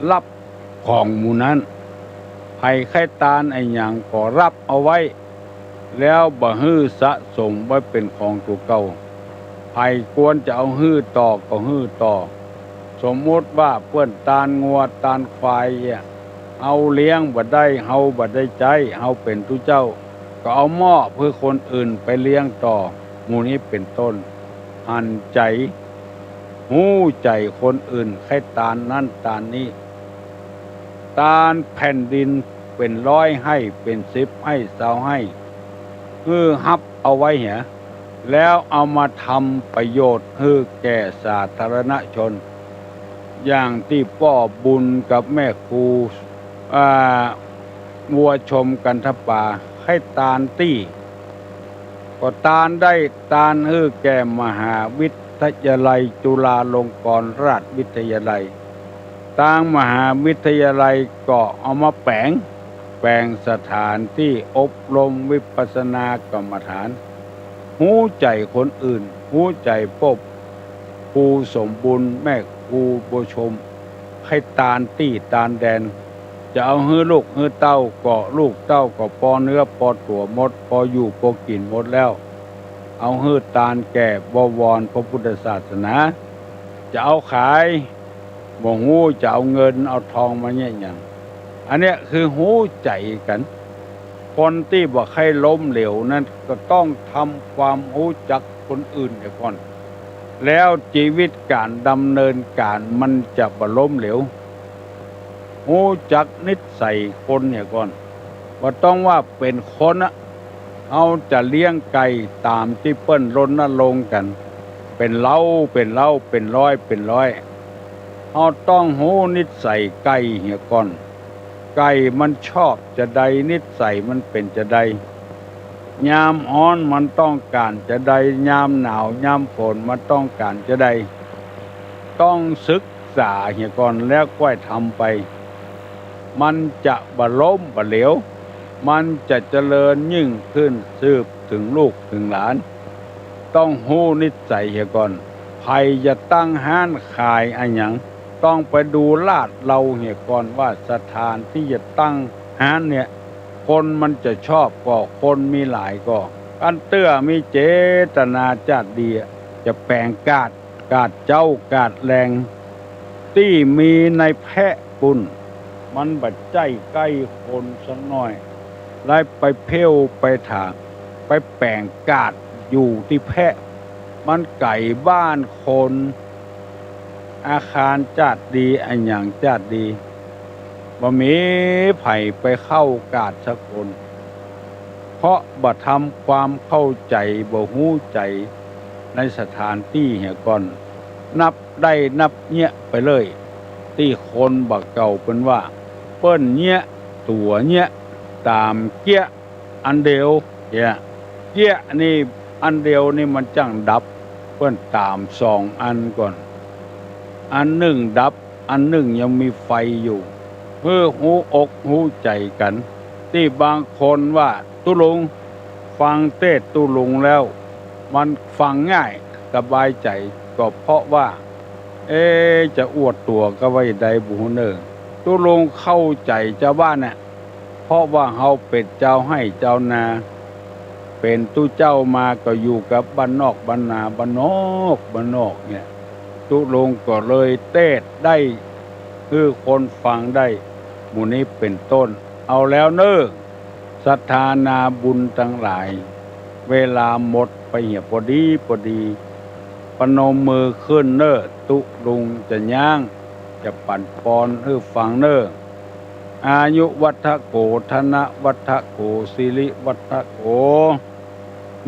ฮับของหมู่นั้น ใผใค่ตานอะหยังก็ฮับเอาไว้ แล้วบ่หื้อสะสมไว้เป๋นของตั๋วเก่า ใผควรจะเอาหื้อต่อก็หื้อต่อ สมมุติว่าเปิ้นตานงัวตานควายเนี่ย เฮาเลี้ยงบ่ได้ เฮาบ่ได้ใจ๊ เฮาเป๋นตุ๊เจ้า ก็เอามอบหื้อคนอื่นไปเลี้ยงต่อ หมู่นี้เป๋นต้น หันใจ๋ ฮู้ใจ๋คนอื่น ใค่ตานนั้นตานนี้ ตานแผ่นดินเป๋นร้อยไฮ่ เป๋นสิบไฮ่ ซาวไฮ่ หื้อฮับเอาไว้เหีย แล้วเอามาทำประโยชน์หื้อแก่สาธารณชน อย่างตี้ป้อบุญกับแม่ครู อ่า บัวชม กันทปา ใค่ตานตี้ ก็ตานได้ตานหื้อแก่มหาวิทยาลัยจุฬาลงกรณราชวิทยาลัย ตางมหาวิทยาลัยก็เอามาแป๋ง แป๋งสถานตี้อบรมวิปัสสนากรรมฐาน ฮู้ใจ๋คนอื่น ฮู้ใจ๋ป้อครูสมบุญ แม่ครูบัวชม ใค่ตานตี้ตานแดน จะเอาหื้อลูกหื้อเต้าก็ลูกเต้าก็ปอเนื้อปอตั๋วหมด ปออยู่ปอกิ๋นหมดแล้ว เอาหื้อตานแก่บวรพระพุทธศาสนา จะเอาขาย บ่ฮู้จะเอาเงินเอาทองมาเนี่ยหยัง อันเนี้ยคือฮู้ใจ๋กั๋น คนตี้บ่ใค่ล้มเหลวนั้นก็ต้องทำความฮู้จักคนอื่นเหียก่อน แล้วจีวิตก๋านดำเนินก๋านมันจะบ่ล้มเหลว ฮู้จักนิสัยคนเหียก่อน บ่ต้องว่าเป๋นคนอะ เฮาจะเลี้ยงไก่ต๋ามตี้เปิ้นรณรงค์กั๋น เป๋นเล้า เป๋นเล้า เป๋นร้อย เป๋นร้อย เฮาต้องฮู้นิสัยไก่เหียก่อน ไก่มันชอบจาใด นิสัยมันเป๋นจาใด ยามฮ้อนมันต้องก๋านจาใด ยามหนาว ยามฝนมันต้องก๋านจาใด ต้องศึกษาเหียก่อนแล้วก้อยทำไป มันจะบ่ล้มบ่เหลว มันจะเจริญยิ่งขึ้นสืบเถิงลูกเถิงหลาน ต้องฮู้นิสัยเหียก่อน ใผจะตั้งฮ้านขายอะหยัง ต้องไปดูลาดเลาเหียก่อนว่าสถานตี้จะตั้งฮ้านเนี่ย คนมันจะชอบก่อ คนมีหลายก่อ อันเตื้อมีเจตนาจาดดีอะ จะแป๋งกาด กาดเจ๊า กาดแลง ตี้มีในแพะปุ้น มันบ่ใจ้ใก้คนสักหน้อย ไล่ไปเผ้วไปถาง ไปแป๋งกาดอยู่ตี้แพะ มันไก๋บ้านคน อาคารจาดดี อะหยังจาดดี บ่มีใผไปเข้ากาดสักคน เพราะบ่ทำความเข้าใจ๋ บ่ฮู้ใจ๋ในสถานตี้เหียก่อน นับได้นับเยียะไปเลย ตี้คนบ่าเก่าเปิ้นว่า เปิ้นเยียะตั๋วเยียะต๋ามเกี้ยะอันเดียวเหีย เกี้ยะนี่อันเดียวนี่มันจั้งดับ เปิ้นต๋ามสองอันก่อน อันนึ่งดับ อันนึ่งยังมีไฟอยู่ หื้อฮู้อกฮู้ใจ๋กั๋น ตี้บางคนว่าตุ๊ลุง ฟังเตสน์ตุ๊ลุงแล้ว มันฟังง่ายสบายใจ๋ ก็เพราะว่า เอ๊ะ จะอวดตั๋วกาว่าใดบ่ฮู้เน่อ ตุ๊ลุงเข้าใจ๋จาวบ้านน่ะ เพราะว่าเฮาเป๋นจาวไฮ่จาวนา เป๋นตุ๊เจ้ามาก็อยู่กับบ้านนอกบ้านนา บ้านนอกบ้านนอกเนี่ย ตุ๊ลุงก็เลยเตสน์ได้ หื้อคนฟังได้ หมู่นี้เป๋นต้น เอาแล้วเน่อ ศรัทธานาบุญตังหลาย เวลาหมดไปเหียพอดีพอดี ประนมมือขึ้นเน่อ ตุ๊ลุงจะย้าง จะปั๋นปอนหื้อฟังเน่อ อายุวัฒโข ธนวัฒโข สิริวัฒโข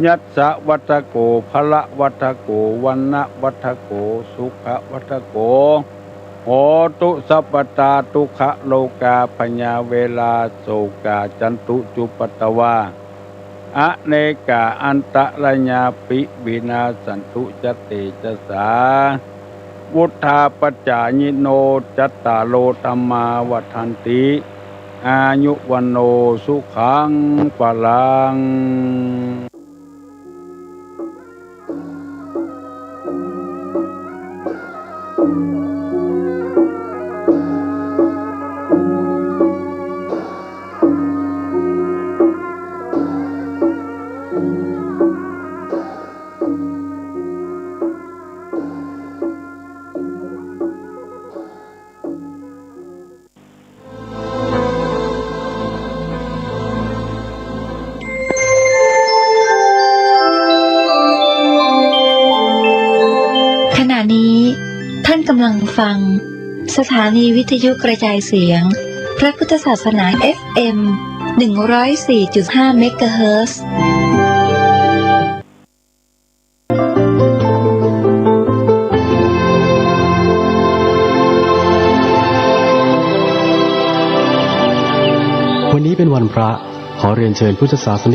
ยัสสะวัฏฏะโก พละวัฏฏะโก วรรณะวัฏฏะโก สุขะวัฏฏะโก โหตุสัพพะตา ทุกขะโรกา พยา เวรา โสกา จันตุ จุปปะตะวา อเนกา อันตะรายาปิ วินาสสันตุ จะเตจะสา วุฑฒาปะจายิโน จัตตาโร ธัมมา วัฑฒันติ อายุ วัณโณ สุขัง พะลัง ขณะนี้ท่านกำลังฟังสถานีวิทยุกระจายเสียงพระพุทธศาสนา เอฟเอ็ม หนึ่งร้อยสี่จุดห้า เมกะเฮิรตซ์ วันนี้เป็นวันพระ ขอเรียนเชิญพุทธศาสนิ